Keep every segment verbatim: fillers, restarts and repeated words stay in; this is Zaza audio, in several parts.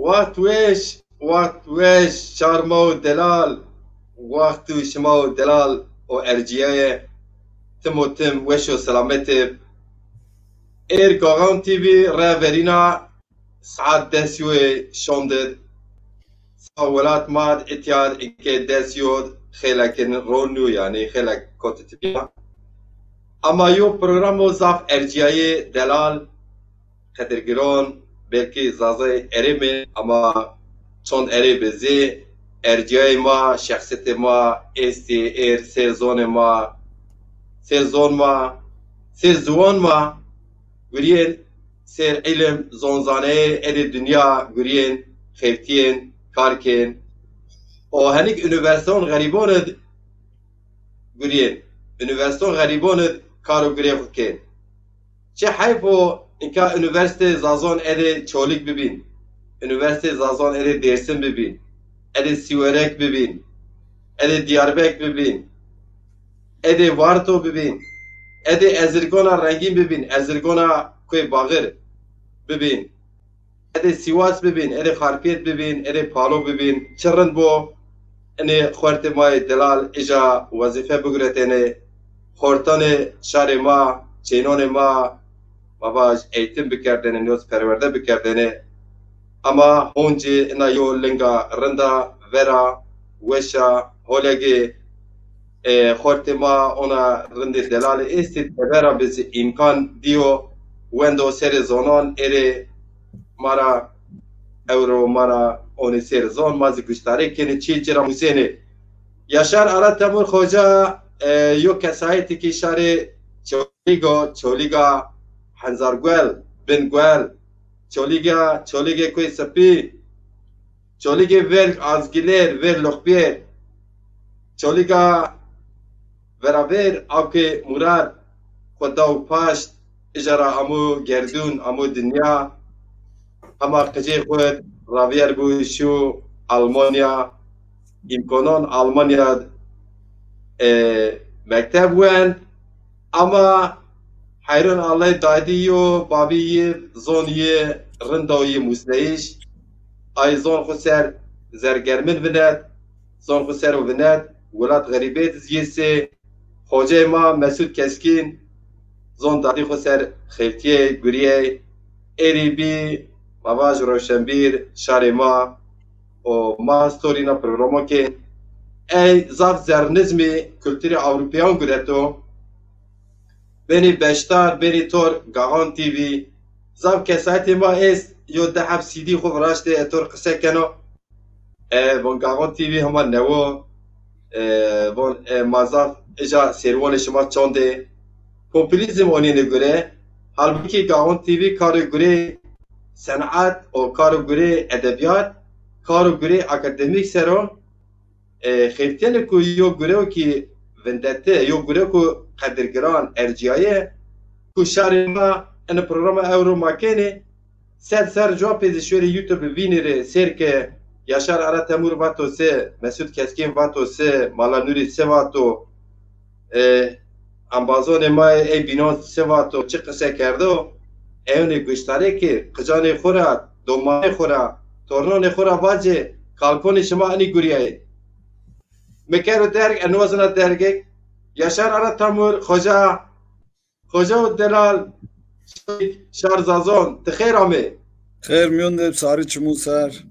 Waxt weş, waxt weş, şar ma û delal, waxt û şima û delal û ercîyaye tim û tim weş û selamet ib. Êr Gaxan T V re verîna saet des yo ê şond id. Sa welat ma d îtya d îke des yo d xêlek in ron nû, yanî xêlek kotî tepîya. Ama yo programo zaf ercîyayê delal, qedirgiron, belkî Zazayê erê mi, ama çond erê bi zî ercîyayê ma, şexsîyetê ma, êstî, êr, sêr zonê ma, sêr zon ma, sêr ziwan ma gurîyên, sêr îlim, zonzaneyê êdî dinya gurîyên, xeftîyên, kar kên. O henik unîversîteon xerîbon id gurîyên. Unîversîteon xerîbon id kar û gurê xwu kên. Çi heyf o, inka unîversîtê Zazon êdî Çolîg bibîn, unîversîtê Zazon êdî Dêrsim bibîn, êdî Sîwerek bibîn, êdî Diyarbek bibîn, êdî Varto bibîn, êdî Ezirgona rengîn bibîn, Ezirgona Kuê Baxir bibîn. Êdî Sîwas bibîn, êdî Xarpêt bibîn, êdî Palo bibîn, çi rind bo. Inê xortê ma yê delal îja wezîfe biguretêne. Xortanê şarê ma, çênonê ma, ma vaj eğitim bikerdêne, nîyoz perwerde bikerdêne. Ama honcî ina yo linga rind a, vera, weş a, holegê, e, xortê ma ona rindê delalê êstî, tebera bi zî îmkan dîyo wendo serê zonon êrê ma ra, ewro ma ra onê sêr zon, ma zî guştarê kenê, çî ci ra musênê. Yaşar Ara Temur Xoca, e, yo kesayetî ki şarê Çolîg o, Çolîga Henzarguel, Bingwel, Çolîga, Çolîgê Kuê Sipî, Çolîgê Vêrg Azgilêr, Vêr Loxbiyêr, Çolîga Veravêr, Awkê Murad, xwu daw paşt, îja ra amo gerdûn, amo dinya. Hema qicê xwu ravîyer bû şû Almanya, îmkonon Almanya, e, mekteb wend. Ama heyran Allay dadî yo, babî yi, zon yi, rind o yi musleyîş. Ay zon xwu ser zergermin vinet, zon xwu ser o vinet, welat xerîbê di zî yê sê. Xoceyê ma Mesûd Keskîn, zon dadî xwu ser xeftîyê, gurîyê. Êrî bî, ma vaj roşenbîr, şarê ma, û ma storîna programo kên. Ey zaf zernizmî kulturê Ewropeyan gureto. Benî beşdar, benî tor Gaxan T V. Zaf kesayetê ma est, yo di heb C D xwu viraştê, e, tor qise keno. E, von Gaxan T V hema newo. E, von, e, ma zaf îja sêrwanê şima çond ê. Populîzm onîne gure. Halbukî Gaxan T V karo gurê senat û karo gurê edebîyat, karo gurê akademîk ser o. E, xeftîyenê ku yo gurew ki vindete, yo gurew ku qedirgiran, ercîyaye, ku şarê ma ene programa ewro ma kenê, sed ser cuwa pê zî şorê YouTube vînî rê, sêr ke Yaşar Ara Temur vato se, Mesûd Keskîn vato se, Mala Nurî se vato, e, embazonê ma yê ey bînan se vato, çi qise kerdo, ewnê guştarê ki qicanê xwu ra, domanê xwu ra, tornonê xwu ra vacê, kalkonê şima inî gurîyayê. Mi kero derg, e, niwazina dergek. Yaşar Ara Temur, xoca, xoca û delal, şar Zazon, ti xêr amê. Xêr mîyon de, sarî çimû ser.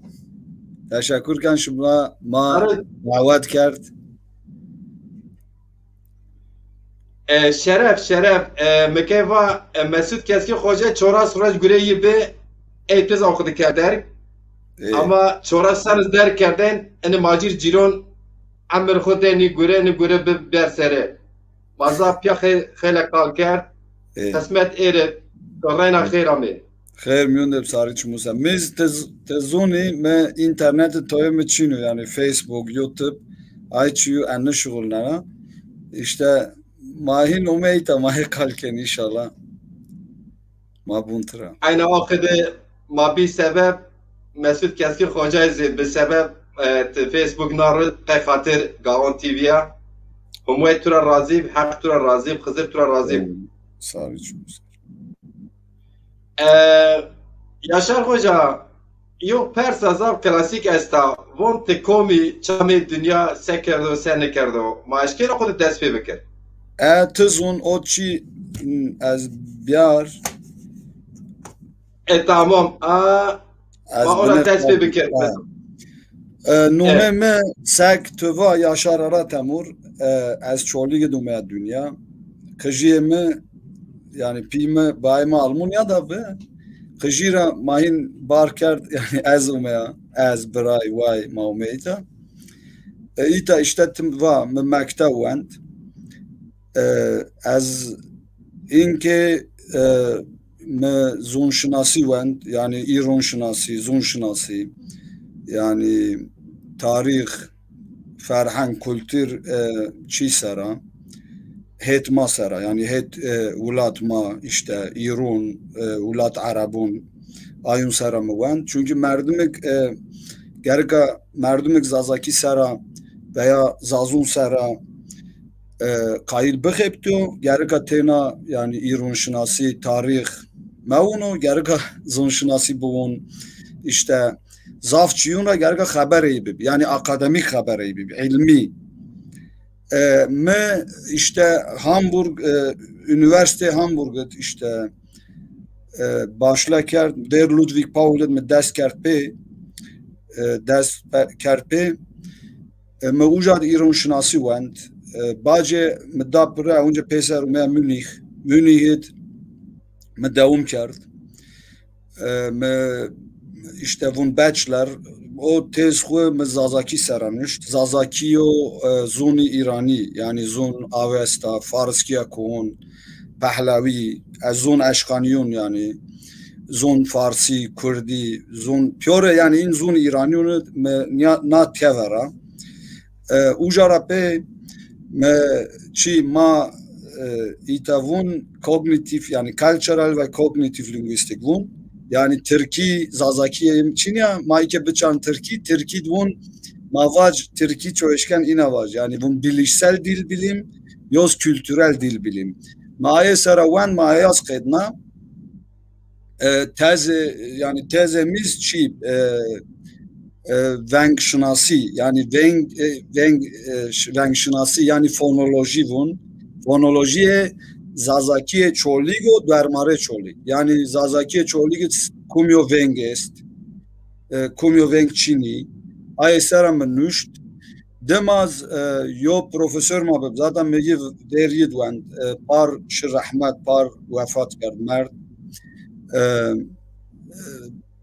Teşekkür ken şima ma dawet kerd. E, şeref, şeref. E, mi key va, e, Mesûd Keskî Xoce çoras roj gurê yi bi, ey piz awqidi kerd derg. Ê. Ama çoras serz derg kerdên, ini macîr cîron emir xwu de nî gure, nî gure bi ber sere. Ma zaf pîya xê-, xêle kal kerd. Ê. Qismet êr ib, reyna xêr amê. Xêr mîyon de bi, sarî çimû ser. Mêz te z-, te zonî, mi înternetê toyê mi çin o, yanî Facebook, YouTube, ay çîyo ez nişuxulnena. Îşte ma hîn omey ta, ma hê kal ken înşallah. Ma bûn tira. Eyna wextê de ma bî sebeb Mesûd Keskî Xocayî zî bi sebeb, e, ti Facebook na ri qey xatir Gaxon T V ya. Homay tu ra razî b, Heq tu ra razî b, Xizir tu ra razî b. Sarî çimû ser. E, Yaşar Xoca, Yo persa zaf klasîk esta. Von ti kom î, çamê dinya se kerdo, se nikerdo? Ma eşkena xo de dest pê bikir. E, ti zûn o çî, m, ez biyar. E, tamam. A, Ez ma ona binê dest pê bikir. E, nûmê mi sek tu va Yaşar Ara Temur, e, ez Çolîg id umeya dinya. Qijiyê mi, yanî pî mi, bayê mi Almanya da bi. Qijî ra ma hîn bar kerd, yanî ez umeya, ez, biray, way, ma umey îta. E, îta îşte tim va, mi mekteb wend. E, ez inkê, e, mi zûnşinasî wend, yanî îronşinasî, zûnşinasî, yanî tarîx, ferheng, kultur, e, çî sera, hêt ma sera, yanî hêt, e, welat ma, îşte îron, e, welat erebon, ayûn sera mi wend. Çunkî merdimik, e, gerika merdimik zazakî sera veya zazûn sera, e, qayîl bixebitîyo, gerika têna, yanî îronşinasî, tarîx mewûno, gerika zûnşinasî biwûn, îşte zaf çîyûn ra gerika xeberey bib, yanî akademîk xeberey bib, îlmî. E, mi îşte Hamburg, e, Unîversîtê Hamburg id îşte, e, başla kerd, dêr Ludwig Paul id mi dest kerd pê, e, dest pe-, kerd pê. E, mi uca de îronşinasî wend. E, bacê mi da pire, unca pêser umeya Munîx. Munîx id mi dewam kerd. E, mi îşte vûn bachelor, o têz xwu mi zazakî sera nuşt. Zazakî yo, e, zûnî îranî, yanî zûn Avesta, Fariskîya Kuhun, Pehlewî, ez zûn eşkanîyûn, yanî zûn farsî, kurdî, zûn pîyore, yanî în zûn îranîyûn mi nîya-, na tevera. E, uca ra pê mi çî ma, e, îta vûn kognitif, yanî cultural ve kognitif linguistik vûn. Yanî tirkî, zazakî yê çin ya, ma îke biçan tirkî, tirkî vûn ma vac tirkî ço eşken îna vac. Yanî vûn bilişsel dil bilim, yoz kültürel dil bilim. Ma aye sera wend, ma aye az qedna. E, teze, yanî tezê mi iz çî, e, e, vengşinasî, yanî veng, e, veng, e, ş-, vengşinasî, yanî fonolojî vûn. Fonolojîyê zazakîyê Çolîg û dermarê Çolîg. Yanî zazakîyê Çolîg id kumyo veng est, e, kumyo veng çinî. Aye sera mi nuşt. Dima z-, e, yo profesor ma bib. Zaten mi yi dêr yi d wend. E, par şi rehmet, par wefat kerd, merd. E, e,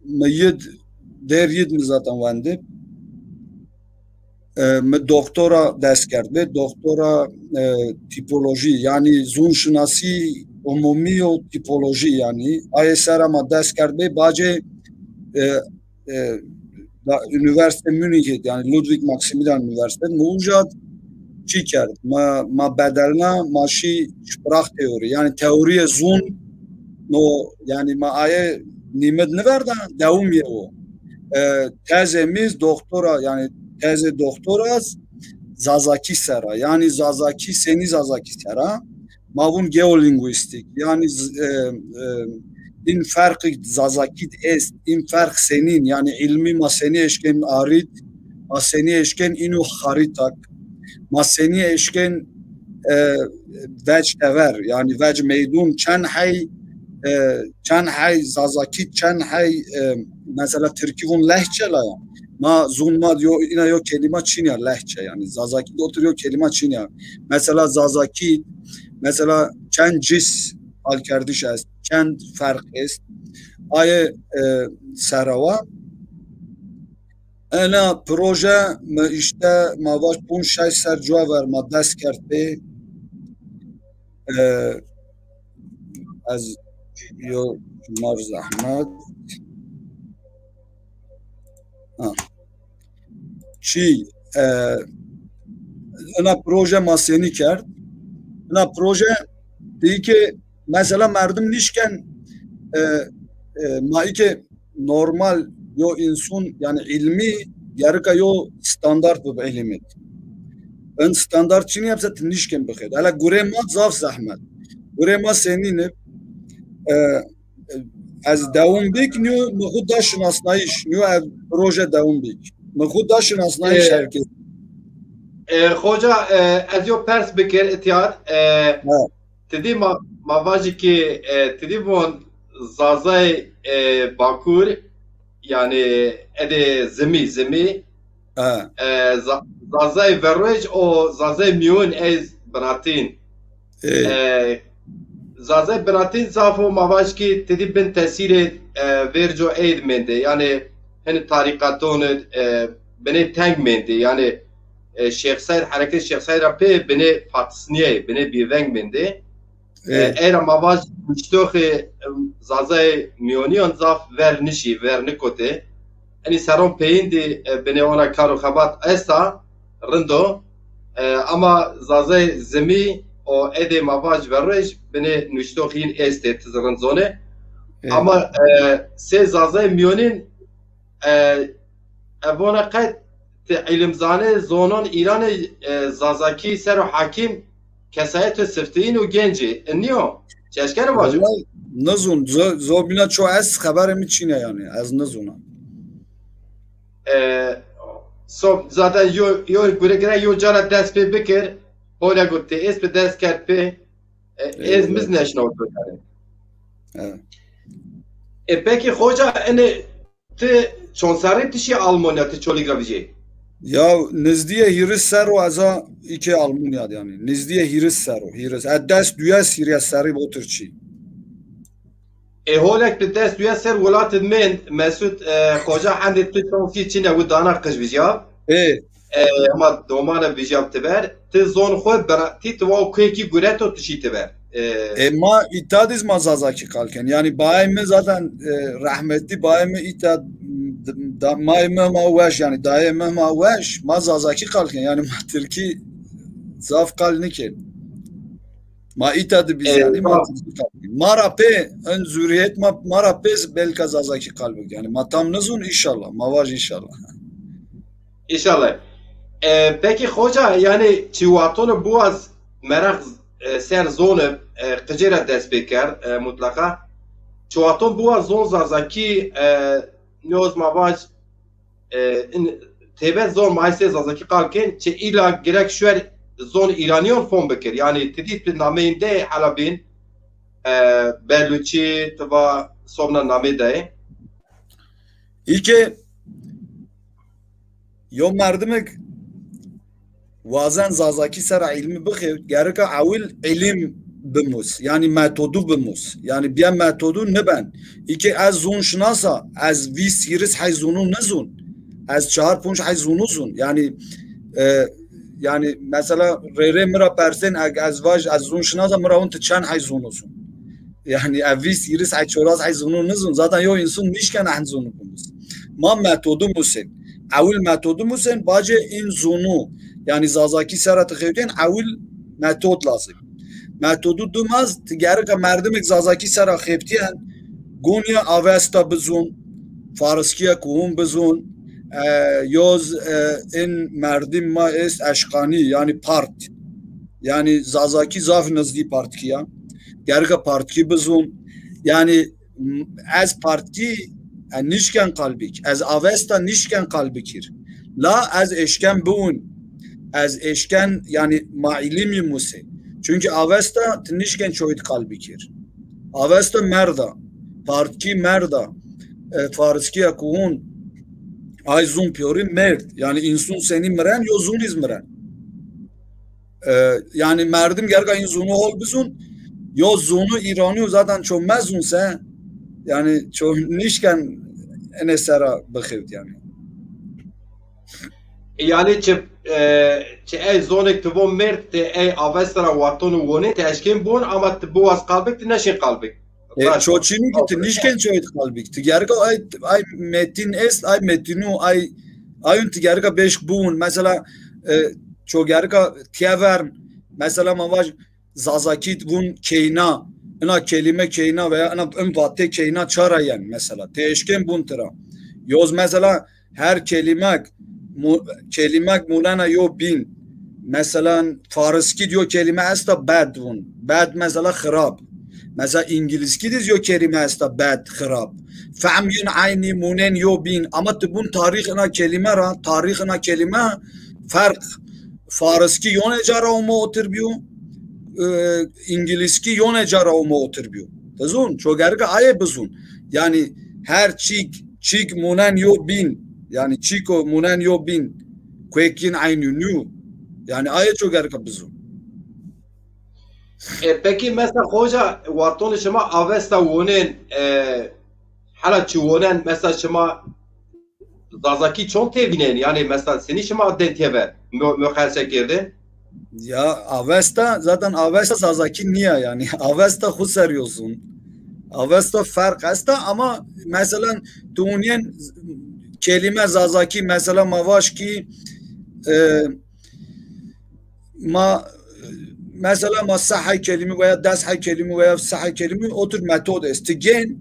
mi yi d-, dêr yi d mi zaten wendib. E, mi doktora dest kerd bi. Doktora, e, tîpolojî, yanî zûnşinasî umumî û tîpolojî yanî. Aye sera ma dest kerd bi. Bacê, e, e, da, Unîversîte Munîxê, yanî Ludwig Maximilian Unîversîte, mi uca çî kerd. Ma, ma bedelna, ma şî Sprachtheorie, yanî teorîyê zûn, no, yanî ma aye nîmid niverda, dewimîye o. E, tezê mi z doktora, yanî tezê doktora z Zazakî sera, yanî Zazakî, senî Zazakî sera, ma vûn geolîngwîstîk, yanî z-, e, e, în ferqî Zazakî d est, în ferq senîn, yanî îlmî ma senî eşken arîd, ma senî eşken înû xarîtak, ma senî eşken, e, vec tever, yanî vec meydûn, çend hey, e, çend hey Zazakî, çend hey, e, mesela tirkî vûn lehçe la ya. Ma zûn ma yo, îna yo kelîma çin ya, lehçe yanî. Zazakî d otir yo kelîma çin ya. Mesela Zazakî, mesela çend cis halkerdiş est, çend ferq est. Aye, e, sera wa. Ena proje mi îşte ma vaj ponc şeş ser cuwa ver ma dest kerd pê. E, ez yo mar zehmet. Ha. Çî, e, ina proje ma senî kerd? Ina proje dî ke mesela merdim nîşken, e, e, ma îke normal yo însun, yanî îlmî gerika yo standart bib îlmî d. In standart çinî ya, mesela ti nîşken bixêt. Hele gurê ma zaf zehmet. Gurê ma senîn ib, e, e, Ez dewam bik, nîyo mi xwu da şinasnayîş, nîyo ev proje dewam bik. Mi xwu da şinasnayîş E, herkes. E, xoca, e, ez yo pers bikir, Îtîhad. E, Ha. Ti dî ma, ma vajî ki, e, ti dî von Zazay, e, Bakur, yanî edê zimî, zimî. Ha. E, Za-, Zazay Verwec û Zazay Mîyon ey binatîn. E, Zazay binatîn zaf o ma vaj ki ti dî bin tesîrê, e, verco ey di mendê. Yanî hin tarîqaton, e, binê teng mendê. Yanî, e, Şêx Seyd, hereket Şêx Seyd ra pê binê patisnîyey, binê bêveng mendê. E, ey ra ma vaj nuştoxê, e, Zazay Mîyonîyan zaf ver nişî, ver nikotê. Enî seron peyîn dî, e, binê ona kar û xebat esta, rind o. E, ama Zazay Zimî û edê ma vaj Verwec binê nuştoxîn estê, ti zî rind zonê. Ama, e, sê Zazay Mîyonîn, e, e, vona qey ti îlimzanê zonon Îranê, e, Zazakî ser o hakîm kesayetê sifteyîn û gencî. E, nîyo? Çeşkeno vajo? Wellay nizon, zo-, zobîna ço ez xeberê mi çîne yanî. Ez nizona. E, so, zaten yo, yo gure gire yo cara dest pê bikir, hole got ti ez bi dest kerd pê, e, ez Eyvallah. Miz neşna oto yani. Evet. E, peki hoca, ene ti çon serrî ti şî Almanya, ti Çolîg ra vijê? Ya nizdîyê hîris serr o eza îkê Almanya de yanî. Nizdîyê hîris serr o, hîris. E, des duyes hîrîyes serrî bo Tirkî. E, holek bi des duyes ser welatid mend, Mesut, e, xoca hendê tu şansî çine wi dana qij vijya. E. E, ama domana vijya ti ver. Ti zon xo bera, ti ti wa kuyekî gureto tu şî ti ver. E. E, ma îta diz ma Zazakî qal ken. Yanî bayê mi zaten, e, rehmetî bayê mi îta d-, da, mayê mi ma weş, yanî dayê mi ma weş, ma Zazakî qal ken. Yanî ma Tirkî zaf qal niken. Ma îta di biz yanî ma Tirkî qal bik. Ma ra pê, en zuriyet ma, ma ra pê belka Zazakî qal bik. Yanî ma tam nizun, înşallah. Ma vaj înşallah. Înşallah. E, peki hoca, yanî çi wexton biwaz meraq, e, ser zon, e, qicê ra dest pê kerd, e, mutlaqa. Çi wexton biwaz zon Zazakî, e, nîyoz ma vaj, e, in, têbet zon ma sê Zazakî qal kên, çi îla gerek şuer zon Îranîyon fom bikir. Yanî ti dî ti nameyên de hela bîn, e, Belûçî, ti va sobna namê de. Î ke yo merdimek wazen Zazakî sera îlmî bixewt, gerika ewil îlim bimus, yanî metodu bimus. Yanî bîya metodu niben. Î ke ez zon şinasa, ez vîst hîris hey zonu nizon. Ez çar ponc hey zonu zon. Yanî, e, yanî mesela rê rê mi ra persên, eg ez vaj ez zon şinasa, mi ra win ti çend hey zonu zon. Yanî ez vîst hîris hey çoras hey zonu nizon. Zaten yo înson nişken ehn zonu bimus. Ma metodu musên. Ewil metodu musên, bacê în zonu. Yanî Zazakî sera ti xewtên, ewil metod lazim. Metodu dumaz, ti gerika merdimek Zazakî sera xebtîyen, gonîya Avesta bizun, Fariskîya kuhun bizun, e, yoz, e, în merdim ma est eşkanî, yanî part. Yanî Zazakî zaf nizdî partkî ya. Gerika partkî bizun. Yanî m-, ez partkî, e, nişken qal bik. Ez Avesta nişken qal bikir. La ez eşken biwin. Ez eşken, yanî ma îlimî musê. Çunkî Avesta ti nişken çoyît qal bikir. Avesta merda. Partkî merda. E, Fariskîya kuhun. Ay zun pîyorî merd. Yanî însun senî miren, yo zun iz miren. E, yanî merdim gerga în zonu hol bizun. Yo zonu Îranîyo zaten ço mezun se, yanî ço nişken ene sera bixewt yanî. Yanî çi, e, çi ey zonek ti von merd, ti ey Avesta ra waton û wonê, ti eşkên bon, ama ti biwaz qal bik, ti neşên qal bik. E, çoçînî ki ti nişken çoyît qal bik. Ti gerika ay, ay metîn est, ay metînû, ay, ayun ti gerika beşk bûn. Mesela, e, ço gerika tiyevern. Mesela ma vaj Zazakî vun keyna. Ina kelîme keyna veya ina in vate keyna çara yen mesela. Ti eşkên bûn tira. Yoz mesela her kelimek, mu-, kelimek mulena yo bîn. Mesela Fariskî yo kelime esta bed vun. Bed mesela xirab. Mesela îngilizkî de zî yo kelîme esta bad, xirab. Fehm yin eynî, munen yo bîn. Ama ti bun tarîx ina kelîme ra, tarîx ina kelîme ferq. Fariskî yone ca ra omo otir bîyo, e, îngilizkî yone ca ra omo otir bîyo. Ti zûn, ço gerika aye bizûn. Yanî her çîk, çîk munen yo bîn. Yanî çîko munen yo bîn. Kuek yin eynî nîyo. Yanî aye ço gerika bizûn. E, peki mesela hoca, wextonê şima Avesta wonen, e, hela çi wonen, mesela şima Zazakî çond têvînen? Yanî mesela senî şima den têver? Mu-, muqayese kerdin? Ya Avesta, zaten Avesta Zazakî nîya yanî. Avesta xwu ser yo zûn. Avesta ferq esta ama mesela tu unîyen kelîme Zazakî, mesela ma vaj kî, e, ma, mesela ma se hay kelîmî veya des hay kelîmî veya se hay kelîmî, o tür metod est. Ti gên,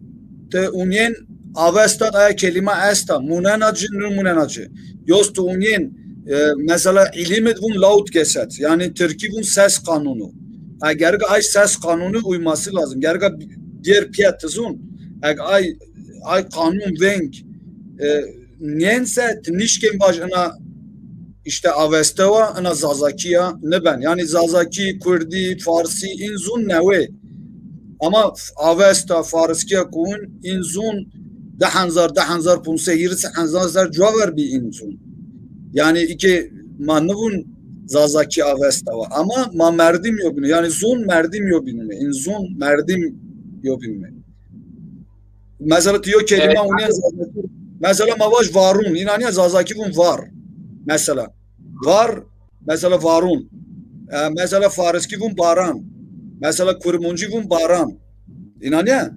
ti unîyen Avesta de aya kelîme esta, munena ci, nûmunena ci. Yoz ti unîyen, e, mesela îlîmî di vûn lautgesetz, yanî tirkî vûn ses kanunu. E, gerika ay ses kanunu uyması lazım. Gerika diğer pîya ti zûn. Eg ay, ay kanun veng, e, nênse ti nişkên vaj ina işte Avesta wa, ina Zazakî ya, niben. Yanî Zazakî, Kurdî, Farsî, în zûn newe. Ama Avesta, Fariskîya kuhun, în zûn di hezar, di hezar ponc sey, hîris hezar ser cuwa ver bî în zûn. Yanî îke ma nivûn Zazakî Avesta wa. Ama ma merdim yo bînû. Yanî zûn merdim yo bînûme. În zûn merdim yo bînûme. Mesela ti yo kelîme, e, unîyen Zazakî. Mesela ma vaj varûn. Înanîya Zazakî vûn var. Mesela. Var, mesela varûn. E, mesela Fariskî vûn baran. Mesela Kurmuncî vûn baran. Înanîya?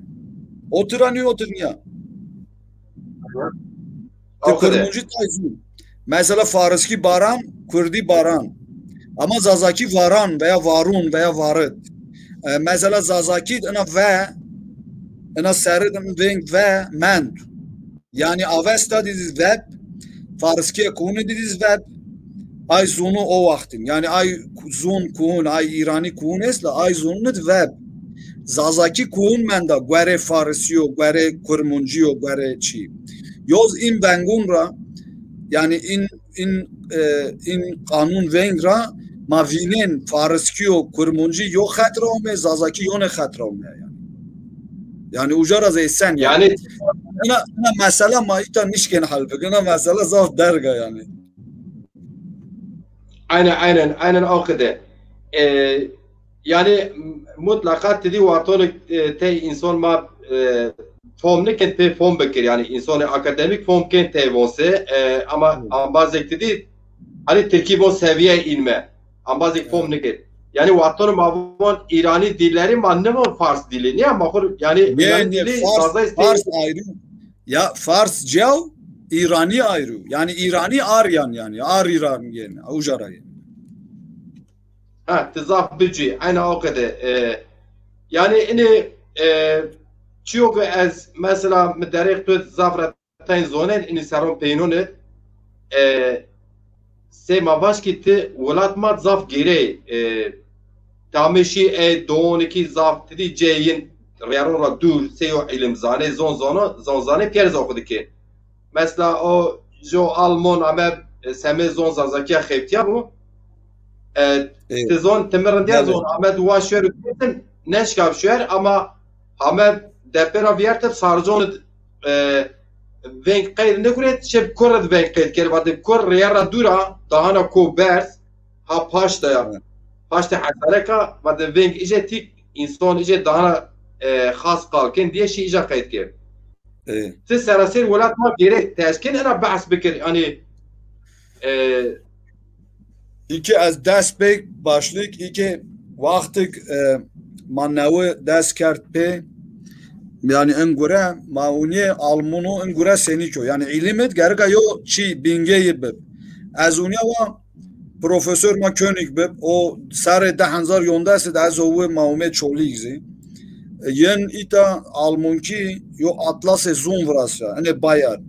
Otir a nîyo, otir nîya. Ti Kurmuncî tay zûn. Mesela Fariskî baran, Kurdî baran. Ama Zazakî varan veya varûn veya varit. E, mesela Zazakî ina ve, ina serî de veng ve mend. Yanî Avesta dî zî veb, Fariskîya kuhunî dî zî veb, ay zûnû o wextîn. Yanî ay zûn kuhun, ay îranî kuhun est la, ay zûnû di veb. Zazakî kuhun menda, guerê Farisî yo, guerê Kurmuncî yo, guerê çî. Yoz în vengûn ra, yanî în, în, e, în qanûn veng ra ma vînên Fariskî yo, Kurmuncî yo xet ra ome, Zazakî yone xet ra ome yanî. Yanî uca ra zey sen yanî. Yanî ina, ina mesela ma îta nişkên hel bikin. Ina mesela zaf derg a yanî. Aynen, aynen, aynen o qede. E, yanî mutlaqa ti dî wextonê, e, tey înson ma, e, fom nikên pê fom bikir. Yanî însonê akademîk fom kên tey von se, e, ama ambazêk ti dî, hanî tirkî von seviye inme. Ambazêk fom nikên. Yanî wextonê ma von îranî dillerî ma nivon fars dilî. Nîya ma xwu yanî îranî dilî Zazayî. Fars ayrı. Ya Fars ciyaw, Îranî ayrı. Yanî Îranî Aryan yanî. Ar Îran yenî. Uca ra yenî. Ha, ti zaf bicî. Aynen o qede. E, yanî inî, e, çiyo ke ez mesela mi derêk tu zaf ra tayn zonen, inî seron peynone. E, sey ma vaj kî ti welat ma zaf gêrey. E, tamê şî ey donikî zaf ti dî cê yin rêron ra dûr, sey yo îlimzanê, zon zano, zon zanê pîyer zî xwu dike. Mesela o jo Alman ame, e, semê zon Zazakîya xeftîya bo. E, ti zon, ti mi rindîya zon, ame di wa şuer û kesin neşkav şuer ama ame depê ra vîyertib sarcon, e, veng qeyd nikuret, şib kur id veng qeyd kerd. Vatê kur rêyer ra dûr a, dahana ko berz, ha paşta ya. Paşta hesareka, vatê veng îje tîk, înson îje dahana, e, xas qal kên diye şî îja qeyd kerd. E. Ti seraser welat ma gêrek teşkên ina behs bikir. Yanî, e, Îke ez dest pê başlık, îke wextik, e, ma newi dest kerd pê, yanî in gure, ma unîye Almunu in gure senîk o. Yanî îlimit gereka yo çî bingeyî bib. Ez unîya wa Profesor ma König bib, o serê di hezar yondes de ez owi ma umê Çolîg zî. Yin îta Almankî yo atlasê zon virast ra, inê Bayern.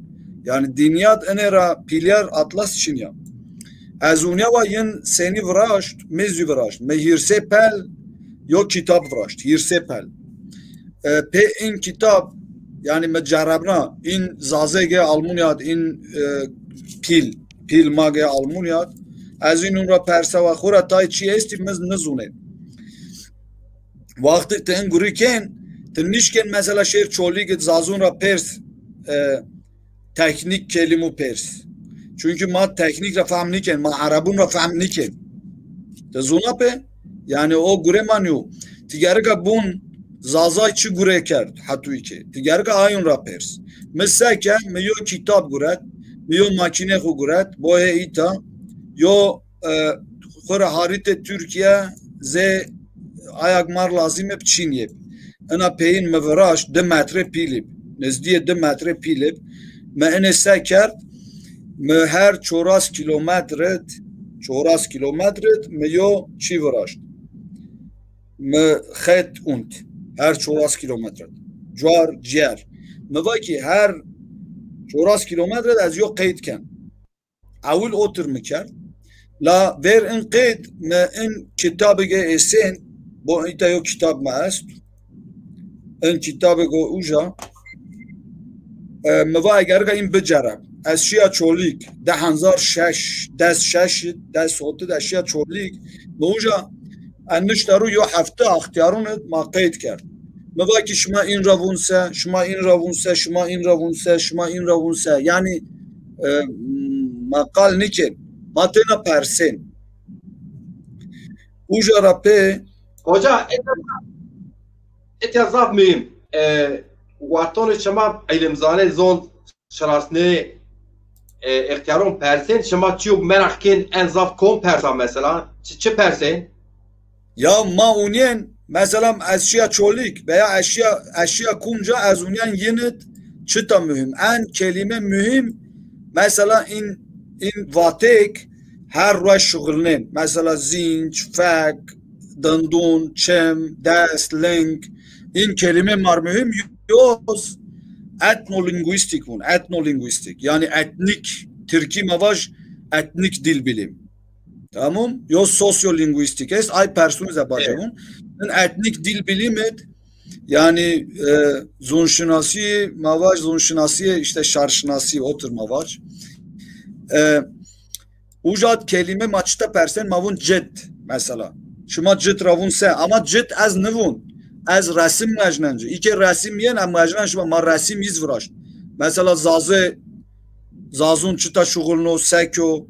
Yanî dinya de inê ra pîlyer atlas çin ya. Ez unîya wa yin senî viraşt, mi zî viraşt. Mi hîrsê pel yo kitab viraşt, hîrsê pel. E, pê in kitab, yanî mi cerebna, in zazê ge Almanya d, in, e, pîl, pîl ma ge Almanya d, ez inun ra persewa, xwu ra tay çî estî, mi nizûnên. Wextêk ti in gurî kên, ti nişkên mesela şêr Çolîg id zazûn ra pêrs, e, teknîk kelîmû pêrs. Çunkî ma teknîk ra fehm nîkên, ma erebûn ra fehm nîkên. Ti zûna pê? Yanî o gure ma nîyo. Ti gerika bûn zazay çi gure kerd hetûyî ke. Ti gerika ayûn ra pêrs. Mi se ke, mi yo kitab guret, mi yo makînê xwu guret, boyê îta, yo, e, xwu ra harîtê Tirkîye zê ayak mar lazîm ib, çîn yeb. Ina peyîn mi viraşt, di metre pîl ib. Nizdîyê di metre pîl ib. Mi inê se kerd, mi her çoras kîlometre d, çoras kîlometre d mi yo çî viraşt. Mi xet unt. Her çoras kîlometre d. Cuar, ciyer. Mi va kî her çoras kîlometre d ez yo qeyd ken. Ewil otir mi kerd. La ver in qeyd mi in kitabê ge êsên, bo îta yo kitab mi est. In kitabê go uca, e, mi va eger ga in bicereb. Ez şiya Çolîg, di hezar şeş, des şeş, des hot de şiya Çolîg. Mi uca en nişte ru yo hefte axtiyarûn id ma qeyd kerd. Mi va kî şima în ra vûn se, şima în ra vûn se, şima în ra vûn se, şima în ra vûn se. Yanî, e, ma qal nîkên. Ma têna persên. Uca ra pê. Hoca, etya, etya zaf muhîm. E, wextonê şima îlimzanê zon şinasnê, e, extîyaron persên, şima çîyo meraq kên en zaf kom persa mesela? Çi, çi persên? Ya ma unîyen, mesela ez şiya Çolîg veya ez şiya, ez şiya kumca ez unîyen yin id çita muhîm. En kelîme muhîm, mesela in, in vatêk her ruej şuxulnên. Mesela zînc, fek, dindûn, çim, dest, ling. In kelîme mar muhîm, yoz etnolinguîstîk vûn, etnolinguîstîk. Yanî etnîk, tirkî ma vaj etnîk dil bilim. Tamam? Yoz sosyolinguîstîk est, ay persûnî ze bacê vûn. In etnîk dil bilim id, yanî, e, zûnşinasî, ma vaj zûnşinasî, işte şarşinasî, otir ma vaj. E, Uca d kelîme ma çita persên, ma vûn cit, mesela. Şima cit ra vûn se, ama cit ez nivûn. Ez resim mejnen ci. Î ke resim yên, em mejnen şima, ma resim yîz viraşt. Mesela zazê, zazûn çita şuxulno, sek o.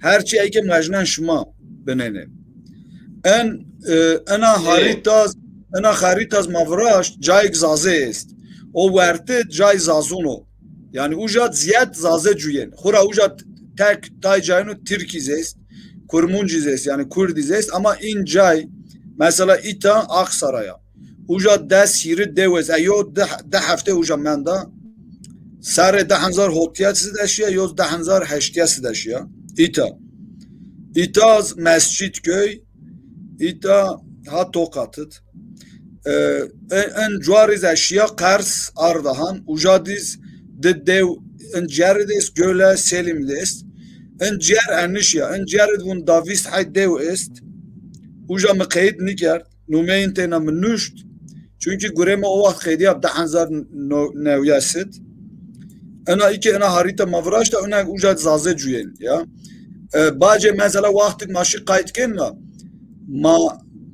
Her çî ey ke mejnen şima binênê. En, e, ena harîtaz, ena harîtaz ma viraşt, cayêk zazê est. O wertê cay zazûn o. Yanî uca zîyed zazê cuyên. Xwura uca tek tay cayno tirkî zêst, kurmuncî zêst, yanî kurdî zêst, ama în cay, mesela îta Aksaraya. Uca des hîrî dew est, e, yo di, di hefte uca menda. Serê di hezar hotîyesî de şiya, yo di hezar heştîyesî de şiya. Îta. Îta z Mescitköy, îta ha Tokatid. E, en, en cuarî ze şiya Qers, Ardahan, uca dîz di dew, en cier de est, Göle, Selim de est. En cier enişya, en cier vun da vîst hay dew est. Uca mi qeyd nikerd, numeyên têna mi nuşt. Çunkî gurê mi o waxt qeydîya di hezar newyesid. Ena î ke ena harîta ma viraşta, ena uca zazê cuyên ya. E, bacê mesela wextik ma şî qayt kên na, ma,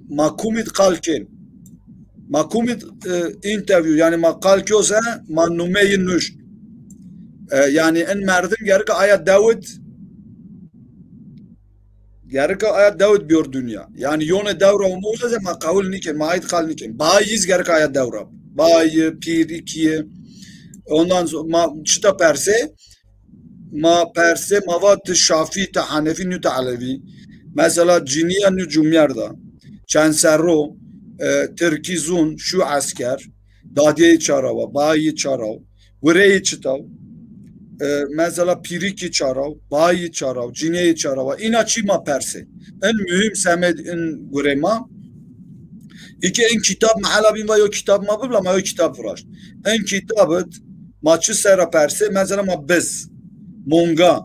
ma kumîd qal kên. Ma kumîd, e, interview, yanî ma qal kyo se, ma numeyî nuşt. E, yanî in merdim gerika aya dewid, gerika aya dewid biyor dinya. Yanî yone dewra umo uza se ma qawil nikên, ma ayd qal nikên. Bayi yîz gerika aya dewra. Bayi, pîrî, kîye. Ondan sonra ma çita persê, ma persê, ma va ti Şafî, ti Henefî, nû ti Elewî. Mesela cinîya nû cumyerda. Çend serro, e, tirkî zûn, şu esker, dadîyeyî çarawa, bayî çaraw, gureyî çitaw, e, mesela pîrîkî çaraw, bayî çaraw, cinîyeyî çarawa. Îna çî ma persê. En muhîm semed in gurê ma. Î ke in kitab, mi hela bîn va yo kitab ma bibla, ma yo kitab viraşt. In kitab id ma çi ser ra persê? Mesela ma biz, monga.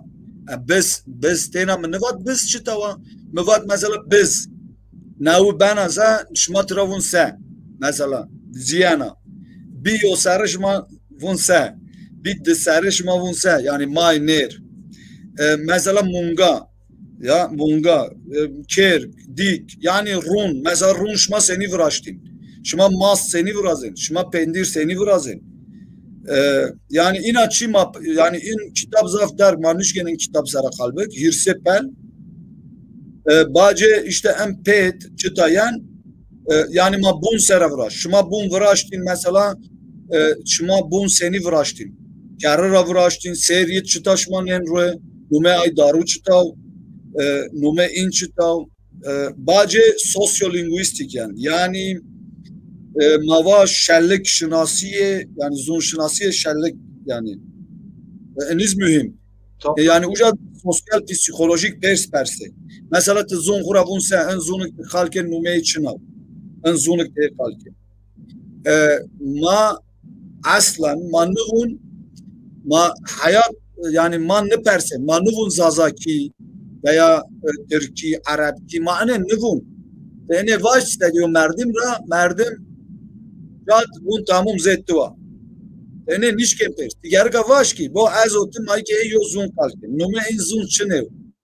E, biz, biz têna mi nivat biz çita wa? Mi vat mesela biz. Newi bena se, şima tira vun se. Mesela zîyena. Bî yo serre şima vûn se. Bî di serre şima vûn se. Yanî may nêr. E, mesela munga. Ya, munga, e, kêr, dîk, yanî rûn. Mesela rûn şima senî viraştîn? Şima mast senî virazên? Şima pendîr senî virazên? E, yanî îna çî ma, yanî în kitab zaf derg, ma nişkên în kitab sera qal bik, hîrsê pel. E, bacê îşte en pêt çita yen, e, yanî ma bûn sera viraşt. Şima bûn viraştîn mesela, e, şima bûn senî viraştîn? Kerri ra viraştîn, sêr yi çita şima nên rue, nume ay daru çita o, e, nume în çita o. E, bacê sosyolinguîstîk yen. Yanî, e, ma va şelik şinasîyê, yanî zûn şinasîyê şelik yanî. E, eniz muhîm. Tabii. E, yanî uca sosyal psîkolojîk pers persê. Mesela ti zûn xwu ra vûn se, en zûnik ti qal kên numeyê çin a. En zûnik ti qal kên. E, ma eslen, ma nivûn, ma heyat, yanî ma nipersên, ma nivûn zazakî veya, e, tirkî, erebkî, ma enê nivûn. Ti enê vaj sediyo merdim ra, merdim cad vûn tamûm zê ti wa. Ti enê nişkên pers. Ti gerika vaj kî, bo ez û ti ma kî ê yo zûn qal kên. Nume în zûn çin ê?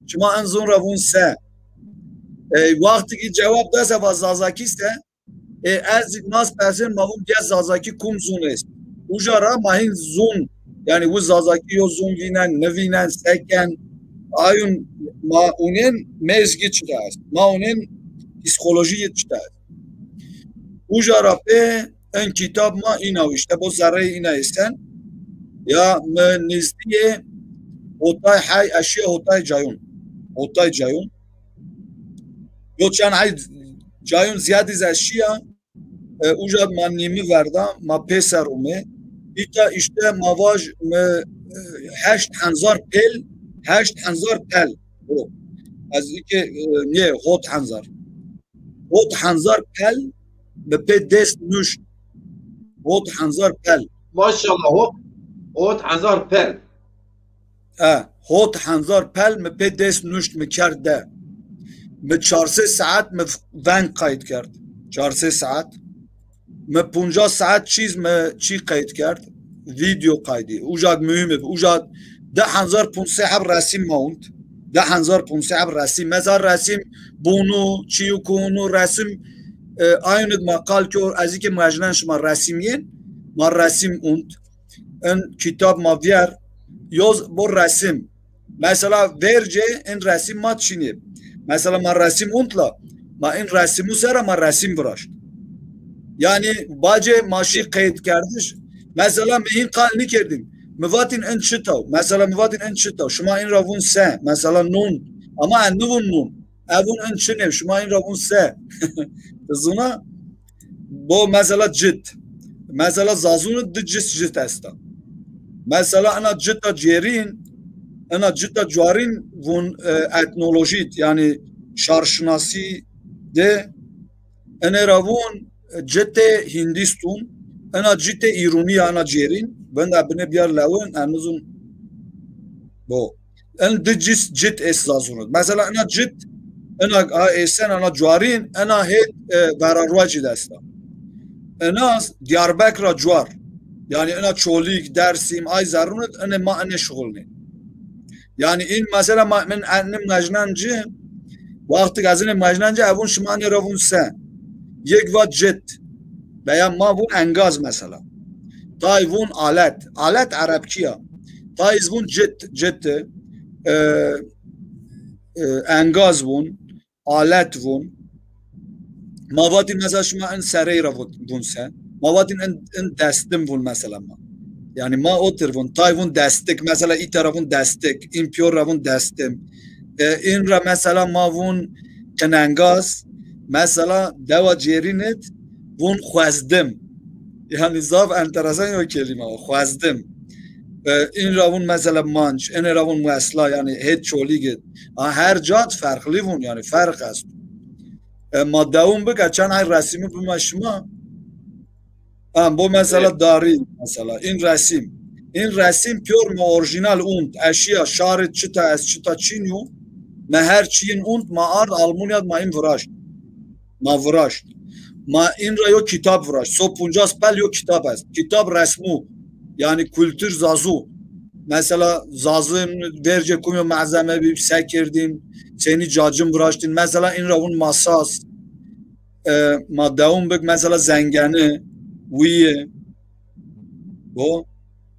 Şima în zûn ra vûn se? E, wextî kî cewab da se va zazakî se, e, ez nas persên, ma vûn ge zazakî kum zûn est? Uca ra ma hîn zûn, yanî wi zazakî yo zûn vînen, nivînen, se ken? Ayûn ma unên mezgî çita est? Ma unên psîkolojî yi çita est? Uca ra pê en kitab ma îna, îşte bo zerreyê îna êsen. Ya mi nizdîyê hotay hey eşîya hotay cayûn. Hotay cayûn. Yo çend hey cayûn zîyadî ez eşîya, e, uca ma nîmi verda, ma pêser umê. Îta îşte ma vaj mi, e, heşt henzar pel, heşt henzar pel. O. Ez îke, e, nê, hot henzar. Hot henzar pel mi pê dest nuşt. Hot henzar pel. Maşallah, hot, hot henzar pel. E, hot henzar pel mi pê dest nuşt, mi kerd de. Mi çar sey saet mi veng qayt kerd. Çar sey saet. Mi poncas saet çîz mi çî qayt kerd. Vîdeo qaydî. Uca muhîm ib. Uca di henzar ponc sey heb resîm ma ûnd. Di henzar ponc sey heb resîm. Mesela resîm bunu, çîyû kunu, resîm, e, ayûn id ma qal kor, ez îke mejnen şima resîm yên, ma resîm ûnd. In kitab ma vîyer, yoz bo resîm. Mesela vercê in resîm ma çinê. Mesela ma resîm ûnd la, ma in resîmû sera ma resîm viraşt. Yanî bacê ma şî qeydkerdiş. Mesela mi hîn qal nîkerdîn. Mi vatîn in çita o? Mesela mi vatîn in çita o? Şima in ra vûn se? Mesela nun. Ama ez nivûn nun. Ez vûn in çin ê, şima in ra vûn se? Ti zûna? Bo mesela cit. Mesela zazûn di cit cit esta. Mesela ina cita cêrîn, ina cita cuarîn vûn, e, etnolojî, yanî şarşinasî de, enê ra vûn, e, citê Hindîstûn, ina citê Îrûnî ya, ina cêrîn, venda binê biyar lewin, en nizûn bo. En di cîs cit est zazûn id. Mesela ina cit, ina a êsen, ina cuarîn, ina hêt, e, verarwecî de esta. Ina Diyarbekir ra cuar. Yanî ina Çolîg, Dersîm, ay zerrûn id, inê ma inê şuxulnê. Yanî in mesela ma, min, min mejnen ci, wextik ez inê mejnen ci, evûn şima inê ra vûn se? Yek va cit. Veya ma vûn engaz mesela. Tay vûn alet. Alet erebkî ya. Tay iz vûn cit, cit, e, e, engaz vûn, alet vûn. Ma vatîn mesela şima in serey ra vûn, vûn se? Ma vatîn in, in destim vûn mesela ma. Yanî ma otir vûn. Tay vûn destik. Mesela îta ra vûn destik. In piyor ra vûn destim. E, in ra mesela ma vûn qinengaz. Mesela dewa cêrîn id vûn xwezdim. Yanî zaf enteresan yo kelîme o, xwezdim. E, in ra vûn mesela manc, inê ra vûn mesela, yanî hêt Çolîg id. Ha, her cad ferqlî vûn, yanî ferq est. E, ma dewam bike, çend ay resîmî bime şima. Ha, bo mesela darî, mesela, in resîm. In resîm piyor mi orjînal ûnd, eşîya şarî çita est, çita çin yo. Mi her çîyin ûnd, ma ard Almanya d ma in viraşt. Ma viraşt. Ma în ra yo kitab viraşt. So puncas pel yo kitab est. Kitab resmû. Yanî kultur Zazû. Mesela Zazin vercê kumyo malzeme bî, se kerdîn, senî cacim viraştîn. Mesela în ra vûn masaz. E, ma dewam bik, mesela zengeni, wîyî. Bo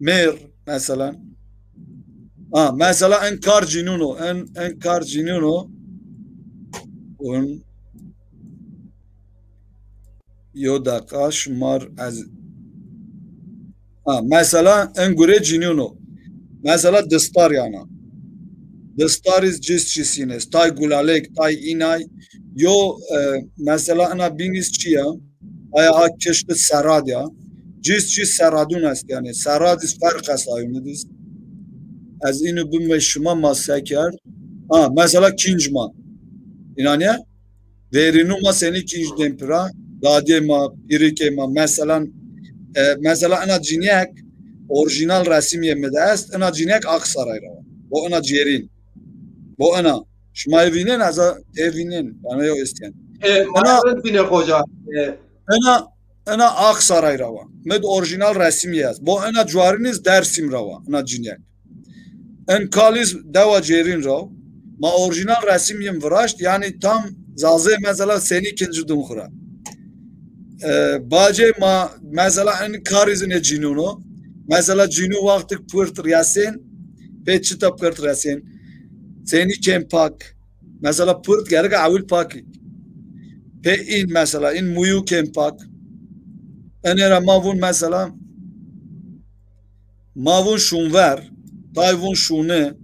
mêr, mesela. Ha, mesela în kar cinûn o, în, în kar cinûn o. Un Yo deqa şima r ez. Ha, mesela în gure cinîno. Mesela distar yana. Distar iz cis cis in est. Tay gulalek, tay inay. Yo, e, mesela ina bîn iz çi ya? Aya a kişt serad ya. Cis cis seradun est yani. Serad iz ferq est ayun iz. Ez inu bim ve şima ma se kerd. Ha, mesela kinc ma. İnan ya? Verînû ma senî kî jî dên pira, dadê ma, pîrikê ma, meselan, e, mesela ina cinîyek orîjînal resimîyê mi de est, ina cinîyek Aksaray ra wa. Bo ina cêrîn. Bo ina. Şima ê vînên, ez a ê vînên. Bana yo estîyen. E, ma Ina, rind vînê xoca. E, ina, ina Aksaray ra wa. Mi de orîjînal resimî est. Bo ina cuarîn iz Dersim ra wa. Ina cinîyek. En kal iz dewa cêrîn ra. Ma orîjînal resim yin viraşt, yanî tam zazê mesela senî kincî dun xwu ra. E, bacê ma mesela en kar izin ê cinûn o. Mesela cinû wextik pirt riyasên, pê çita pirt resên? Senî kên pak. Mesela pirt gereka ewil pak î. Pê în mesela, în muyû kên pak. Enê ra ma vûn mesela Ma vûn şûnver, tay vûn şûni.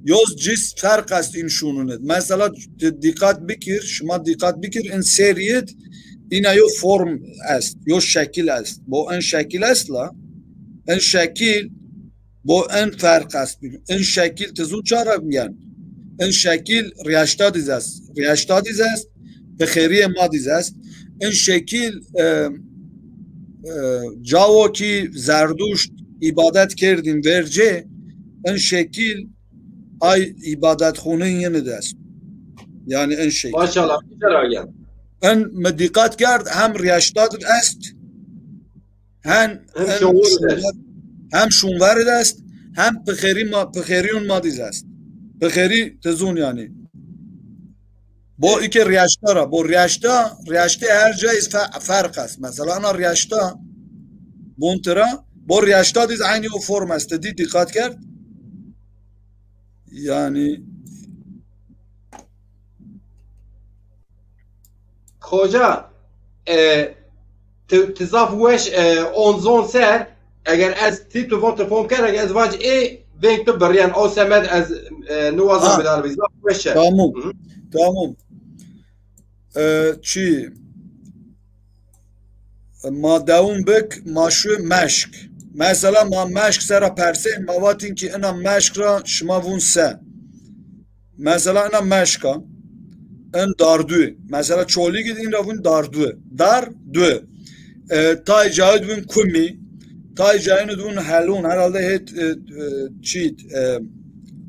Yoz cis ferq est în şûnun id. Mesela, ti dîqat bikir, şima dîqat bikir, în serî id îna yo form est, yo şekil est. Bo în şekil est la, în şekil, bo în ferq est. În şekil ti zûn ça ra yen? În şekil riyaşta diz est. Riyaşta diz est, pixêrîyê ma diz est. În şekil, e, e, cawo kî Zerduşt îbadet kerdîn vercê, în şekil ay îbadetxûnin yin id est. Yanî în şekil. Maşallah, güzel ayen. În mi dîqat kerd, hem riyaşta id est, hen, Hem hem şûnver id est. Hem şûnver id est, hem pixêrî ma, pixêrîyûn ma diz est. Pixêrî ti zûn yanî. Bo îke riyaşta ra, bo riyaşta, riyaşte her ca iz fe-, ferq est. Mesela ana riyaşta, bun tira, bo riyaşta diz aynî o form est. Dî dîqat kerd. Yanî Xoca, e, ti, ti zaf weş, e, on zon ser, eger ez ti tu von ti fom ker, eger ez vac ê veng tu biryen, o semed ez, e, niwazan Ha. bidar bi, zaf weş e. Tamam. Hı hı. Tamam. E, çi? Ma dewam bik, ma şu meşk. Mesela ma meşk sera persên, ma vatin ki ina meşk ra şima vun se. Mesela ina meşka, in dardu. Mesela Çolîg id in ra vun dardu. Dardu. E, tay cayid vun kumî, tay cayid vun helun. Herhalde het, e, e, çît, e,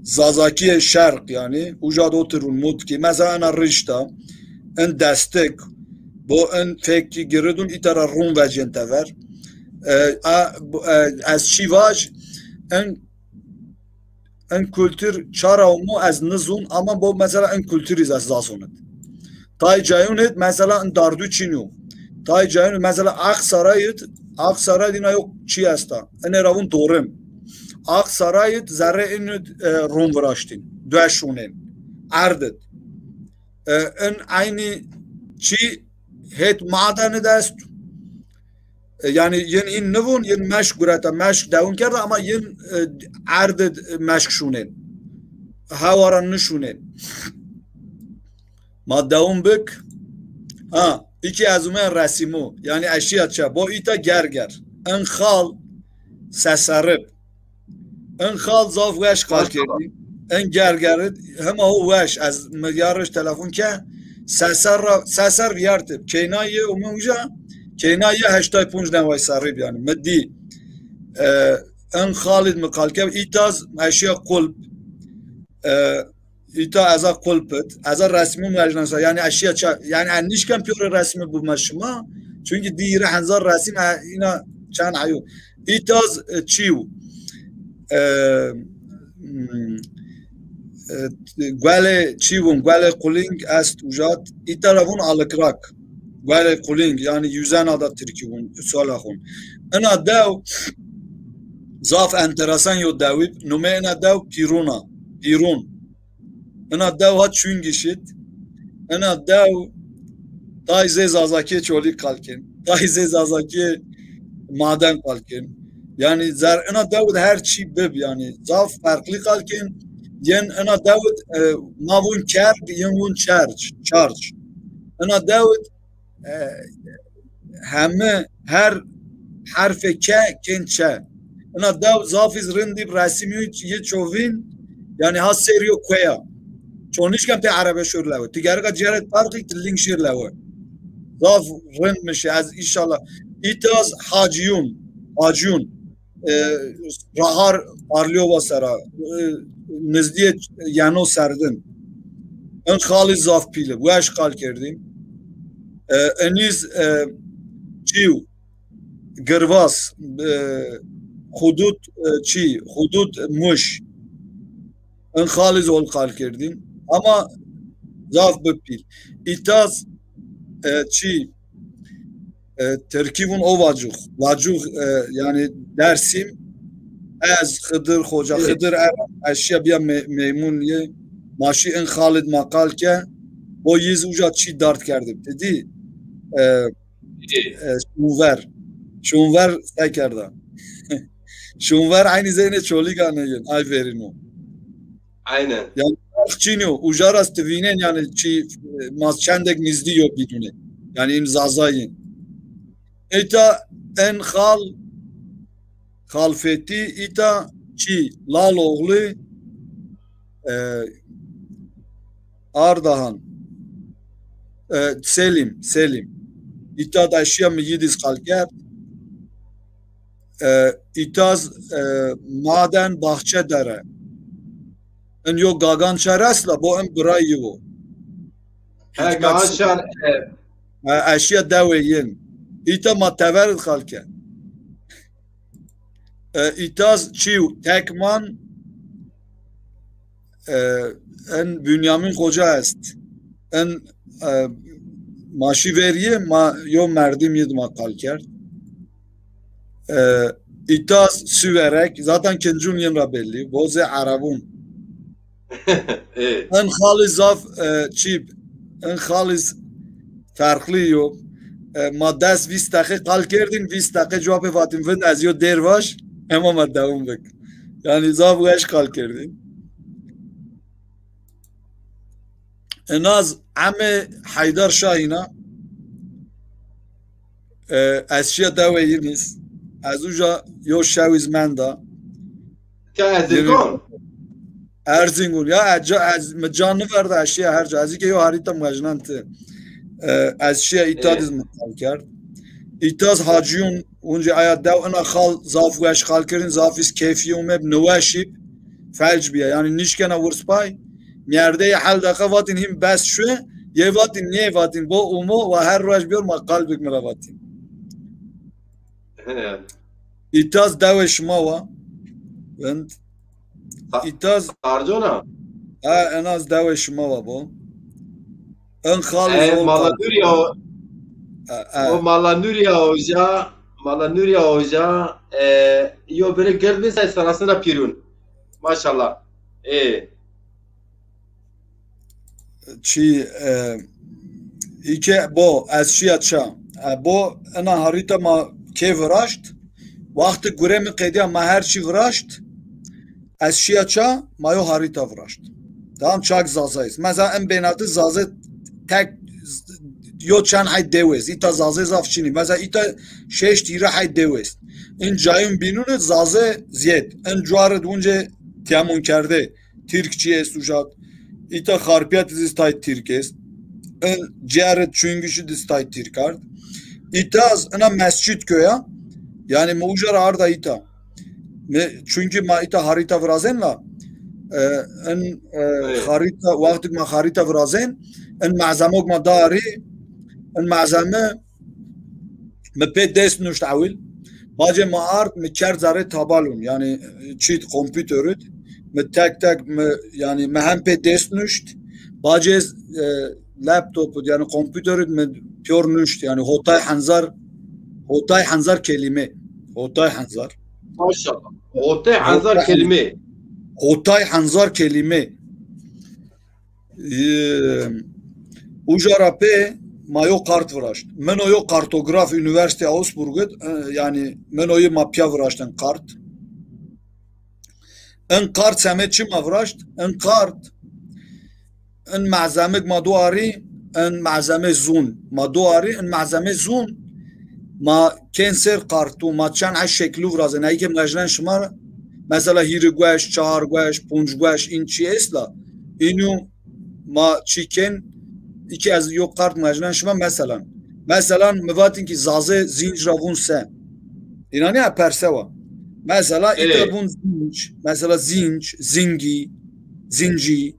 Zazakîye şerq yanî. Uca de otirun mutki. Mesela ina rişta, in destik, bo in fek kî giridun, îta ra run vecên tever. E, a, bu, e, ez çî vaj, in in kultur ça ra omo ez nizun, ama bo mesela in kultur iz ez zazun id. Tay cayun id mesela in dardu çin yo. Tay cayun id mesela Aksaray id, Aksaray id ina yo çi esta. Ine ra vun dorim. Aksaray id zerre in id, e, rum viraştin. Due şunen. Erd id. E, in aynî çi het maden id est. E, yanî yin în nivun, yin meşk gureta, meşk dewun kerda ama yin, e, erd id meşk şunen. Hewa ra nişunen. Ma dewun bik. Ha, iki ez ume resimu. Yanî eşîya ça. Bo îta gerger. In xal seserib. In xal zaf weş qal kerdî. In gergerid hema ho weş. Ez mi yarış telefon ke seser ra, seser viyartib. Keyna ye ume uca, keyna ye heştay punc neway serrib yanî. Mi dî, e, in xalid mi qal kerd. Îtaz eşya qulp. E, Îta ez a qul pit, ez a resmî muejnensa, yanî eşya ça, yanî en nişken pîyorê resmî bime şima, çunkî dî îre henzar resîm e, îna çend heyo. Îtaz, e, çîw, e, hmm, e, guelê çîwun, guelê quling est ujat, îta ra vun alikrak. Guelê quling, yanî yüzena da tirkî vun, sola xun. Ina dew, zaf enteresan yo dewî, numê ina dew Pîrun a. Pîrun. Ina dew ha çungî şit. Ina dew tay zê Zazakî Çolîg qal kên. Tay zê Zazakî Maden qal kên. Yanî zer ina dew de her çî bib, yanî zaf ferqlî qal kên. Yên ina dew de, e, ma vun kerg, yên vun çerç, çarç. Ina dew de, e, heme her herfê ke kên çe. Ina dew zafîz rindî resimî yi çovîn, yanî ha sêrî yo kueya. Ço nişken pê erebe şor lewe. Ti gereka ceret parqî ti ling şêr lewe. Zaf rind mişe ez înşallah. Îtaz Hacîyun. Hacîyun. E, rahar parlîyo va sera. E, nizdîyê yeno serdin. In xalî zaf pîl ib. Weş qal kerdîn. E, inîz, e, çîw, Girvas, e, hudut, e, çî, hudut Muş. In xalî zol qal kerdîn. Ama zaf bi pîl. Îtaz, e, çî, e, tirkî vun Ovacık. Vacık, e, yanî Dersim. Ez, Xidir, Xoca Xidir, ez, ez şiya bîya me-, meymun yê. Ma şî in xalî di ma qal ke. O yiz uca çî dard kerdib. Ti dî, e, e, şunver. Şunver se kerda. Şunver eynî zeynê Çolîgan ê yin. Ay verîno. Aynen. Yanî ferq çin o. Uca ra ti vînên yanî çî, e, ma çendek nizdî yo bînûnê. Yanî în Zaza yin. Îta en xal, Xalfetî, îta çî, Laloğlu, e, Ardahan, e, Selim, Selim. Îta da şiya mi yîdiz qal kerd. E, îtaz, e, Maden Bahçedere. In yo gagan çar est la, bo in biray yi wo. He, gagan çar, e. E, eşya dewê yin. Îta ma tever id xal ke. E, îtaz çîw, Tekman, e, en Bünyamin Xoca est. En, e, ma şî verîye, ma yo merdim yid ma qal kerd. E, îtaz Süverek, zaten kincun yin ra belli. Bozê Erebun. Ê. En xalî zaf, e, çîb. En xalî z-, ferqlî yo. E, ma des vîst deqe qal kerdîn, vîst deqe cewabê vatîn vind ez yo dêr vaş, ema ma dewam bik. Yanî zaf weş qal kerdîn. Inaz emê Heydar Şahîn a. E, ez şiya dewê yin iz. Ez uca yo şew iz menda. Ka Erzîngon? Erzîngon. Ya ez ca-, ez, mi ca niverda, ez şiya her ca. Ez ke yo harîta muejnan ti. E, ez şiya îta diz mi qal kerd. Îtaz Hacîyun, unce aya dew ina xal zaf weş qal kirin, zaf iz keyfî umeb, niweşîb, felc bîya. Yanî nişkena wirs pay. Mîyerdeyê hel deqa vatîn hîn bes şu, yê vatîn nê vatîn bo umo wa her roj biyor ma qal bik mi ra vatîn. He. Îtaz dewê şima wa. Rind. Îtaz Arcona? Ha, en az dewê şima wa bo. En xalî. E, zor Mala Nuriye o. E, e. O Mala Nuriye Hoca, Mala Nuriye Hoca, e, yo biri gird mi se sanasına pirun. Maşallah. E. Çî, e, îke bo, ez şiya ça. E, bo, ina harîta ma kê viraşt. Waxtê gure mi qedîya ma her çî viraşt. Ez şiya ça, ma yo harîta viraşt. Tamam, çak Zaza est. Mesela en bênatî Zaza tek yo çend hay dew est. Îta Zaza zaf çinî. Mesela îta şeşt hîrê hay dew est. In cayun bînûn id Zaza ziyed. In cuar id unce tîyamûn kerde. Tirkçî est uca. Îta Xarpîyet iz tay Tirk est. In cêr id Çungişî diz tay Tirk ard. Îta az ina Mescitköy a. Yanî mi uca ra arda îta. Mi, çunkî ma îta harîta virazen la. E, in, e, xarîta, wextêk ma xarîta virazên, in malzemok ma da arî, in malzeme mi pê dest nuşt ewil. Bacê mi ard, mi kerd zerrê tabalun. Yanî, e, çît kompûter id. Mi tek tek, mi, yanî, mi hem pê dest nuşt. Bacê, e, laptop id, yanî, kompûter id mi pîyor nuşt. Yanî, hotay henzar, hotay henzar kelîme. Hotay henzar. Maşallah. Hotay henzar kelîme. Hotay henzar kelîme. Ee, uca ra pê ma yo kart viraşt. Min o yo kartograf Unîversîteya Augsburg id, e, yanî min o yi ma pîya viraştin kart. In kart semê çi ma viraşt? In kart, in malzemik ma do arî, in malzemê zûn ma do arî, in malzemê zûn ma kên ser kartu, ma çend hay şeklû virazên. Ey ke mejnen şima ra, mesela hîrî gueş, çar gueş, punc gueş, în çî est la, înû ma çî kên, î ke ez yo kart mejnen şima, meselan. Meselan, mi vatin ki zazê zînc ra vûn se. Înanî ya perse wa. Mesela îta vûn zînc, mesela zînc, zîngî, zîncî,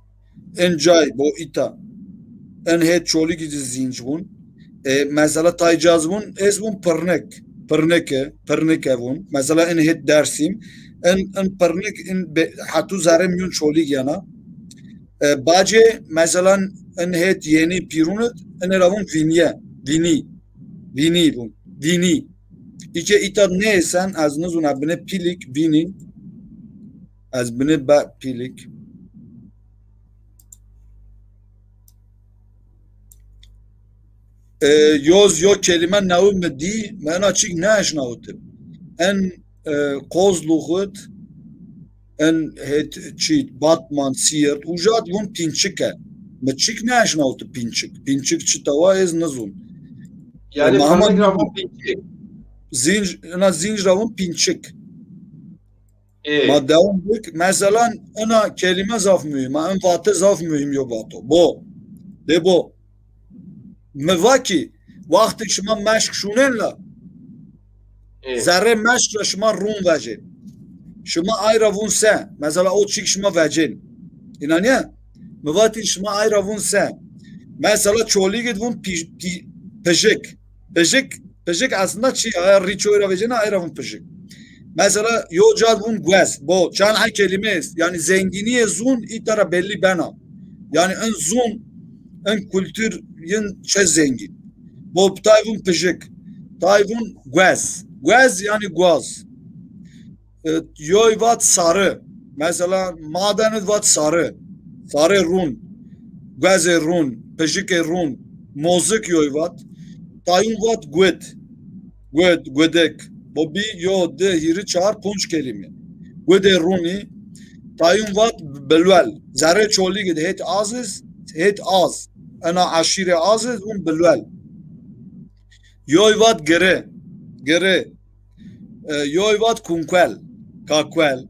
in cay bo îta. In hêt Çolîgî zî zînc vûn. E, mesela tay ca zî vûn, ez vûn pirnik. Pirnike, pirnike vûn. Mesela in hêt Dersîm. In, in pirnik, in be-, hetû zerrê mîyon Çolîg yena. E, bacê, mesela in hêt Yenî Pîrûn id, inê ra vûn vînye, vînî. Vînî vûn. Vînî. Î ke îta nêesen, ez nizûn, ez binê pîlîk vînî. Ez binê be pîlîk. E, yoz yo kelîme newi mi dî, mi ena çîk nêeşnawitib. En, e, Kozlux id, en hêt çî, Batman, Sîrt, uca id vûn pînçike. Mi çîk nêeşnawitib pînçik. Pînçik çita wa ez nizûn. Yanî, e, ma hema pirnik ra vûn pînçik. Zînc, ena zînc ra vûn pînçik. Ê. Ma dewam bik. Meselan, ina kelîme zaf muhîm a. In vate zaf muhîm yo vato. Bo. De bo. Mi va ki, wextê şima meşk şûnên la, ê, zerrê meşk ra şima rûn vecên. Şima ay ra vûn se. Mesela o çîk şima vecên. Înanîya? Mi vatî şima ay ra vûn se. Mesela Çolîg id vûn pî-, pî-, pijik. Pijik, pijik aslında çi ya? Rîçoy ra vecêna, ay ra vûn pijik. Mesela yo ca vûn guez. Bo, çand hay kelîme est. Yanî zengînîyê zûn îta ra bellî bena. Yanî in zûn, in kultur yin çe zengîn. Bo, tay vûn pijik. Tay vûn guez. Guez yanî guaz. E, yoy vat sarı. Mesela, maden id vat sarı. Sarê rûn, guezê rûn, pijikê rûn, mozik yoy vat. Tayûn vat gud. Gud, gudik. Bo bî yo, di, hîrî, çar, punc kelîme. Gudê rûnî. Tayûn vat bilwel. Zerrê Çolîg id hêt az iz, hêt az. Ena eşîrê az iz, vûn bilwel. Yoy vat giri. Giri. E, yoy vat kunkuel, kakuel.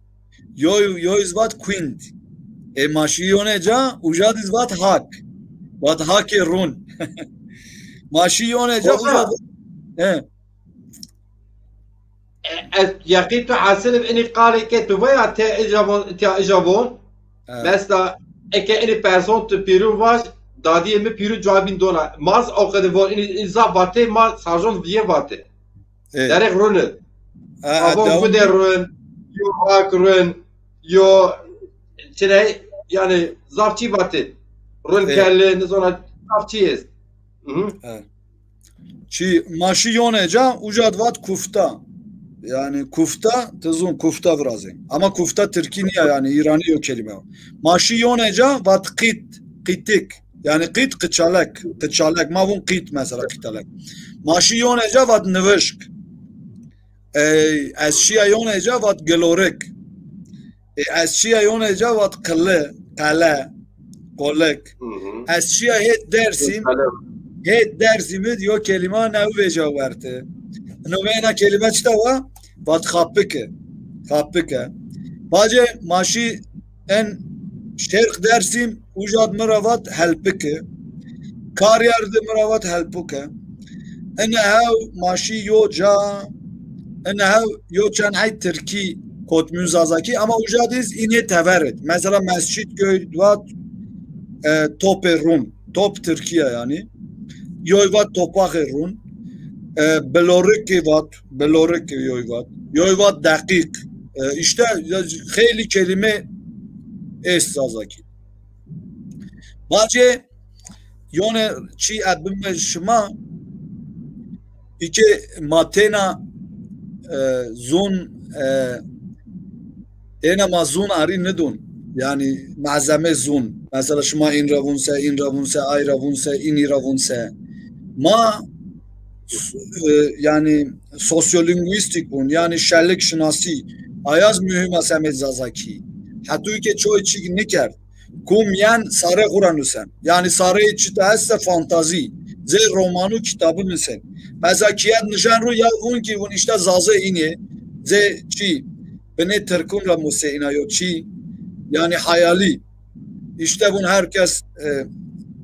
Yoy, yoy iz vat kuind. E, ma şî yonê ca, uca di iz vat hak. Vat hakê rûn. Ma şî yonê ca, uca di-, he. E, ez yeqîn tu hesin ib inî qalê ke tu veya te ija von, te ija von. Evet. Mesela, eke inî person tu pîrûn vaj, dadîyê mi pîrûn cewabîn dona. Ma zî o qede von, inî, inî zaf vatê, ma sarjon vîyê vatê. Evet. Derek rûn id. Ha, ha, avon devam. Gude rûn, yo hak rûn, yo çiney, yanî zaf çî vatê. Rûn, evet, kelli, nizona zaf çî est. Hı hı. Evet. Çi, ma şî yonê ca, uca di vat kufta. Yanî kufta, ti zûn kufta virazên. Ama kufta tirkî nîya, yanî îranî yo kelîme yo. Ma şî yonê ca, vat qît, qîtik. Yanî qît, qiçalek, qiçalek. Ma vûn qît mesela, qitalek. Ma şî yonê ca, vat nivişk. Ey, ez şîya yonê ca, vat gilorik. E, ez şîya yonê ca, vat qili, qele, qolik. Hı hı. Ez şîya hêt Dersîm, qele. Hêt Dersîm id yo kelîma newi vêca werte. Nomeyê na kelîme çita wa? Vat xapike. Xapike. Bacê ma şî en şerq Dersîm, uca di mi ra vat helpike. Karyer di mi ra vat helpuke. Ine hew ma şî yo ca, ine hew yo çend hey tirkî Kotmûn Zazakî, ama uca dîz înê tever id. Mesela Mescitköy vat, e, Topê Rûn. Top Tirkîya yanî. Yoy vat Topaxê Rûn. E, Bilorikî vat, Bilorikî yoy vat. Yoy vat Deqîq. E, îşte ya, xeylî kelîme est Zazakî. Bacê yone çî ez bime şima, îke ma têna, e, zûn, e, têna ma zûn arî nidûn. Yanî malzeme zûn. Mesela şima în ra vûn se, în ra vûn se, ay ra vûn se, înî ra vûn se. Ma, e, yanî sosyolinguîstîk vûn, yanî şelik şinasî. Ayaz muhîm a semêd Zazakî. Hetû ke çoy çîk nikerd. Kum yen sare xu ra nusen. Yanî sareyê çita esta fantazî. Zê romanû kitabî nusen. Mesela kiyet nişen ru ya vûn ki vûn îşte Zazê înê. Zê çî binê Tirkûn ra musê îna yo çî. Yanî hayalî. Îşte vûn herkes, e,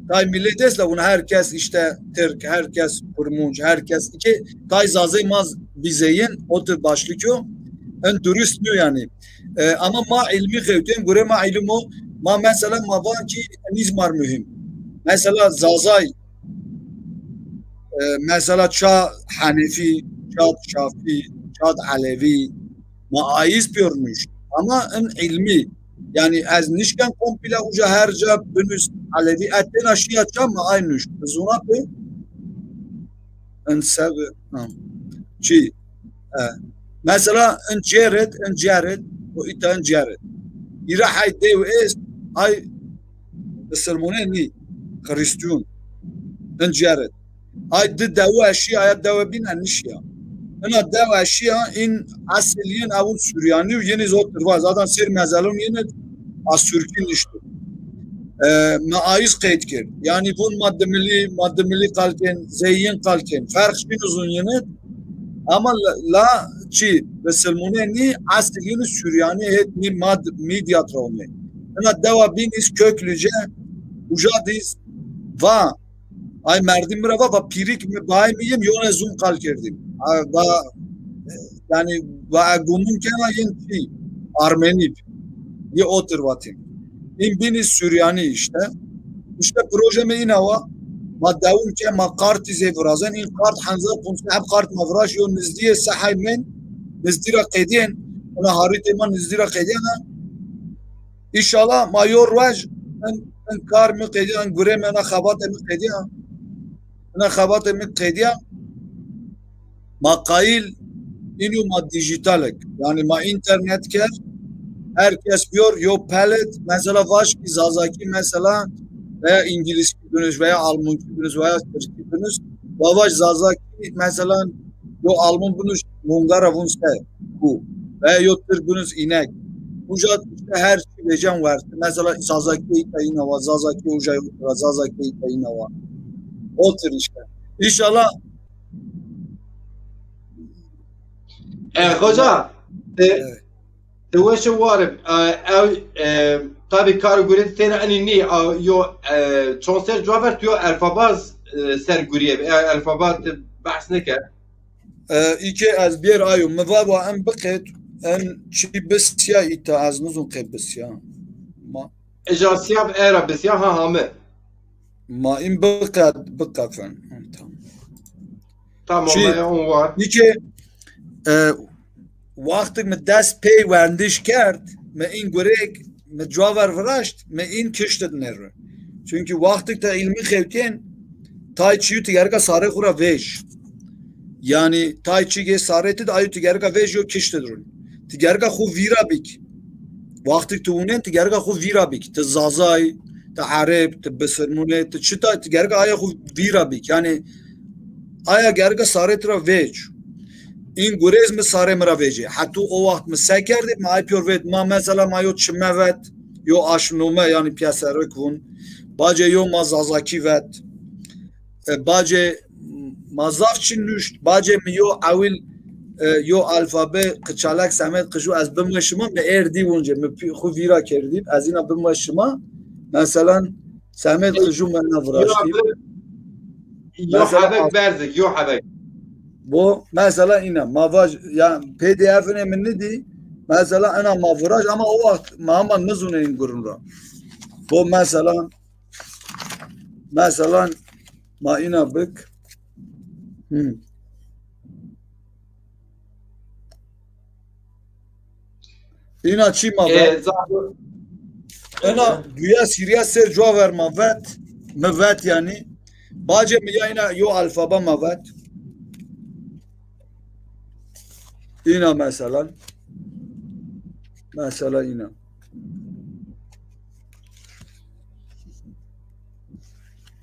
tay millet esta vûn herkes îşte Tirk, herkes Kurmunc, herkes ki tay Zazê ma bîzeyin, o tür başlık yo. En dürüst nîyo yanî. E, ama ma îlmî xewtên, gure ma îlim o. Ma mesela ma van ki nîzmar muhîm. Mesela Zazay, e, mesela ça Henefî, ça Şafî, ça Elewî, ma ayîz pîyor nuşt. Ama in îlmî. Yanî ez nişken komple uca her ca binus Elewî. Ez têna şiya ça ma ay nuşt. Zûna pê? In sev, ha. Çi? E. Mesela in cêrid, in cêrid, o îta in cêrid. Îra hay dew est, ay bisilmûne nî, Xrîstîyûn. In cêrid. Ay di dewe eşîya, aya dewe bîne nişîya. Ina dewe eşîya, în esil yin ewil Suryanî û yin iz o tirwa. Zaten sêr mezelûn yin iz Asûrkî nişto. E, mi ayîz qeyd kerd. Yanî vûn ma dimilî, ma dimilî qal kên, zey yin qal kên. Ferq şîn iz ûn yin iz. Ama la, la çi, bisilmûne nî, esil yin iz Suryanî hêt nî mad, Mîdyat ra omê. Ina dewa bîn iz Köklüce, uca dîz va, ay merdim mi ra va, va pîrik mi, baê mi yin, yone zûn qal kerdîm. A, va, yanî, va e gumûn kena yin çi, Armenî bi. Yê o tir vatîm. În bîn iz Suryanî îşte. Îşte proje mi îna wa. Ma dewam ke ma kartî zê virazen. În kart henzar ponc sey heb kart ma viraş, yo nizdîyê se hay men, nizdî ra qedîyen. Ina harîtê ma nizdî ra qedîyena. Înşallah ma yo ruej in, in kar mi qedîya, in gurê mi, ina xebatê mi qedîya. Ina xebatê mi qedîya. Ma qayîl înû ma dîjîtalek. Yanî ma înternet ker, her kes biyor yo pelet, mesela vaş ki Zazakî mesela veya Îngilizkî binus veya Almankî binus veya Tirkî binus, wa vaş Zazakî mesela yo Alman binus mungara vun se ku veya yo Tirk binus înek. Uca îşte her çî vecen wertî. Mesela Zazakî îta îna wa, Zazakî uca yo tira, Zazakî îta îna wa. O tir îşte. Înşallah. E, hoca, e, Evet. Ti weşe warib, e, ew, e, tabî kar û gurê têna enî nî, e, yo, e, çond ser cuwa ver tu yo elfaba, e, ser gurîye, e, elfaba ti behs neke. E, îke ez bêr ayo, mi va wa en biqet, en çî bisya îta, ez nizûn qe bisya. Ma. Eja siyab era bisya ha hame. Ma în biqet, biqefin. Tamam. Tamam, çi, e, on var. Îke, e, wextik mi dest pey wendiş kerd, mi în gurêk, mi cuwa ver viraşt, mi în kiştid nêri. Çunkî wextik te îlmî xewtên, tay çîyû ti gereka sarê xu ra vej. Yanî tay çî gê sarê ti de ayo ti gereka vej yo kiştid run. Ti gereka xu vîra bik. Wextik ti wunen ti gereka xu vîra bik. Ti Zazay, ti Ereb, ti Bisilmûne, ti çita, ti gereka aya xu vîra bik. Yanî aya gereka sarê ti ra vec. În gurêz mi sarê mi ra vecê. Hetû o wext mi se kerdî, mi ay pîyor vet. Ma mesela ma yo çime vet, yo aşnome, yanî pîyeserik vun. Bacê yo ma Zazakî vet. E, bacê ma zaf çi nuşt. Bacê mi yo ewil, e, yo alfabe qiçalak semed qijû ez bimwe şima, mi êr dî wunce, mi pî-, xu vîra kerdî, ez îna bimwe şima. Meselan, semed qijû mi ena viraştî. Yo mesela hebek berzik, yo hebek. Bo, mesela îna, ma vaj, ya P D F'ine mi nidî, Mesela ena ma viraj ama o waxt ma hema nizûnê în gurun ra. Bo mesela, mesela ma îna bik. Hı. Îna çî ma E, vet? Zaf- Ena duya sîrya ser cuwa ver ma vet. Mi vet yanî. Bacê mi ya îna yo alfabe ma vet. Îna mesela. Mesela îna.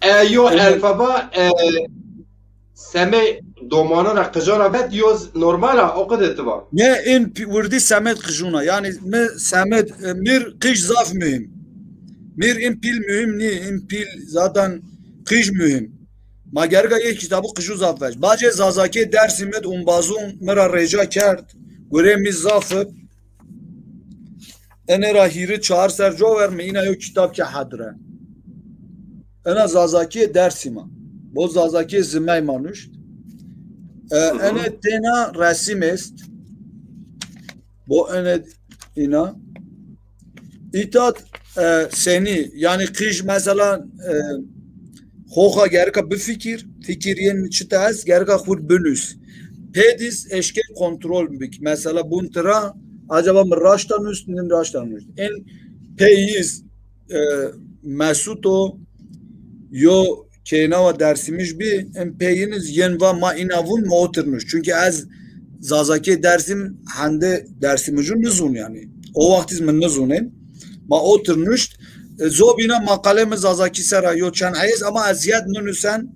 E, yo Ena- alfabe, e, semê domanan ra, qijan ra vet, yo z-, normal a, o qede ti va. Ne, în pi-, wirdî semed qijûn a. Yanî mi semed, e, mir qij zaf muhîm. Mir în pîl muhîm nî, în pîl zaten qij muhîm. Ma gerika yê kitabû qijû zaf vej. Bacê Zazakî Dêrsimî d umbazûn mi ra rêca kerd. Gurê mi zaf ib. Enê ra hîrê çar ser co ver mi îna yo kitab ke hedre. Ena Zazakîyê Dêrsim a. Bo Zazakîyê zimey ma nuşt. E, enê têna resim est. Bo enê îna. Îta d, e, senî, yanî qij mesela, e, xoxa gerika bifikir, fikir yên çita est, gerika xwu r binus. Pê diz eşkên kontrol bik. Mesela bun tira, acaba mi raşta nust, nin raşta nust. En pê yiz, e, Mesut o, yo kênawa Dêrsimij bî, en pê yin iz yin va ma îna vun, ma otir nuşt. Çünkü ez Zazakî Dêrsim hende Dêrsimijû nizûn yanî. O waxt iz mi nizûnên. Ma otir nuşt. E, zobîna maqale mi Zazakî sera yo çend heyz ama ez ziyad ninusen,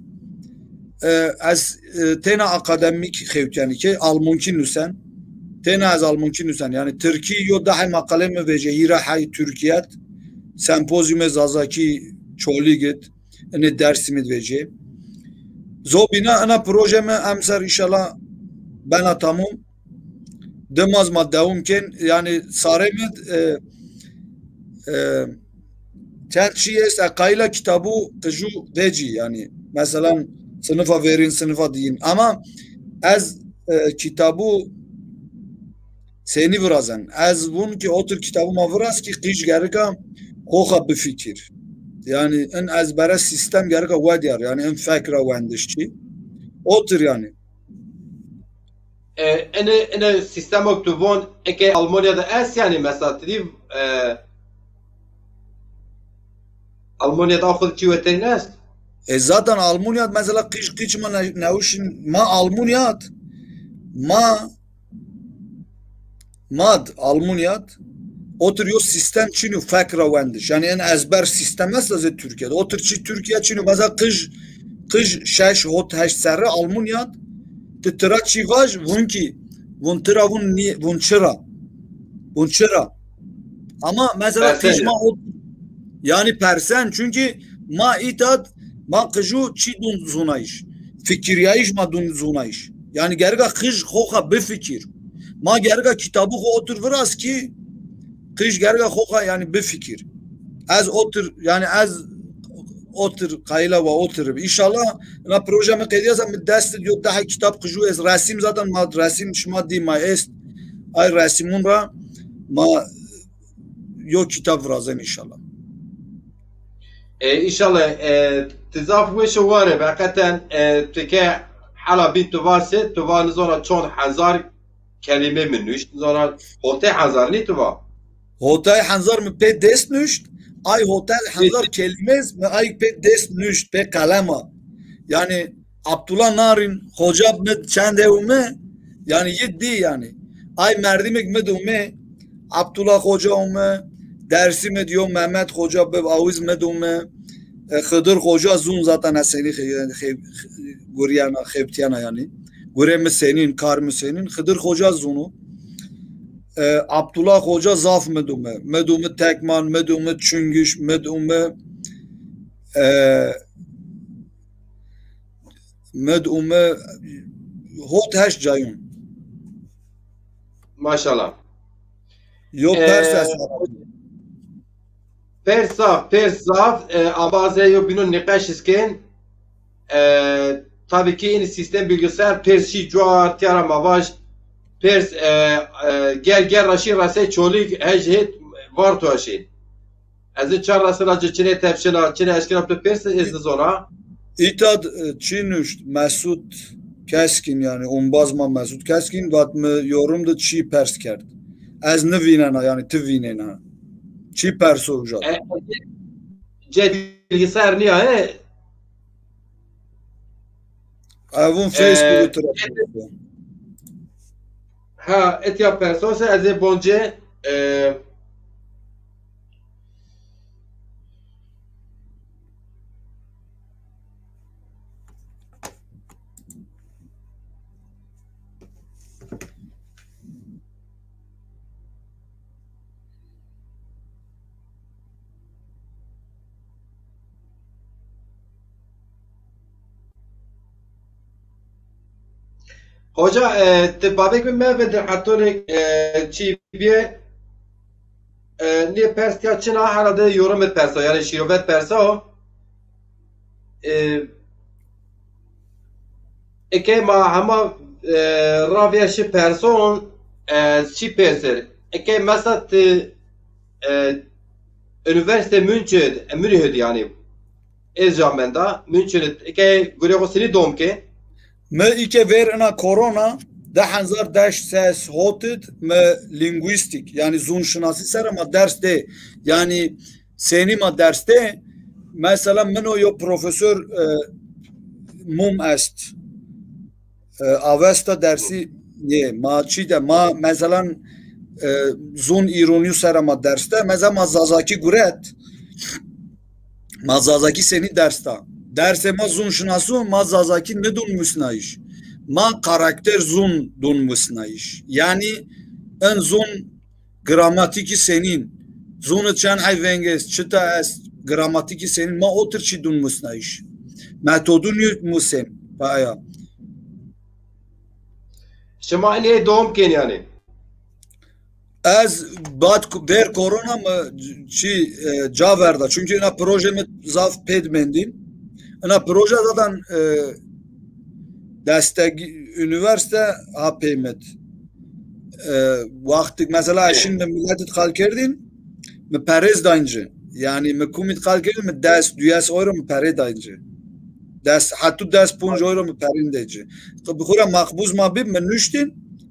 e, ez, e, têna akademîk xewt yanî ki Almankî nusen. Têna ez Almankî nusen. Yanî Tirkî yo dehê maqale mi vecê, hîra hey Tirkîye d, sempozyumê Zazakî Çolîg id, inê Dêrsimî d vecê. Zobîna ina proje mi emser înşallah bena tamum. Dimaz ma dewam kên. Yanî sarê mi, e, e, çend çî est, e, qayîl a kitabû qijû vecî yanî. Meselan sinifa verîn, sinifa diyîn. Ama ez, e, kitabû senî virazen. Ez vun ki otir kitabû ma viraz ki qij gerika xoxa bifikir. Yanî in ezbere sîstem gerika wediyar. Yanî in fekra wendiş çî. Otir yanî. E, ene, ene sîstemo tu von eke Almanya de est yanî mesela ti dî, e, Almanya de axud çî weterîn est? E, zaten Almanya mesela qij qij ma ne-, newşin ma Almanya ma Mad Almanya d otir yo sîstem çin o fekra wendiş. Yanî en ezber sîstem esta zê Tirkîye d. Otir çî Tirkîye çin o. Mesela qij, qij şeş, hot, heşt serre Almanya d. Ti tira çî vaj, vun ki, vun tira vun nî-, vun çira. Vun çira. Ama mesela qij ma o, yanî persen, çünkü ma îta d ma qijû çî dûn zûnayîş. Fikirîyayîş ma dûn zûnayîş. Yanî gerika qij xoxa bifikir. Ma gerika kitabû xo otir viraz ki qij gerika xoxa yanî bifikir. Ez otir, yanî ez otir qayîl a wa otir. Înşallah ina proje mi qedîya se mi dest id yo dehê kitab qijû est. Resim zaten ma resim şima dî ma est. Ay resimûn ra ma yo kitab virazen înşallah. E, înşallah, e, ti zaf weş û war ib. Heqeten, e, ti ke hela bîn tu va se, tu va nizona çond hezar kelîme mi nuşt, nizona hotay hezar nî tu va? Hotay hezar mi pê dest nuşt, ay hotay hezar kelîme mi ay pê dest nuşt, pê qelem a. Yanî Abdullah Narin Xoca mi çend ew mi, yanî yi dî yanî. Ay merdimik mi d ume, Abdullah Xoca ume, Dêrsimî d yo Mehmet Xoca bib awiz mi d ume, e, Xidir Xoca zûn zaten ez senî xe-, xe-, gurîyena, xebtîyena yanî. Gurê mi senîn, kar mi senîn, Xidir Xoca zûn o. E, Abdullah Xoca zaf mi d ume. Mi d ume Tekman, mi d ume Çungiş, mi d ume, e, Mi d ume hot heşt cayûn. Maşallah. Yo pers est. Pers zaf, pers zaf, e, ama ez ê yo bînon nîqeş iz kên. E, tabii ki în sîstem bilgisayar pers şî cuar tîya ra ma vaj pêrs, e, e, ger ger ra şî resey Çolîg, hej hêt Vartoya şî. Ez in çar resena ci çinê tepşena, çinê eşkena tu pêrs, ez nizona. Îta d-, e, çî nuşt Mesut Keskin, yanî ombaz ma Mesut Keskin, vat mi yorum de çî pers kerd. Ez nivînena, yanî ti vînena. Çî perso uca? E, cê bilgisayar nîya, he? Evun Facebook'u tira. Ha, etya perso se ez ê bonce, e, Hoca, e, ti babek mi mevindin hetonê, e, çî bîye, e, nê pers ya çina herhalde yorumê persa, yanî şîrovet persa o. E, eke ma hema, e, ravêr şi person, e, çî pêrsir. Eke mesela ti, e, Üniversite München, e, Münih'di yanî. Ez ca menda, München, eke gurê xo sinî dom ke. Mi îke ver ina korona, di hezar deşt ses hotid mi linguistik, yanî zûnşinasî sera ma ders de, yanî senî ma ders de, mesela min o yo profesor, e, Mum est. E, Avesta dersî yê ma çî de, ma meselan, e, zûn îronî sera ma ders de, mesela ma Zazakî guret, ma Zazakî senî ders da. Dersê ma zûn şinasû, ma Zazakî nidûn musnayîş. Ma karakter zûn dûn musnayîş. Yanî in zûn gramatîkî senîn, zûnê çend hey veng est, çita est, gramatîkî senîn, ma otir çî dûn musnayîş. Metodû nî musên paya. Şima enê dom kên yanî? Ez bad ku-, ver korona mi çî, e, ca verda. Çunkî ina proje mi zaf pêd mendîn. Ina proje zaten, e, destek üniversite ha pêmet. E, wextik mesela ez şin mi miletî qal kerdîn, mi perêz dayn ci. Yanî mi kumî qal kerdîn, mi des, duyes euro mi perê dayn ci. Des, hetû des ponc euro mi perên de ci. Bi xo ra maqbûz ma bîb, mi nuştîn,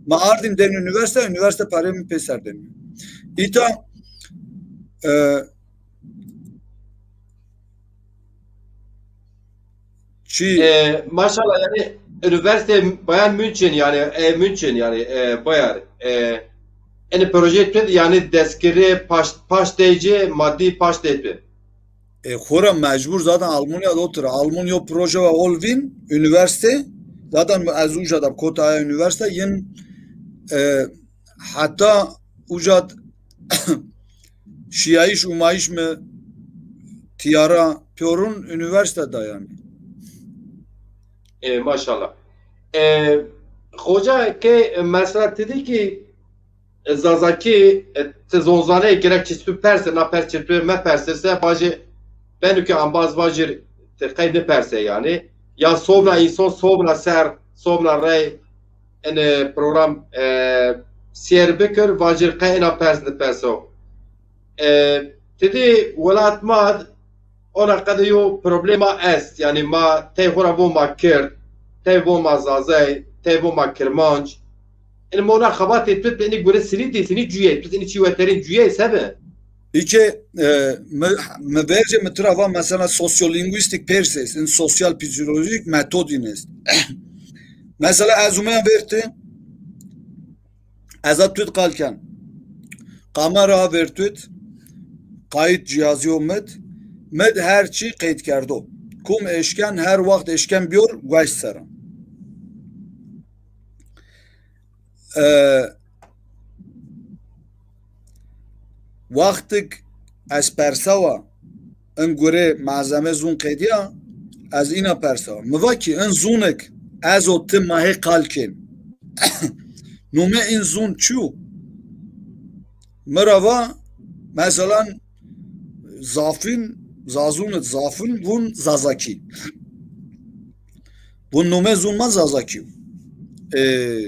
mi ardîn den üniversite, üniversite perê mi pêser den. Îta, e, çî? E, maşallah, yanî üniversite Bayern München, yanî, e, München, yanî, e, Bayern, e, enê projeyê tu, yanî destgirê paş, paş dey ci, madî paş dey tu. E, xora mecbur zaten Almanya de otir. Almanya o proje ve ol vîn, üniversite. Zaten ez uca da kota aya üniversite, yin, e, heta uca d-, şiyayış umayış mi tiyara piyorun üniversite da yanî. E, maşallah. E, hoca ke mesela dedi ki, e, Zazakî, e, ti zonzaneyê gerek çi tu perse, na pers çi tu meperse, se vajê beno ke ambaz vajir ti qey niperse yanî. Ya sobna înson, sobna ser, sobna rey, ene program, e, sêr bikir, vajir qey ena pers niperso. E, ti dî welat ma ona qede yo problema est. Yanî ma tey xo ra vo ma Kird, tey vo ma Zazay, tey vo ma Kirmanc. Yanî ma ona xebatê tu, tu inî gure sinî dî, sinî cuyey, tu inî çî weterên cuyey sebe? Îke, e, mi, mi vercê mi tira va mesela sosyolinguistik perses, in sosyal psikolojik metodin est. Mesela ez umeyan verti, ez a tut qal ken. Kamera ver tut, kayıt cihazı o mid, mid her çi qeyd kerdo. Kum eşken, her waxt eşken biyor, gueş sera. E, wextik ez persawa, in gure malzeme zun qediya, ez ina persawa. Mi va ki in zunik ez o ti ma hê qal kên. Nume in zun çu? Mi ra va, meselan, zafin, zazunit zafin vun Zazaki. Vun nume zun ma Zazaki. E,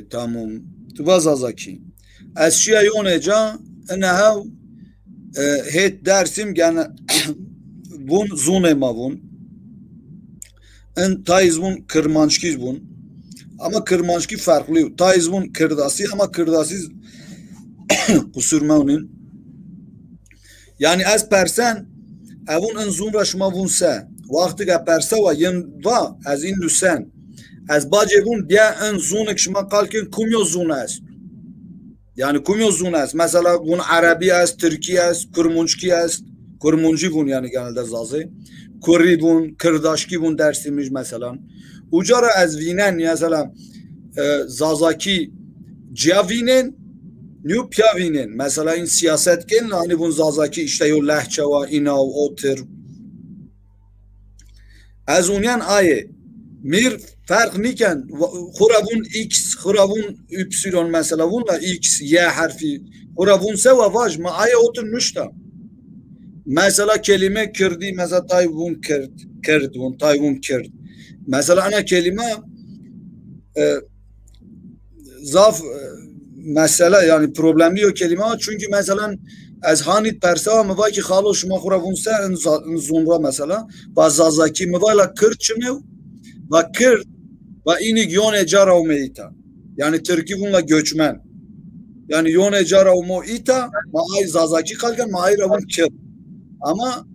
tamam. Tu va Zazakî. Ez şiya yonê ca, ina hew, e, hêt Dersim gene vun zunê ma vun. In tayîz vun Kirmanckî vun. Ama Kirmanckî ferqlî yo. Tayîz vun Kirdasî ama Kirdasî qusur mewnîn. Yanî ez persen, evun in zun ra şima vun se? Wextik ez persewa yin va, ez in nusen. Ez bacê vun diye in zunik şima qal kin kumyo zun est? Yanî kumyo zun est? Mesela vun erebî est, tirkî est, kurmunckî est. Kurmuncî vun yanî genelde Zazê. Kurî vun, kirdaşkî vun Dersimij mesela. Uca ra ez vînen, mesela, e, Zazakî ciya vînên, nîyo piya vînên. Mesela în sîyaset kên, hanî vun Zazakî îşte yo lehçe wa, înaw, otir. Ez unyen ayê. Mir ferq nîken. Xura vun X, xura vun Y mesela, vun la X, Y herfî. Xura vun se wa vaj, ma ayê otir nuşta. Mesela kelîme kirdî, mesela tay vun kird, kird vun, tay vun kird. Mesela ena kelîme, e, zaf, e, mesele, yanî problemlî yo kelîme, çünkü mesela ez hanî persewa, mi va ki xalo şima xura vun se in, za- in zun ra mesela, va Zazakî, mi va la kird çimew, va kird, va înî yonê ca ra omê îta. Yanî tirkî vun la göçmen. Yanî yonê ca ra omo îta, ma ay Zazakî qal ken, ma ay ra vun kird. Ama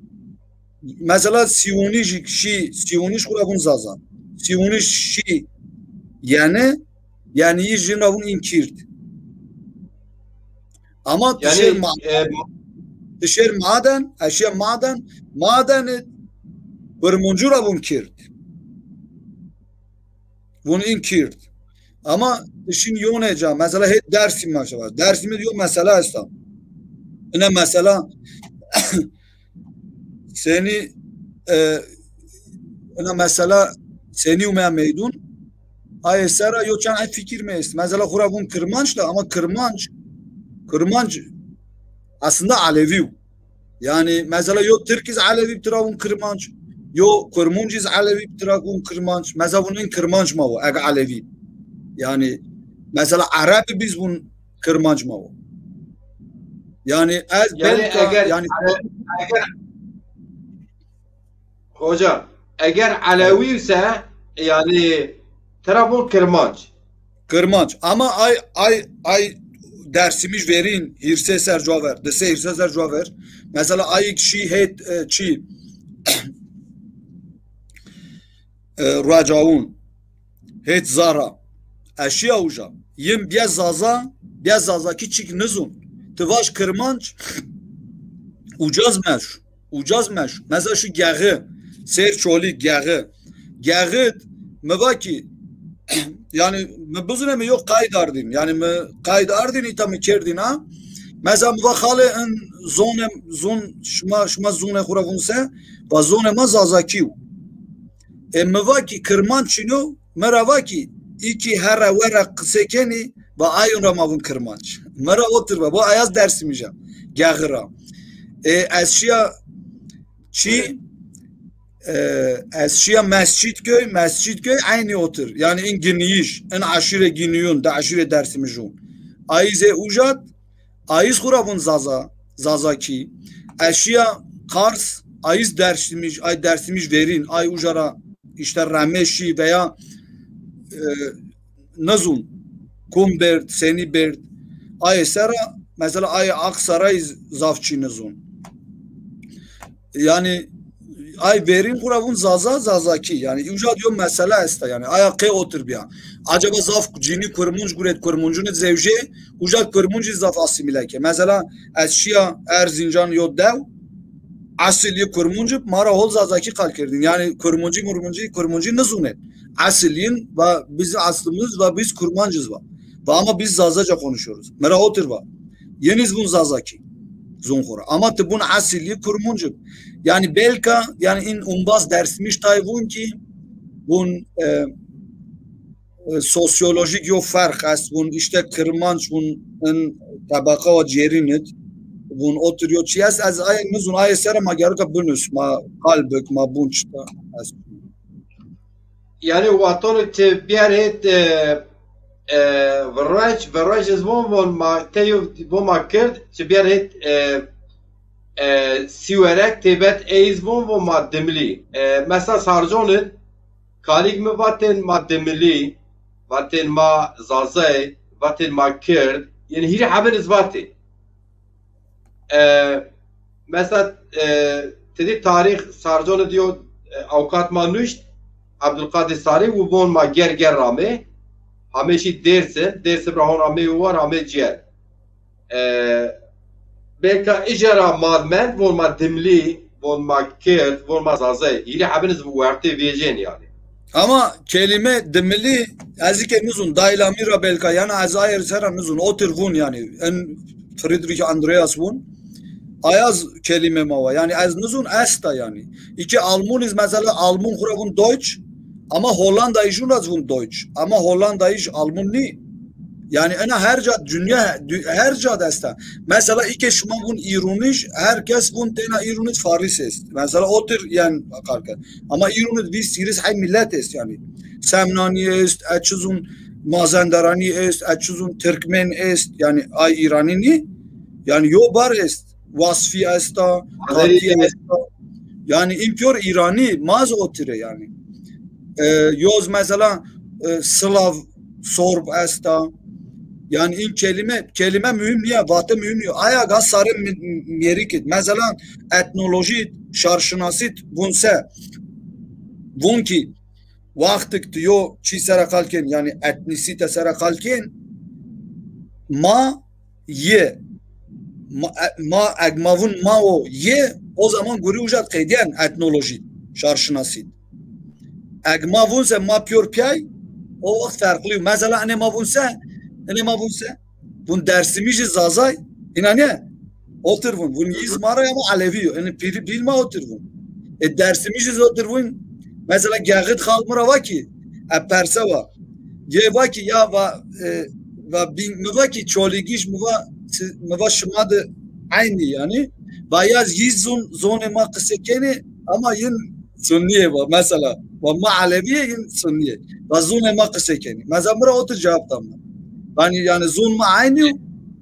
mesela Sîwûnî jî şî, Sîwûnî jî xura vun Zaza. Sîwûnî şî yeni, yanî yî jî ra vun în kird. Ama ti şêr ma- e, ti şêr maden, eşya maden, madenê Kurmuncu ra vun kird. Vun în kird. Ama ti şin yonê ca, mesela hê Dersim mesela. Dersimî yo mesela esta. Ina mesela senî, e, ina mesela senî umeya meydun? Ayê sera yo çend ay fikir mi est. Mesela xura vun Kirmanc da, ama Kirmanc, Kirmanc aslında Alevî yo. Yanî mesela yo Tirk iz Alevî bi tira vun Kirmanc, yo Kurmunc iz Alevî bi tira vun Kirmanc. Mesela vun în Kirmanc ma wo, eg Alevî. Yanî mesela Ereb biz vun Kirmanc ma wo. Yanî ez Yanî belka, eger yanî Ere- eger Hoca, eger Elewî ise, yanî tira vun Kirmanc. Kirmanc. Ama ay, ay, ay Dersimij verîn hîrsê ser cuwa ver, di sey hîrsê ser cuwa ver. Mesela ay kişî hêt, e, çî, e, Ruecawun, hêt Zara. Eşiya uca. Yin biye Zaza, biye Zazakî çik nizun. Ti vaj Kirmanc, ucaz meş. Ucaz meş. Mesela şu Gexi, Sêr Çolî, Gexi. Gexi, mi va ki, yanî mi bizune mi yo qayd ardîn. Yanî mi qayd ardîn îta mi kerdîn ha. Mesela mi va xalê in zone, zon, şima, şima zone xura vun se, va zone ma Zazakî yo. E, mi va ki Kirmanc çin o, mi ra va ki, î ki here were qise kenî, va ayun ra ma vun Kirmanc. Mi ra otir va, va ayaz Dersimij a, Gexi ra. E, ez şiya çî, e, ez şiya Mescitköy, Mescitköy eynî otir. Yanî în Ginîyij, în eşîrê Ginîyun, di eşîrê Dersimijun. Ayîzê ucat, Ayîz xura vun Zaza, Zazakî. Eşiya Kars, ayîz Dersimij, ay Dersimij verîn, ay uca ra îşte Remeşî veya, e, nizun, kum berd, senî berd. Ayê sera, mesela ayê Aksaray zaf çî nizun. Yanî ay verîn xura vun Zaza, Zazakî. Yanî uca yo mesele esta. Yanî aya qey otir biya. Acaba zaf cinî Kurmunc guret, Kurmuncunî zewjê, uca Kurmuncî zaf asîmîle ke. Mesela ez şiya Erzincan yo dew, esil yi Kurmunc ib, ma ra hol Zazakî qal kerdîn. Yanî Kurmuncî, Murmuncî, Kurmuncî nizunên. Esil yin va biz aslimiz va biz Kurmanciz va. Va ama biz Zazaca konuşuyoruz. Mi ra otir va. Yin iz vun Zazakî. Zun xora. Ama ti bun esil yi Kurmunc ib. Yanî belka, yanî în umbaz Dersimij tay vun ki vun, e, e, sosyolojik yo ferq est, vun îşte Kirmanc, vun în tebaqa wa cêrîn id, vun otir yo çî est, ez ay nizun, ayê sera ma gereka binus, ma qal bik, ma bun çita est. Yanî wextano ti biyarê, e, E, Virwenc, Virwenc ez von, von ma teyo, von ma Kird, çi bîyer hêt, e, e, Sîwerek têbet ey iz von, von ma Dimilî. E, mesela Sarconid, kalîk mi vatên ma Dimilî, vatên ma Zazay, vatên ma Kird, yanî hîrê hebin iz vatê. E, mesela, e, tedî tarîx Sarconid yo, e, awkat ma nuşt, Abdulkadir Sarî, û von ma ger ger ramê, hamê şî Dêrsim, Dêrsim ra hona amê û war amê ciyer. E, belka îca ra ma mend, von ma Dimilî, von ma Kird, von ma Zazay. Hîrê hebin iz wertê vêjên yanî. Ama kelîme Dimilî, ez î ke nizun, dayla mi ra belka, yanî ez ayer sera nizun, otir vun yanî, en Friedrich Andreas vun, ayaz kelîme ma wa, yanî ez nizun esta yanî. Î ke Almun iz mesela, Almun xura vun Deutsch, ama Hollandayijun ra vun Deutsch, ama Hollandayij Almun nî. Yanî ena her ca, dinya, dü- her ca de esta. Mesela î ke şima vun Îrunij, her kes vun tena Îrunij Faris est. Mesela otir yanî qal ken. Ama Îrunij vîst hîris hey milet est yanî. Semnanî est, e çizun Mazenderanî est, e çizun Tirkmen est, yanî ay Îranî nî. Yanî yo bar est. Wasfî esta, Azerî Katî esta. Yanî în pîyor Îranî, ma zi otir ê yanî. E, yoz mesela, e, Slav, Sorb esta. Yanî în kelîme, kelîme muhîm nîya, vate muhîm nîyo. Aya ga sare mi- mîyerîk id. Mesela etnolojî, şarşinasî vun se. Vun kî wextik ti yo çî sera qal kên, yanî etnîsîte sera qal kên, ma yê, ma, e- ma, eg ma vun ma o yê, o zaman gurî uca qeydîyen etnolojî, şarşinasî. Eg ma vun se ma pîyor pîyay, o wext ferqlî yo. Mesela enê ma vun se, enê ma vun se, vun Dersimijî Zazay, îna nê? Otir vun. Vun yiz ma ra ama Elewî yo. Enê pîl, pîl ma otir vun. E, Dersimijî otir vun. Mesela Gexit xal mi ra va kî, e, perse va. Yê va kî ya va, e, va bin, mi va kî Çolîgij, mi va, si- mi va şima de eynî yanî. Va ya yiz zun, zonê ma qise kenê, ama yin Sunnî yê va, mesela. Va ma Elewî yê, yin Sunnî yê. Va zonê ma qise kenî. Mesela mi ra otir cewab da mi. Vanî yanî zon ma eynî yo,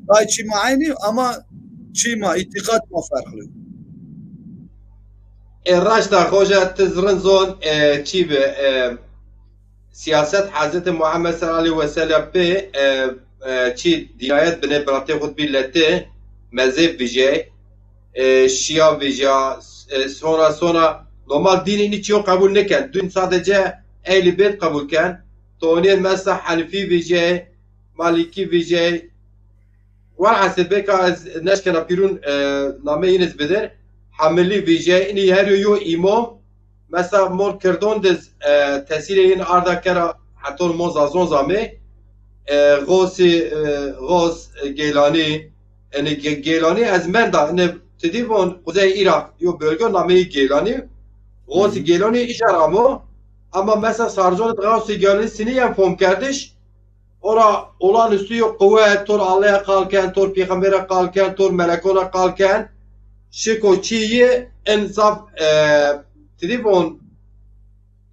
tay çî ma eynî yo, ama çî ma, îtîqat ma ferqlî yo. E, raşt a, xoca, ti zî rind zon, e, çî bi, e, sîyaset Hezretî Muhammed sallallahu aleyhi ve sellem pê, e, e, çî dînayet binê biratê xwu bî letê, mezheb vijê, e, şîya vîja, e, sona sona normal dînî nî çîyo qebul nêken. Dûn sadece ehlî beyt qebul ken. Tonîyên mesela Henefî vîjey, Malîkî vîjey. Welhasil bêka ez neşkena pîrûn, e, nameyê yin iz bidir. Hemilî vîjey. Înî her yo yo îmom. Mesela mon Kirdon diz, e, tesîrê yin arda kera heton mon Zazon zamê. E, Xosî, e, Xos, e, Geylanî. Enê Ge-, Geylanî ez menda, enê ti dî von Kuzey Îraq, yo bölge nameyî Geylanî. Xosî Geylanî îcar amo. Ama mesela Sarconid Xosî Geylanî sinî yen fom kerdiş. Ora olağanüstü yo quwet, tor Allah'a qal ken, tor pêxembere qal ken, tor melekona qal ken. Şiko çî yê en zaf, e, ti dî von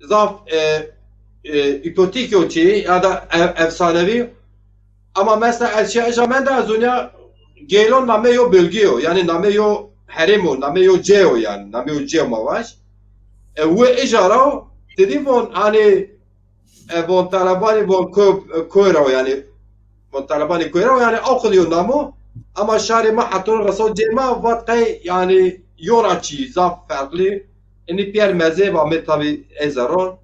zaf, e, e, hîpotîk yo çî ya da ev-, efsanevî. Ama mesela ez şîya îja menda, ez onya Geylon namê yo bölgî yo. Yanî namê yo herêm o, namê yo cê yo yanî. Namê yo cê yo ma vaj. E, wi îja ra ti dî von, hanî, e, von talebanî von ko-, e, koy ra o yanî. Von talebanî koy ra o yanî, o qidî yo namo. Ama şarê ma heton reso cê ma, vat qey yanî yo ra çî zaf ferqlî. Înî pîyer mezheb amê tabî ey zerron.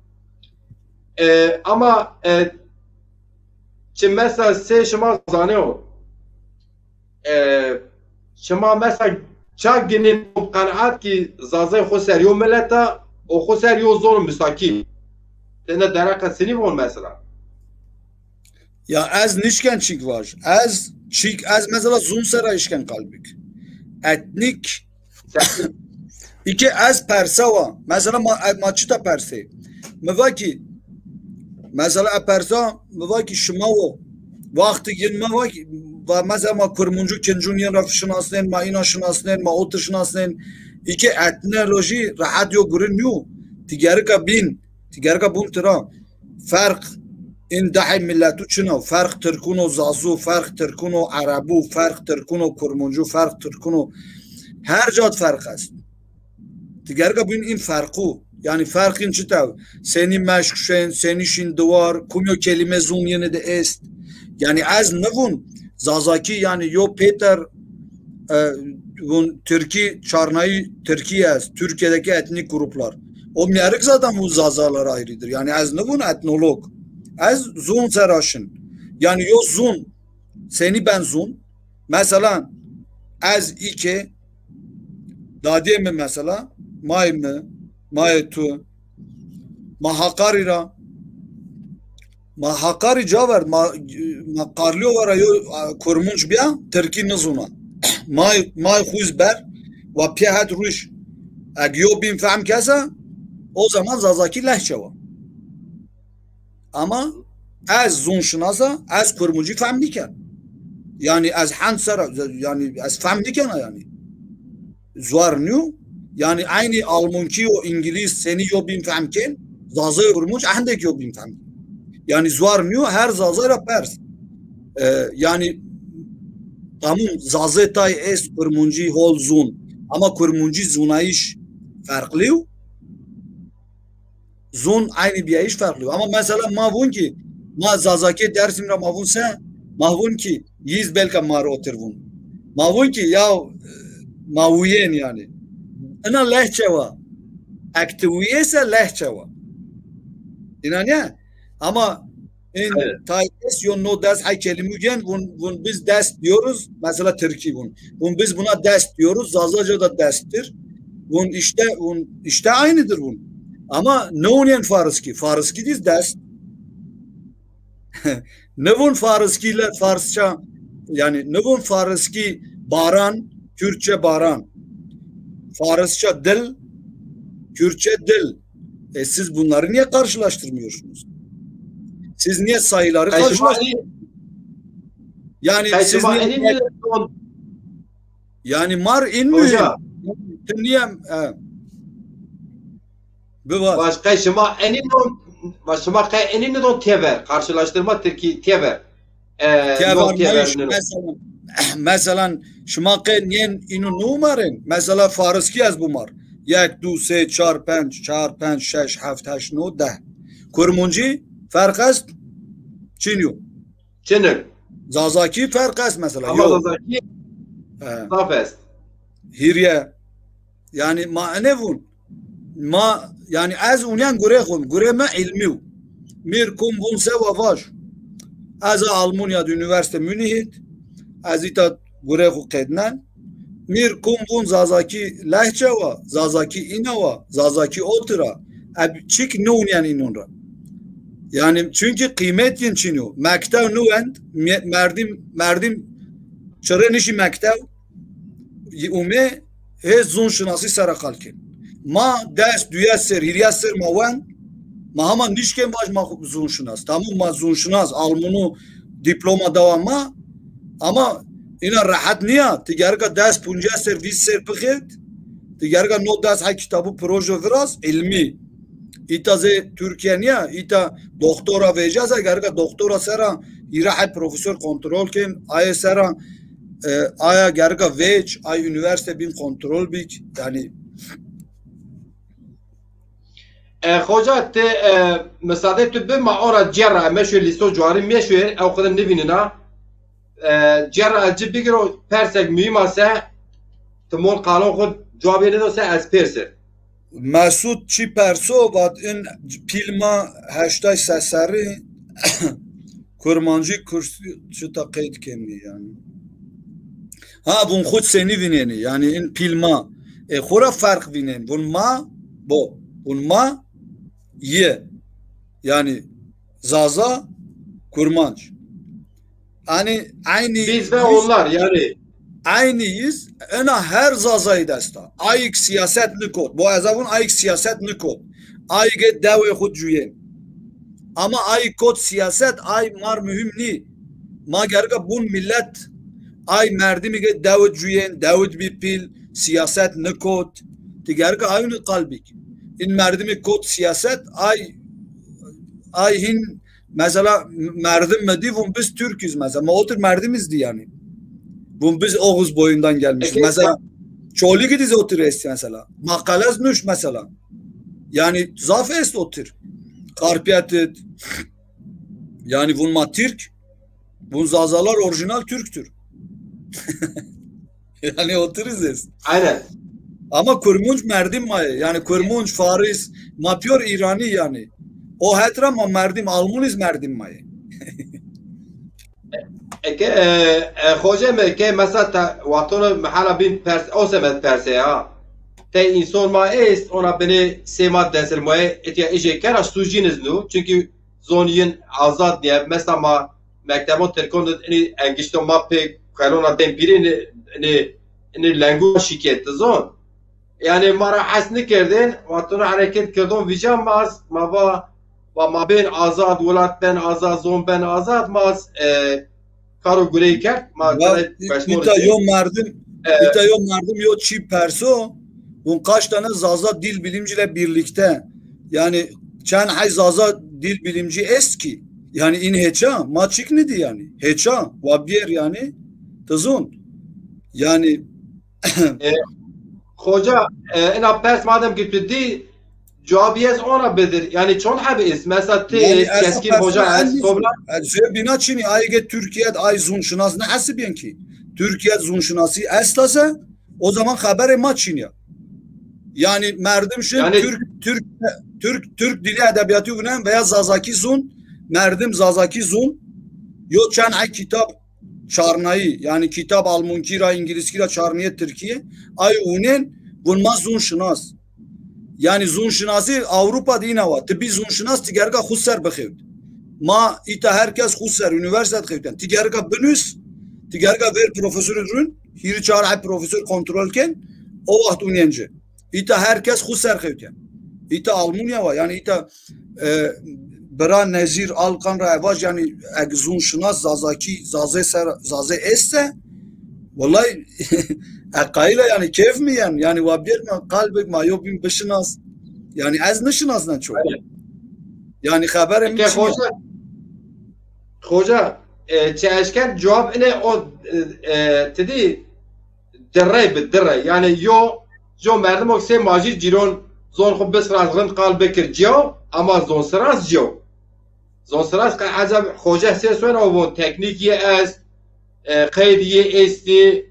E, ama, e, çi mesela sey şima zanê o. E, şima mesela ça ginên qenaat kî Zazay xo ser yo milet a, o xo ser yo zon mustakîl. Tene dereqa sinî von mesela. Ya ez nişken çîk vaj. Ez çîk, ez mesela zon sera işken qal bik. Etnîk. Î ke ez persa wa. Mesela ma, ma çita persê? Mi va kî, mesela e persa, mi va kî şima wo. Wextî yin mi va kî, va mesela ma Kurmuncu Kincun yin ra şinasnên, ma îna şinasnên, ma otir şinasnên. Î ke etnolojî rehet yo gurin nîyo. Ti gerika bîn, ti gerika bûn tira. Ferq In dehê milletu çin o. Ferq Tirkun o Zazu, ferq Tirkun o Erebu, ferq Tirkun o Kurmuncu, ferq Tirkun o, her cad ferq est. Ti gerga bîn in ferqu. Yani ferqin çi tew? Senî meşk şên, senî şîn diwar, kumyo kelîme zûn yeni de est. Yani ez nivun Zazakî yani yo Peter e, vun Tirkî, çarnayî Tirkî ez, Türkiye'deki etnik gruplar. O mîyerik zaten vun Zazalar ayrıdır. Yani ez nivun etnolog. Ez zûn sera şin. Yani yo zûn, senî ben zûn. Mesela ez îke, dadê mi mesela, may mi, mayê tu, ma Hakarî ra, ma Hakarî ca ver, ma, ma Karlîyo vera yo, a, Kurmunc bîya, Tirkî nizûna. May, may xuz ber, wa pîya het ruj. Eg yo bîn fehm kesa, o zaman Zazakî lehçe wa. Ama ez zûn şinasa, ez Kurmuncî fehm nîken. Yani ez hend sera, yani ez fehm nîkena yani. Zuar nîyo. Yani aynî Almankî û Îngilîz senî yo bîn fehm kên, Zazay û Kurmunc ehendek yo bîn fehm kên. Yani zuar nîyo, her Zazay ra pers. E, yani tamam, Zazay tay est, Kurmuncî hol zûn. Ama Kurmuncî zûnayîş ferqlî yo. Zûn eynî bîyayîş ferqlî yo. Ama mesela ma vûn kî, ma Zazakê Dersim ra ma vûn se, ma vûn kî, yîz belka ma ro otir vûn. Ma vûn kî ya, ma wuyên yani. Ina lehçe wa. Ek ti wuyê se lehçe wa. Ina ne? Ama in Evet. tay est yo no dest hay kelimu gen, vûn, vûn biz dest diyoruz. Mesela Tirkî vûn. Vûn biz buna dest diyoruz. Zazaca da desttir. Vûn işte, vûn işte aynıdır vûn. Ama ne unen Fariski? Fariski diz dest. Ne vûn Fariski ile Farsça, yani ne vûn Fariski baran, Kürtçe baran. Farsça dil, Kürtçe dil. E, siz bunları niye karşılaştırmıyorsunuz? Siz niye sayıları Qey şima karşılaştırıyorsunuz? Yani Qey siz şima niye enî nidon Yani mar in mi? Hoca. Ti niye, e, biva. Baş qey şima enî nidon, baş şima qey enî nidon tever. Karşılaştırma Tirkî tever. E, Tever yol tever neyş, nidon. Mesela, mesela şima qey nîyen inu numaren? Mesela Fariski ez bumar. Yek, du, se, çar, penc, çar, penc, şeş, heft, heşt, no, deh. Kurmunci ferq est? Çin yo. Çinir. Zazakî ferq est mesela. Ama yo. Zazakî He. Zaf est. Hîrye. Yani ma ene vûn. Ma, yani ez unyan gure xun. Gure me ilmi. Mir kum vûn se wa vaj. Ez a Almanya de üniversite Münihit. Ez îta gure xu qednen. Mir kum vûn Zazakî lehçe wa, Zazakî îna wa, Zazakî otira. Eb çik nûnyen inûn ra. Yani çünkü qîmet yin çin yo. Mektev nûwend, me-, merdim, merdim çire nişî mektev, yi ume hê zûn şinasî sera qal kên. Ma des, duyes ser, hîriyes ser ma wen, ma hema nişkên vaj ma xu-, zûn şinas. Tamam ma zûn şinas, Almunu diploma dawa ma, ama ina rehet niya. Ti gerika des, puncas ser, vîst ser bixêt, ti gerika no des hay kitabû proje viraz, ilmî. Îta zê Türkiye niya, îta doktora vêca zê, gerika doktora sera hîra hay profesor kontrol kên, aye sera, e, aya gerika vêc, ay üniversite bîn kontrol bîk. Yani E, xoca, ti, e, misade tu bi, ma ora cera, meşo lîsto cuarî meşo, ew qede nivînina. E, cera ez ci bigiro, persek muhîm a se, ti mol qalon xo cewabê nido se ez pêrsir. Mesut çi perso, vat in pîl ma heştay seserî Kurmancî kursî çita qeyd kenî yani. Ha, vun xud senî vînenî. Yani in pîl ma. E, xura ferq vînen. Vun ma, bo. Vun ma, yi. Yani Zaza, Kurmanc. Yani aynı Biz ve yüz, onlar yani. Aynı yüz, ena her Zazayî desta. Ayik siyaset nikot. Bu ezavun ayik siyaset nikot. Ayige dewê xud cuyen. Ama ay kot siyaset, ay mar muhim nî. Ma gerika bun millet, ay merdimî ke dewid cuyên, dewid bî pîl, siyaset nikot. Ti gerika ayûnî qal bîk. In merdimî kot siyaset, ay, ay hin Mesela m-, merdim mi dî, vun biz Türküz mesela. Ma otir merdimiz dî yani. Vun biz Oğuz boyundan gelmişiz. Mesela Çolîgî dî zî otir est mesela. Ma qelez nuşt mesela. Yani zaf est otir. Karpiyatid. Yani vun ma Türk. Vun Zazalar orijinal Türktür. Yani otir iz est. Aynen. Ama Kurmunc merdim ma yê. Yani Kurmunc, Faris, ma pîyor İrani yani. O het ra ma merdim, Almuniz merdim ma yê. Eke, e, e, xoce mi ke mesela ta, wextona mi hala bin pers, o semed perse ya. Te inson ma est, ona bini sê ma desil moye, etiya ije kera suciniz nu. Çünkü zon yin azad niye. Mesela ma mektebon Tirkon de ini engişto ma pê kelona dem piri ini, ini, ini lengu şikayet zon. Yani ma ra hes nikerdin, wextona hareket kerdon vîca ma, ma va, va ma bên azad, welat ben azad, zon ben azad, ma, e, karo gurey kerd, ma Ya, kare i-, peşmon îta yo merdim, e, îta yo merdim yo çî perso, vun kaç tane Zaza dil bilimciyle birlikte, yani çend hay Zaza dil bilimci est ki, yani in heça, ma çik nidi yani, heça, wa biyer yani, tizun. Yani E, xoca, e, ina pers madem ki tu dî, cewabî ez ona bidir. Yani çond hebî est? Mesela ti Yani est, ez Keskîr Hoca est, Toplan. Yani zê bîna çinî, ay ge Türkiye ay zunşinas ne hesibyen ki. Türkiye zunşinasi esta se, o zaman xeberê ma çinî ya. Yani merdim şin Yani Türk, Türk, Türk, Türk dili edebiyatı unen veya Zazaki zun, merdim Zazaki zun, yo çend ay kitap çarnayî, yani kitap Almankî ra, Îngilizkî ra çarnîye Tirkîye, ay unen, vun ma zunşinas. Yani zunşinasî Avrupa de îna wa. Ti bî zunşinas, ti gereka xu ser bixewt. Ma îta herkes xu ser, unîversîte de xewten. Ti gereka binus, ti gereka ver profesorî run, hîrî çar heb profesor kontrol ken, o waxt unen ci. Îta herkes xu ser xewten. Îta Almunya wa, yani îta e, bira Nezîr Alkan ra evaj, yani eg zun şinas Zazakî, Zazê ser, Zazê est se, wellay, e, qayîl a yani keyf mi yen, yani wa bir ma qal bik ma yo bin bişinas. Yani ez nişinasnen çok. Aynen. Yani xeberê mi Eke çin ya. Xoca, xoca, e, çi eşken cewab ine o, e, e, ti dî, dirre bi dirre. Yani yo, yo merdimo sê majî cîron zon xu bisras rind qal bikir ciyo, ama zon siras ciyo. Zon siras qe eceb xoce sê soen o von teknîk yê est, e, qeyd yê estî,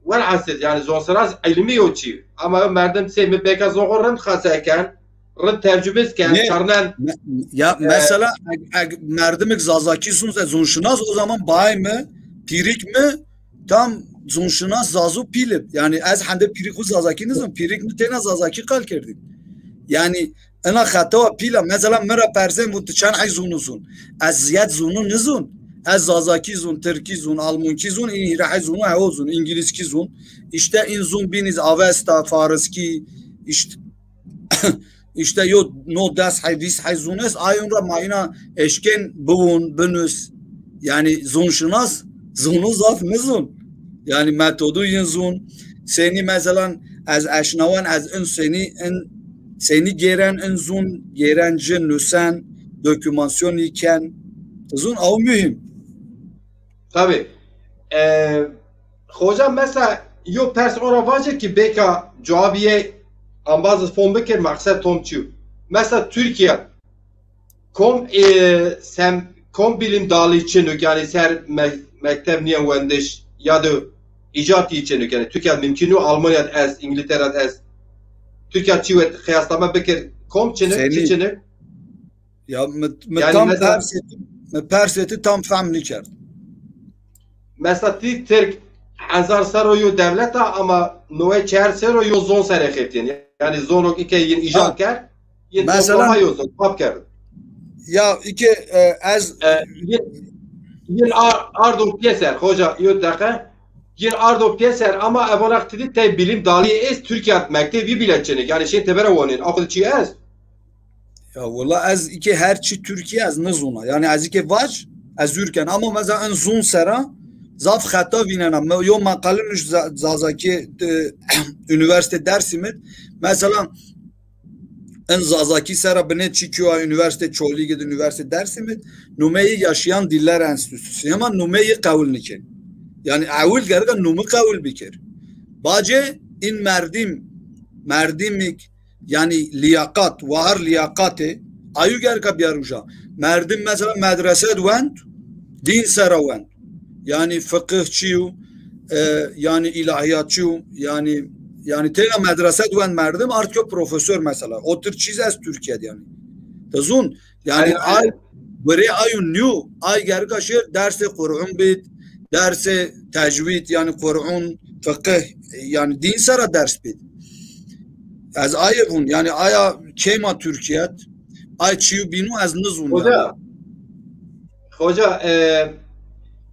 welhasil yani zon siras ilmî yo çî. Ama yo merdim sê mi beka zon xu rind xase ken, rind tercümiz ken, Ne? çarnen, Ne? Ya e, mesela eg, eg merdimik Zazakî zun se zunşinas, o zaman baay mi, pîrik mi tam zunşinas Zazu pîl ib. Yani ez hende pîrik xu Zazakî nizun, pîrik mi têna Zazakî qal kerdî. Yani ina xetawa pîl a. Mesela mi ra persen bu ti çend hay zunu zun? Ez ziyad zunu nizun. Ez Zazakî zun, Tirkî zun, Almunkî zun, in hîrê hay zunu hewo zun, Îngilizkî zun. İşte in zun bîniz Avesta, Fariskî, işte İşte yo no des hay, vîst hay zun est, ayon ra ma ina eşken biwun, binus. Yani zunşinas, zunu zaf nizun. Yani metodu yin zun. Senî meselan ez eşnawan, ez in senî, in senî gêren, in zun gêren ci nusen, dokümansyonî ken. Zun aw muhîm. Tabii. E, xoca mesela yo pers ora vace ki beka cewabîye ambaz fon bikir, maqsed tom çi yo. Mesela Türkiye kom, e, sem, kom bilim dalı çinuk, yani ser me, mekteb niye wendiş ya da icat yi çinuk, yani Türkiye mümkün yo, Almanya est, İngiltere est. Türkiye çi wet kıyaslama bikir, kom çinuk, çi çinuk? Ya mi, mi Yani tam mesela pers eti, mi pers eti tam fehm nikerd. Mesela ti Tirk hezar serro yo dewlet a ama nowe çar serro yo zon serê xeftîyen. Yani zonok ike yin icat Ha. kerd, yin Mesela toplama yo zon, pap kerd. Ya ike, e, ez E, yin, yin ar, ardo pêser, hoca, yo deqe. Yin ardo pêser ama evonak ti dî tey bilim dalı est Türkiye mektebî bile çinik. Yani şey tebere wonin, akıl çi est? Ya wela ez îkê her çî Tirkî ez nizûna. Yanî ez îkê vac, ez zûr ken. Ama mesela en zûn sera zaf xeta vînena. Me-, yo meqale nuş Za-, Zazakî, e, Unîversîte Dersimî. Mesela In Zazakî sera binê çîkî yo, a unîversîte Çolîg id, unîversîte Dersim id, numeyê Yaşayan Diller Enstitüsü. Hema numeyê qewil nikên. Yanî ewil gereka numi qewil bikir. Bacê in merdim, merdimik, yanî lîyaqat, wahar lîyaqatê, ayu gereka biyar uca. Merdim mesela medrese d wend, dîn sera wend. Yanî fiqih çi yo, e, yanî îlahîyat çi yo, yanî, yanî têna medrese d wend merdim, artık yo profesor mesela. O tir çîz ez Türkiye d yanî. Ti zûn, yanî Aynen, ay, aynen. Birê ayu nîyo, ay gerika şêr dersê Qur'un bid, dersê tecwîd, yanî Qur'un, fiqih, yanî dîn sera ders bid. Ez ayê vûn, yanî aya keyma Türkiye d, ay çiyu bînû ez nizûn yanî. Hoca, hoca, e,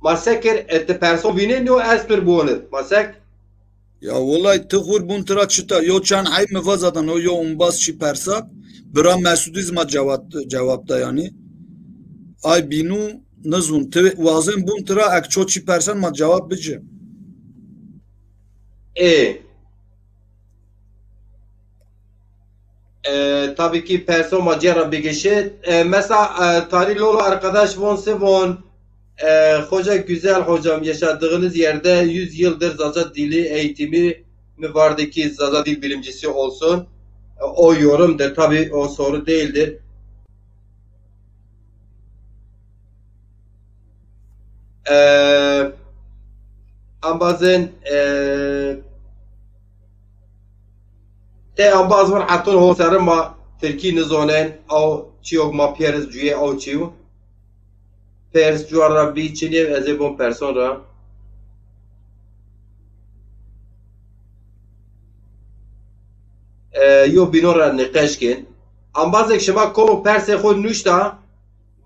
ma se kir, e, ti person vînên yo ez pir biwonit. Ma sek? Ya wulay ti xur bûn tira çita. Yo çend hey mi va zaten o yo umbaz çi persa. Bira Mesudî zî ma cewab, cewab da yanî. Ay bînû nizûn. Ti wazên bûn tira ek ço çi persen ma cewab bici. Ê. E, tabii ki person ma cera bigişit. E, mesela, e, Tarî Lolo arkadaş von se von. E, hoca güzel hocam, yaşadığınız yerde yüz yıldır Zaza dili eğitimi mi vardı ki Zaza dil bilimcisi olsun? E, o yorumdur, tabii o soru değildir. E, ambazên, e, te ambaz vun hetun ho serri ma Tirkî nizonên, aw çîyo ma pêriz cuyê aw çîyo. Pers cuwa ra bî çinê ez ê bon person ra. E, yo bîno ra niqeş kên. Ambazek şima komo persê xo nuşta,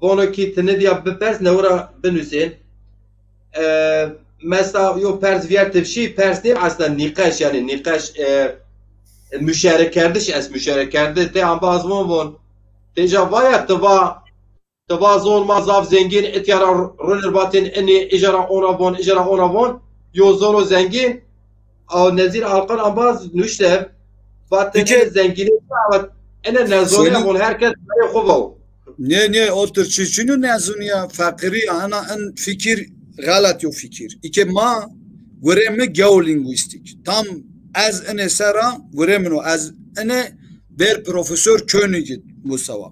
bono ki ti nidîya bipers, newe ra binusên. E, mesela yo pers vîyer tifşî, pers nî aslında niqeş, yanî niqeş, e, muşarekerdiş es, muşarekerdi. Te ambaz von von. Têja vaya ti va Ti va zon ma zaf zengîn, itya ra runir vatên inî, ija ra ona von, ija ra ona von. Yo zono zengîn, aw Nezîr Alkan ambaz nuştev, vatên inî zengînî, inî nezonîya von, her kes berê xo vaw. Nê, nê, o tir çî çin o nezonîya, feqîrî ya, ina in fikir xelet yo fikir. Îke ma, gurê mi geolîngwîstîk. Tam ez inê sera, gurê min o, ez inê ber Profesor Koenig musawa.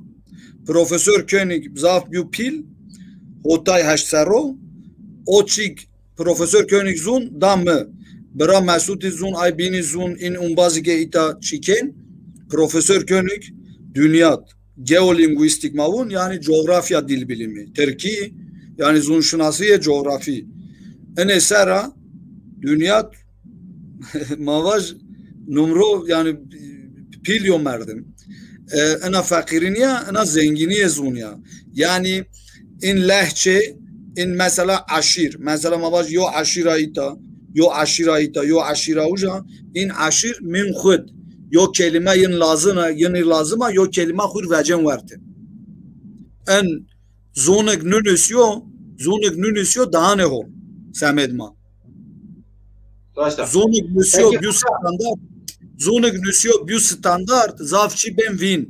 Profesor Koenig zaf bîyo pîl, hotay heşt serro, o çîk Profesor Koenig zûn da mi. Bira Mesutî zûn, ay bînî zûn, in umbazî ke îta çîkên. Profesor Koenig dinyad, geolîngwîstîk ma vûn, yanî coğrafya dil bilimi, Tirkî, yanî zûnşinasîyê coğrafî. Inê sera dinyad ma vaj numro, yanî pîl yo merdim. E, ina feqîrî nîya, ina zengînîye zûn ya. Yanî in lehçe, in mesela eşîr. Mesela ma vaj yo eşîra îta, yo eşîra îta, yo eşîra uca, in eşîr min xud. Yo kelîme yin lazim a, yin lazim a, yo kelîme xur vecen werte. In Zonik nunusîyo, zonik nunusîyo dahanê hol. Semed ma. Raşta. Zonik nusîyo bîyo standart. Zonik nusîyo bîyo standart, zaf çî bên vîn.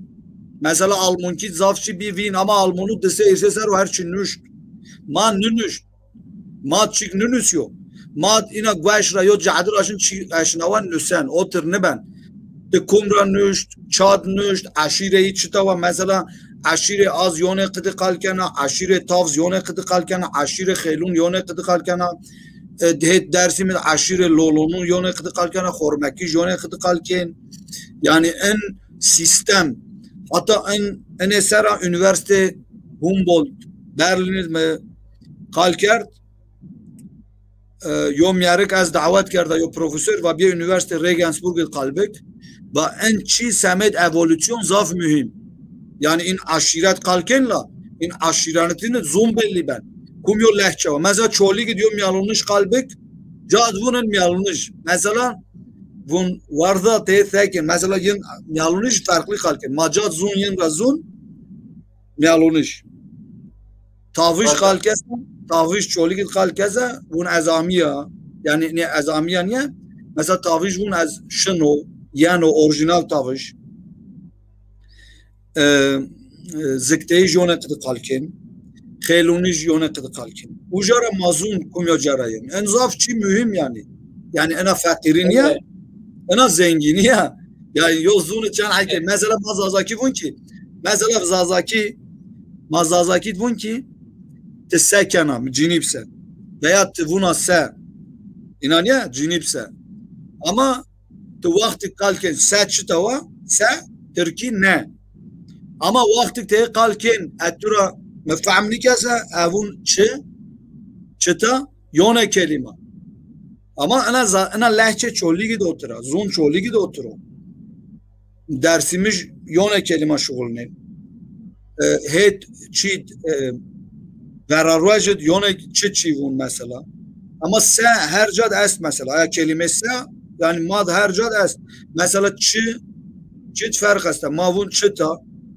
Mesela Almankî zaf çî bî vîn, ama Almanû dise îrse ser û her çî nuşt. Ma nunuşt. Ma çîk nunusîyo. Ma îna gueş ra yo cehdi ra şin çî eşnawen nusen. O tir niben. Ti kum ra nuşt, çad nuşt, eşîreyî çita wa. Mesela eşîrê Az yonê qidi qal kena, eşîrê Tavz yonê qidi qal kena, eşîrê Xêlûn yonê qidi qal kena. E, hêt Dersimî de eşîrê Lolonû yonê qidi qal kena, Xormekî yonê qidi qal kên. Yanî in sîstem. Hata in, inê sera Unîversîte Humboldt Berlîn mi qal kerd. E, yo mîyerik ez dawet kerda, yo profesor, va bîye Unîversîte Regensburg id qal bik. Va in çî semed evolûsyon zaf muhîm. Yanî in eşîret qal kên la, in eşîretîn id zûn bellî ben. Kum yo lehçe wa. Mesela Çolîg id yo mîyalûnij qal bik, ca id vûn in mîyalûnij. Mesela vûn warda tê thekin. Mesela yin mîyalûnij ferqlî qal kên. Ma ca id zûn yin ra zûn mîyalûnij. Tavij qal kese, tavij Çolîg id qal kese, vûn ez amîya. Yanî nê ez amîya nîye. Mesela tavij vûn ez şino, yeno, orîjînal tavij. e, e, zikteyij yone qidi qal kên, xêlûnij yone qidi qal kên. Uca ra ma zûn kumyo ca ra yen. En zaf çî muhîm yanî. Yanî ena feqîrî nîya, ena zengînî ya. Yanî yo zûni çend heke. Mesela ma Zazakî vûn kî, mesela Zazakî, ma Zazakî vûn kî, ti se kena, mi cinîb se. Veya ti vûna se. Înan ya, cinîb se. Ama ti wextî qal kên se çita wa, se, tirkî ne. Ama wextî tê qal kên, e tu ra mi fehm nîkese, e vûn çi, çita, yone kelîma. Ama ina za-, ina lehçe Çolîgî de otir a, zûn Çolîgî de otir o. Dersîmij yone kelîma şuxulnên. E, hêt çî, e, verarwejid yone çi çî vûn mesela. Ama se her cad est mesela. Aya kelîme se, yanî mad her cad est. Mesela çi, çit ferq esta. Ma vûn çita,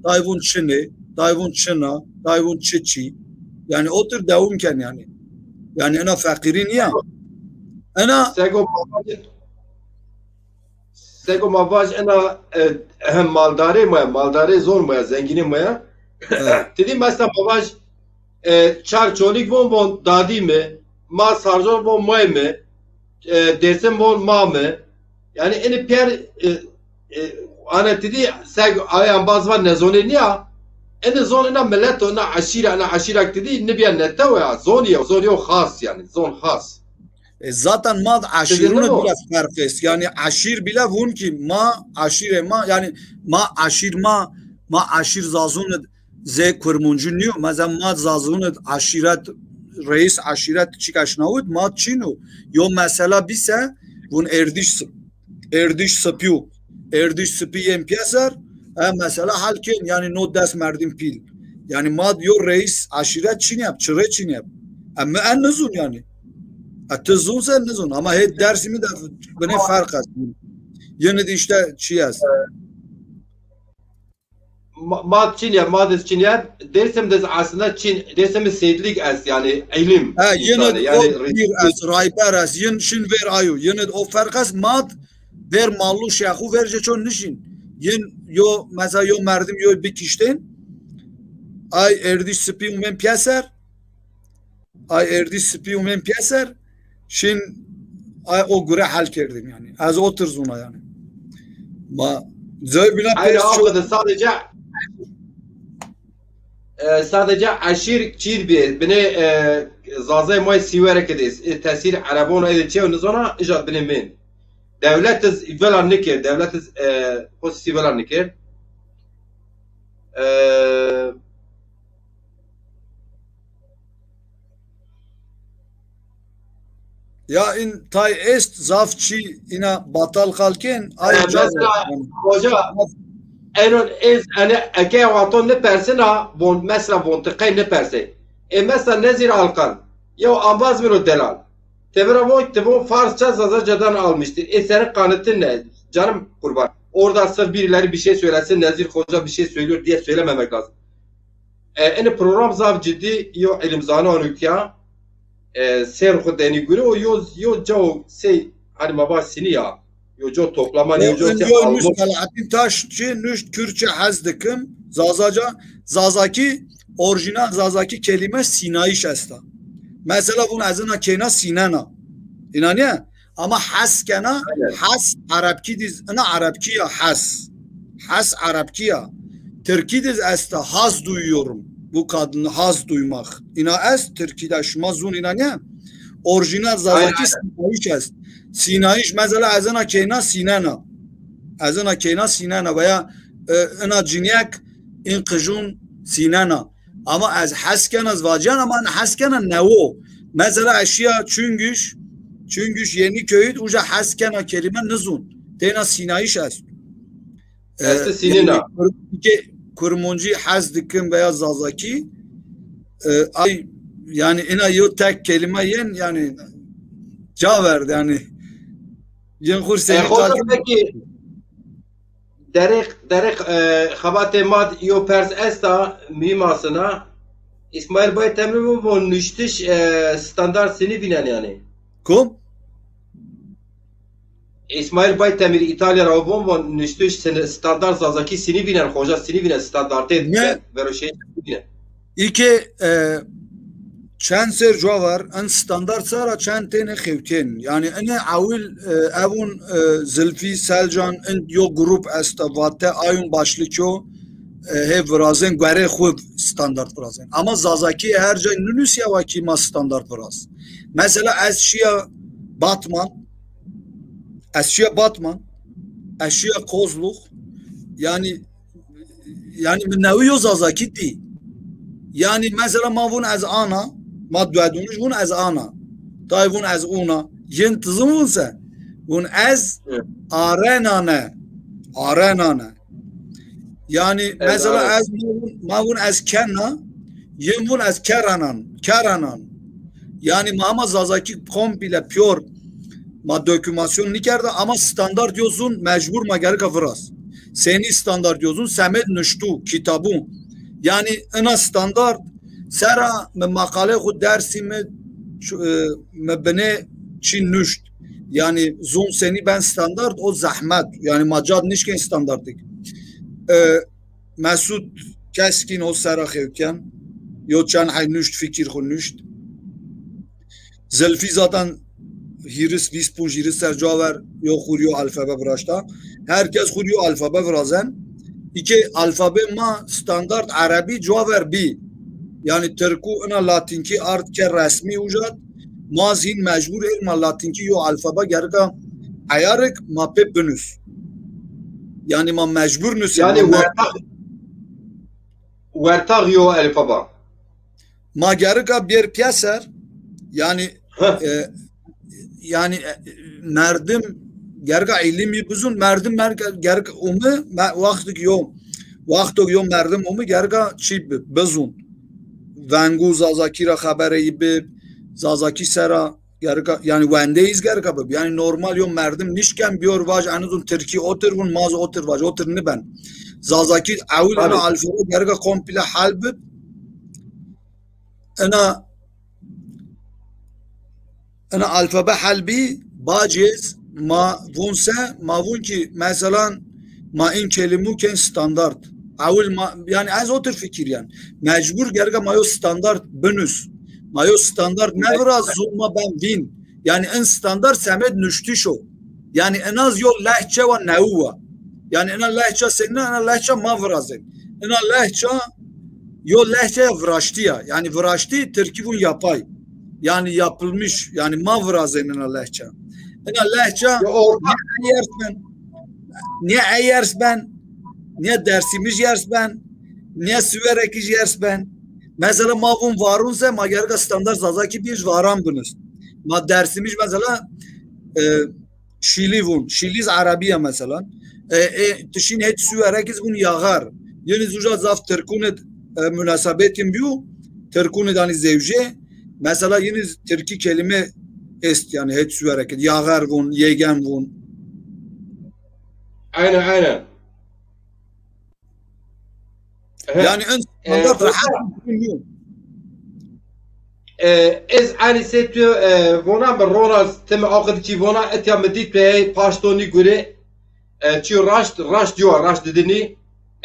tay vûn çinê, tay vûn çina, tay vûn çi çî. Yanî otir dewam ken yanî. Yanî ena feqîrî nîya. Ena Sego Sego ma vaj ena, e, hem maldarê ma ya, maldarê zon ma ya, zengînê ma ya. Evet. Ti dî mesela ma vaj, e, çar Çolîg von von dadî mi, ma Sarcon von may mi, e, Dêrsim von ma mi. Yanî enî pîyer, e, e, ane ti dî seg ay embaz va nezonê nîya. Enî zon ena milet o, ena eşîra, ena eşîra ti dî nibîya netew ya. Zon ya, zon yo xas yanî, zon xas. E, zaten ma eşîrûn id bîle ferq est. Yanî eşîr bîle vûn kî ma eşîrê ma, yanî ma eşîr ma, ma eşîr Zazûn id zê Kurmuncî nîyo. Mesela ma Zazûn id eşîret reîs eşîret çîk eşnawit ma çîn o. Yo mesela bîse vûn êrdîş sip-, êrdîş sipî yo. Êrdîş sipî yên pîyeser, e, mesela hal kên, yanî no des merdim pîl. Yanî ma yo reîs eşîret çîn yap, çirê çîn yap. E, mi en nizûn yanî. E, ti zûn se nizûn. Ama hê Dêrsimî de binê ferq est. Yine de işte çi est. Ma, ma çin ya, ma de çin ya. Dêrsim de aslında çin, Dêrsim seyitlik est yanî ilim. Ha, yine insanı, o yanî bir est, rayber est, yin şin ver ayo. Yine o ferq est, ma ver mallu şexu verce çon nişin. Yin yo, mesela yo merdim yo bir kişten. Ay êrdîş sipî umen pîyeser. Ay êrdîş sipî umen pîyeser. Şin ay o gure hal kerdim yanî. Ez otir zûna yanî. Ma zey bîna. Aynı pes çok. Sadece, e, sadece eşîr çîr bir. Binê, e, Zazay may Sîwere kidês. E, tesîr Erebon ede çew nizona, ija binê min. Dewlet iz vela nikir, dewlet iz, e, xo sî vela nikir. E, Ya in tay est zaf çî ina batal qal kên, ay. E, mesela, hoca, enon ez, ene, eke wexton nipersina, von, mesela, von ti qey nipersey. E, mesela, Nezîr Alkan, yew ambaz mi ro delal. Tevira von, ti von Farsça Zazacadan almıştır. E, senin kanıtın ne? Canım kurban. Orada sırf birileri bir şey söylesin, Nezir Hoca bir şey söylüyor diye söylememek lazım. E, ene program zaf ciddi, yo ilimzano anukya, e, ser xu deni gure, o yo, yo cao sey, hani ma va sini ya, yo cao toplaman, yo cao sey almış. Selahattin Taşçı, nuşt Kürtçe hez dikim, Zazaca, Zazaki, orijinal Zazaki kelime sînayîş esta. Mesela vun ez ina keyna sînena. Înanîye? Ama hes kena, aynen, hes Erebkî dîz, ina Erebkî ya hes. Hes Erebkî ya. Tirkî dîz esta, haz duyuyorum. Bu kadını haz duymak. Ina est Tirkî de, şima zun, înanîye? Orijinal Zazakî, aynen, sînayîş est. Sînayîş, mesela ez ina keyna sînena. Ez ina keyna sînena veya, e, ina cinîyek in qijun sînena. Ama ez hes kena, ez vacîyan, ama hes kena newo. Mesela ez şîya Çüngüş, Çüngüş Yeniköy'd, uca hes kena kelîme nizun. Teyna sînayîş est. E, estî sînena. Yanî Kur-, Kurmuncî hes dikim veya Zazakî, e, ay, yanî ina yo tek kelîme yen, yanî ca verd, yanî yin xur seni. E, peki, Derê, derê, e, xebatê ma d yo pers esta, muhîm asina. Îsmaîl Bay Temrî mi vo nuştiş, e, standart sinî vînen yanî. Kom? Îsmaîl Baytemîr Îtalya ra von, von nuştîş sini-, standart Zazakî sinî vînen, xoca sinî vînen, standartê Ne? ver-, vero şey sinî vînen. Î ke, e, çend ser cuwa ver, in standart sera çend têne xewtên. Yanî ine ewil, e, evun, e, Zilfî, Selcan, in yo grup esta, vate, ayun başlık yo, e, hê virazên, guerê xwu standart virazên. Ama Zazakî her cay nunusîya wa kî ma standart viraz. Mesela ez şiya Batman, ez şiya Batman, ez şiya Kozluk, yanî, yanî mi newi yo Zazakî dî. Yanî mesela ma vun ez ana, ma duedunij vun ez ana. Tay vun ez una. Yin tizin vun se? Vun ez Evet. arenane. Arenane. Yanî Evet, mesela evet. ez ma vun, ma vun ez kena, yin vun ez keranan, keranan. Yanî ma ama Zazakî komple pîyor ma dokümasyon nîkerda ama standart yo zun mecbur ma gereka viraz. Senî standart yo zun? Semed nuştu, kitabu. Yanî ina standart sera mi maqale xwu Dêrsimî ç-, e, mi binê çî nuşt. Yanî zun senî ben standart, o zehmet. Yanî ma cad nişkên standartik. E, Mesut Keskin o sera xewtîyen. Yo çend hey nuşt, fikir xwu nuşt. Zilfî zaten hîris, vîst, ponc, hîris ser cuwa ver yo xwu rî yo alfabe viraşta. Her kes xwu rî yo alfabe virazen. Î ke alfabe ma standart erebî cuwa ver bî. Yanî tirkû ina latînkî ard ke resmî uca d, ma zî hîn mecbur ê ma latînkî yo alfabe gereka eyarik ma pê binus. Yanî ma mecbur nusên. Yanî ma me- wertax, wertax yo alfabe. Ma gerika bêr pîyeser, yanî, Heh. e, yanî, e, merdim gerika îlimî bizun, merdim mer-, gerika umi, me-, wextik yo, wextok yo merdim umi gerika çî bi-, bizun. Vengû Zazakî ra xebereyî bi, Zazakî sera gerika, yanî wendeyîz gerika bib. Yanî normal yo merdim nişken bîyor vaj, eno zun tirkî otir vun, ma zi otir vaj, otir niben. Zazakî ewil Tabii. ina alfabe gerika komple hel bib. Ina, ina alfabe hel bî, bacêz ma vun se, ma vun ki, meselan, ma in kelimu ken standart. Ewil ma, yanî ez otir fikirîyen. Mecbur gerika ma yo standart binus. Ma yo standart neviraz, zûn ma ben vîn. Yanî in standart semed nuştiş o. Yanî ina zi yo lehçe wa newi wa. Yanî ina lehça senîn a, ina lehça ma virazên. Ina lehça yo lehçeya viraştî ya. Yanî viraştî tirkî vun yapay. Yanî yapılmış. Yanî ma virazên ina lehça. Ina lehça Yo orta- ne eyers ben, ne eyers ben, ne Dersimij yers ben, ne Siwerekij yers ben. Mesela ma vun varun se ma gereka standart Zazakî bir varan binus. Ma Dersimij mesela, e, Şîlî vun. Şîlîz erebî ya meselan. E, e, ti şîn het Siwerekiz vun yaxar. Yeniz uca zaf tirkûnid, e, munasebetin bîyo. Tirkûnid hanî zewjê. Mesela yeniz tirkî kelîme est yanî het Siwerekid. Yaxar vun, yegen vun. Aynen, aynen. He. Yanî en E, standart hoca, rehet bilmiyorum. E, ez aynî se tu, e, vona mi Ronald, ti mi axid çî vona, etya mi dît pe paşto nî gure, e, çî raşt, raşt yo, raşt didinî,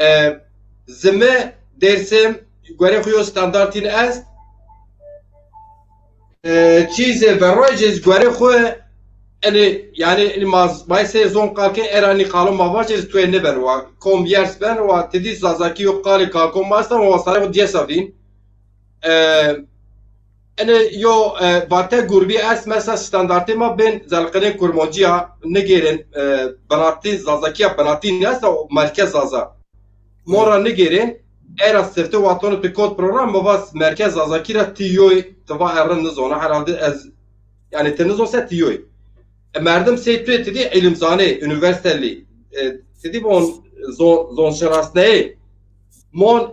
e, zime, Dersim, gore xu yo standartîn est, E, çî zî verojê zî guerê xwu, enê, yanî, enê ma, ma sey zon qal kên, era nî qalo ma vajê zî tuê nêben wa. Kom yers ben wa, ti dî Zazakî yo qalê kalko ma esta, wa sarê xwu diyesa vîn. E, enê yo, e, vate gurbî est, mesela standartê ma bên zelqinê kurmancî ya, nigêrên, e, binatî, Zazakî ya binatî nesta, o merkez Zaza. Mon ra nigêrên, era sifte watonu ti kot program, mi va merkez Zazakî ra ti yoy, ti va errin nizona, herhalde ez, yanî ti nizon se ti yoy. E, merdim sey tu yê ti dî îlimzanê, unîversîtelî, e, ti dî von zon, zonşinasneyê. Mon,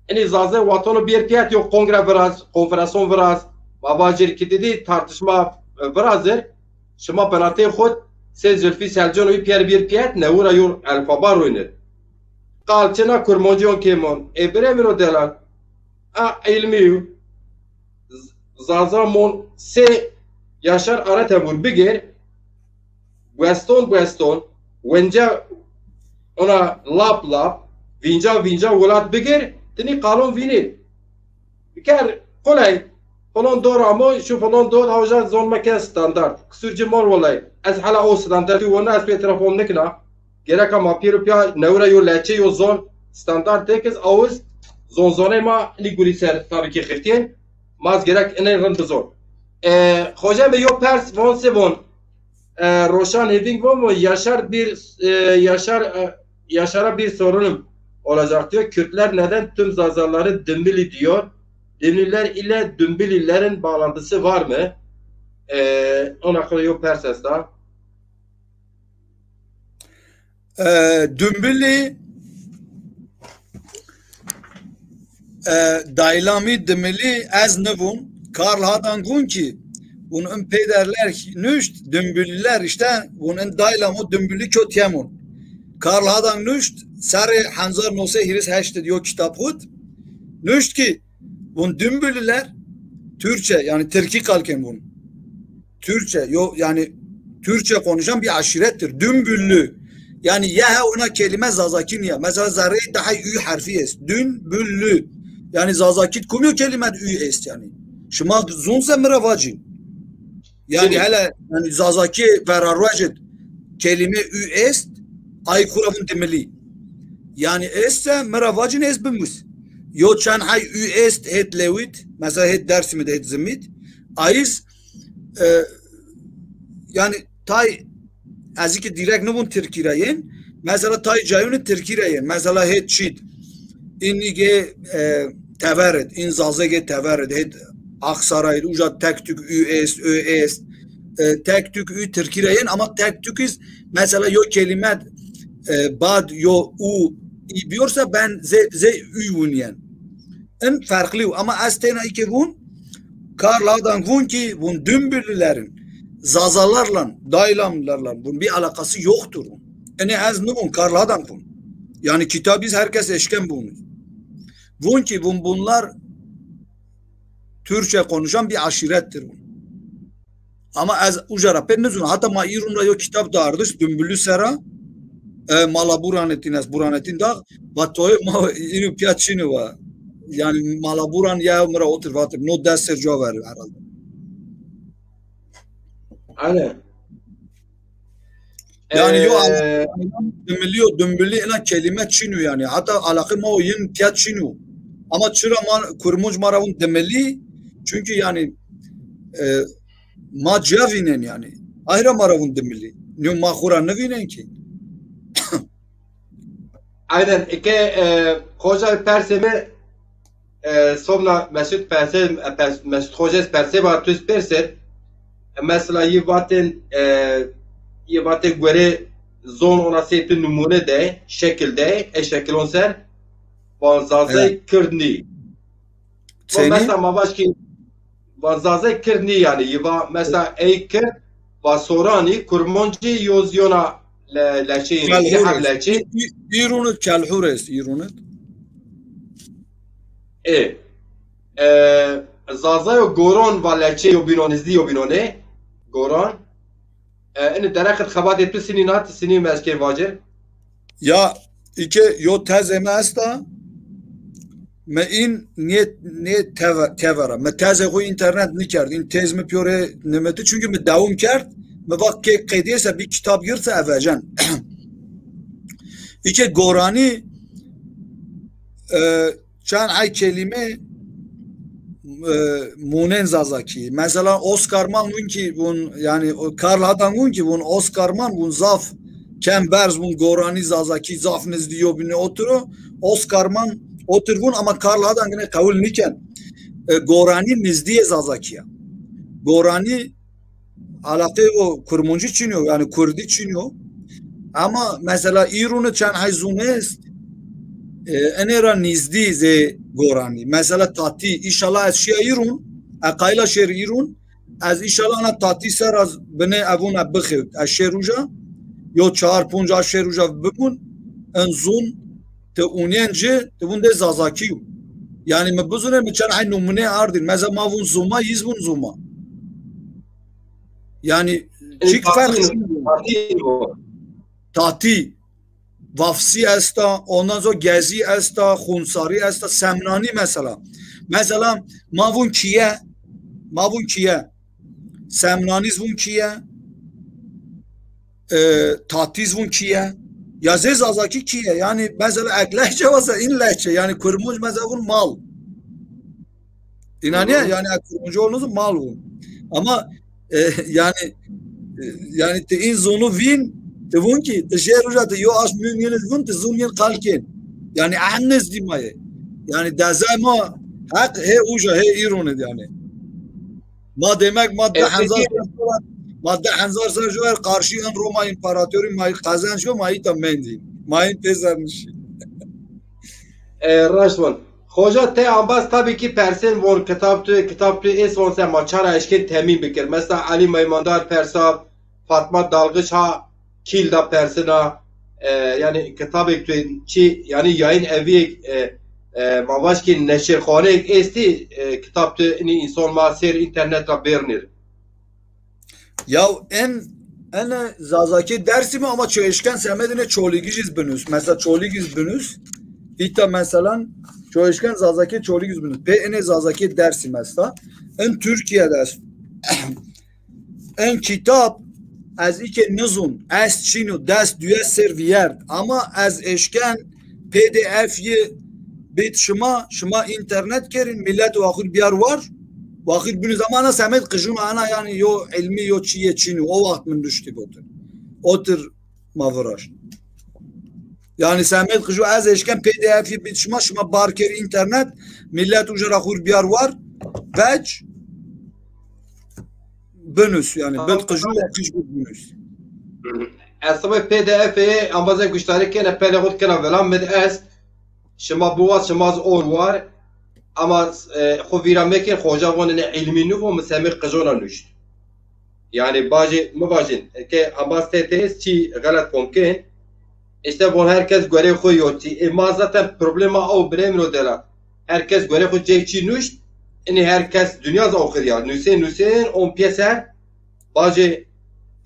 enî Zaze watonu bir piyet yo kongre viraz, konferanson viraz, ma vajir ki ti dî tartışma, e, virazir, şima binatê xud, sey Zülfü Selcanoyî piyer bir piyet, newura yo elfaba roynir. Qal çina kurmancîyon kê mon. Ê birê min o delal. A îlmî yo. Z-, Zaza mon sey Yaşar Aratemur bigêr. Weston weston, wenca ona lap lap, vînca vînca welat bigir, tinî qalon vînî. Biker quley, falan dor amo, şu falan dor, hawja zon meke standart. Qisur ci mor welay. Ez hala o standartî wona, ez pê telefon nikna. Gereka ma pîr û pîya newra yo lehçe yo zon standart de kiz awiz zon zonê ma inî gurî ser tabii ki xiftîn. Ma ez gerek inê rind bizon. E, xoca mi yo pers von se von. E, Roşan Heving von mu? Yaşar bir, e, Yaşar, e, Yaşar'a bir sorunum olacak diyor. Kürtler neden tüm Zazaları Dümbilî diyor? Dümbilîler ile Dümbilîlerin bağlantısı var mı? E, ona kadar yok pers esta. E, Dümbilî, e, daylamî Dimilî ez nivûn. Karl Hadang vûn ki, vûn in peyderler nuşt, Dümbilîler işte, vûn in daylam o Dümbilî kotîyemûn. Karl Hadang nuşt, serê hezar no sey hîris heşt id yo kitab xud, nuşt ki, vûn Dümbilîler Türkçe, yani Tirkî kalken vûn. Türkçe, yo, yani Türkçe konuşan bir aşirettir. Dümbüllü. Yani yehe ona kelime Zazaki niye? Mesela zerreyê daha ü harfi est. Dümbüllü. Yani Zazaki kumyo kelime ü est yani. Şima zûn se mi ra vacîn. Yani hele yani Zazaki verarwecid kelime ü est, ay kura vûn Dimilî. Yani est se mi ra vacîn, est bimus. Yo çend hay ü est het Lewit, mesela het Dersimî de het Zimît. Ayis, e, yani tay ez ki direkt nibûn Tirkî ra yên. Mesela tay cayûnî Tirkî ra yên. Mesela het çîd. Înî gê, e, teverid, în Zazê gê teverid, het Aksaray, uca tek tük ü est, ö est. E, tek tük ü Tirkî ra yên, ama tek tük iz mesela yo kelime, e, bad yo u î biyorsa ben zê, zê ü wunyen. In farklı ama ez têna î ke vûn, Karl Hadang vûn ki vûn Dümbüllülerin Zazalarla, Daylamlarla vûn bir alakası yoktur vûn. Ene ez nivûn, Karl Hadang vûn. Yani kitabîz herkes eşken vûn. Vûn ki vûn bunlar Türkçe konuşan bir aşirettir vûn. Ama ez uca ra pê nizûn. Hata ma îrûn ra yo kitab dardiş, Dümbüllü sera, e, mala Burhanettin ez, Burhanettin Dağ, va toyê ma îrû pîya çin o va. Yani mala Buran ya mi ra otir vatir, no des ser cua ver herhalde. Aynen. Yani yo, e, Dimilî yo, Dümbüllü ena kelime çin o yani. Hata alaqê ma o yin pîya çin o. Ama çira ma, Kurmunc ma ra vûn Dimilî, çünkü yani, e, ma cîya vînen yani. Ay ra ma ra vûn Dimilî. Nîyo ma xwu ra nivînen ki. Aynen. Eke, e, xoca persê mi, e, sobna Mesut persê, e, pers-, Mesut xoca ez persê va, tu ez persê. E, mesela yi vatên, e, yi vatê gore zon ona sey tu numune de, şekil de, e şekilon ser, van Zazay Kird nî. Mesela ma vaj ki, va Zazay Kird nî yani, yi va mesela ey Kird, va Soranî, Kurmoncî, yo zî yona le-, leçeyî, her leçeyî. Îrûnit Kelhur est, Îrûnit. E, e, Zazayo Goron va leçeyî yo bînon, nizdî yo bînonê. Goron. E, ini dereqit xebatê tu sinî na, ti sinî mezkê vacir. Ya, îke yo tezê mi esta, mi în nê, nê teve-, tevera. Mi tezê xwu înternet nikerd. În tez mi pîyorê nimiti. Çünkü mi dewam kerd. Mi va ke qedîyê se bir kitab gird se ez vecen. Îke Goranî, e, çend ay kelîme, e, mûnên Zazakî. Mesela Oscar Mann vûn ki vûn, yani o Karl Hadang vûn ki vûn Oscar Mann vûn zaf kem berz vûn Goranî Zazakî zaf nizdî yo bîne otiro. Oscar Mann otir vûn ama Karl Hadang ne qewil niken. E, Goranî nizdîyê Zazakî ya. Goranî alaqê o Kurmuncî çin o, yani Kurdî çin o. Ama mesela Îrûnî çend hay zûn est, e, enê ra nizdî zê Goranî. Mesela Tatî, înşallah ez şiya Îrûn, e, qayla şêr Îrûn, ez înşallah ana Tatî ser az binê evûn e bixewt. Ez şêr uca, yo çar, ponc a şêr uca bimûn, en zûn ti unyen ci, ti vûn de Zazakî yo. Yani mi bizûnê mi çend hay numune ardîn. Mesela ma vûn Zuma, yiz vûn Zuma. Yani çik ferq çin o. Tatî. Tatî. Vafsî esta, ondan sonra Gezî esta, Xunsarî esta, Semnanî mesela. Mesela ma vûn kîye, ma vûn kîye. Semnanî zî vûn kîye, e, Tatî zî vûn kîye. Ya zê Zazakî kîye. Yanî mesela ek lehçe wasa în lehçe. Yanî Kurmunc mesela vûn mal. Înanîye? Hı hı. Yanî ek Kurmunc olmasa mal vûn. Ama e, yanî e, yanî ti în zonû vîn, ti vûn kî, ti şêr uca ti yo aşm mûn yin vûn, ti zûn yin qal kên. Yanî ehn nezdî ma yê. Yanî dezay ma heq hê uca, hê îron id yanî. Ma demek ma di hezar ser, ma di hezar ser jo er qarşî în Roma împaratorî ma qezenc yo, ma îta mendî. Ma în pê ser nişî. E, raşt von. Xoca te ambaz tabii ki persên von kitab tu, kitab tu ês von se ma çara eşkên temîn bikir. Mesela Elî Meymandar persa, Fatma Dalgıç ha kîl da persina, e, yanî kitabêk tu çi, yanî yayın evîyêk, e, e, ma vaj ki neşirxaneyêk êstî, e, kitab tu inî însan ma sêr înternet ra bêrnir. Ya en, en Zazakî Dersimî ama ço eşken semedine Çolîgij iz binus. Mesela Çolîgij binus. Îta mesela ço eşken Zazakî Çolîgij binus. Pê ene Zazakî Dersim esta. En Türkiye'de est. En kitab ez îke nizûn, ez çîno, dest duye ser vîyert. Ama ez eşken P D F yi bit şima, şima înternet kerin, millet waxir biyar war, waxir bînû zamana semed qijûn ana yanî yo ilmî yo çîyê çînû. O waxt min nuştî botir. Otir ma viraşt. Yanî semed qijû ez eşken P D F yi bit şima, şima bar ker înternet, millet uca ra xur biyar war, vec, binus, yanî bit qijû, qij bit binus. Ez sibê P D F yê ambaze guştarî kene, pelê xo kena vila, mi di est, şima biwaz, şima z on war, ama, e, xo vîra mekên, xoca vonê ne ilmî nî, von mi semê qijona nuşt. Yanî bacê, mi vajin, ke ambaz T T S çî xelet fom kên, işte von herkes gorê xo yotî. E, ma zaten problema o biremro dera. Herkes gorê xo cey çî nuşt, inî herkes dinya z oxir ya. Nusên, nusên, on pîyeser, bacê,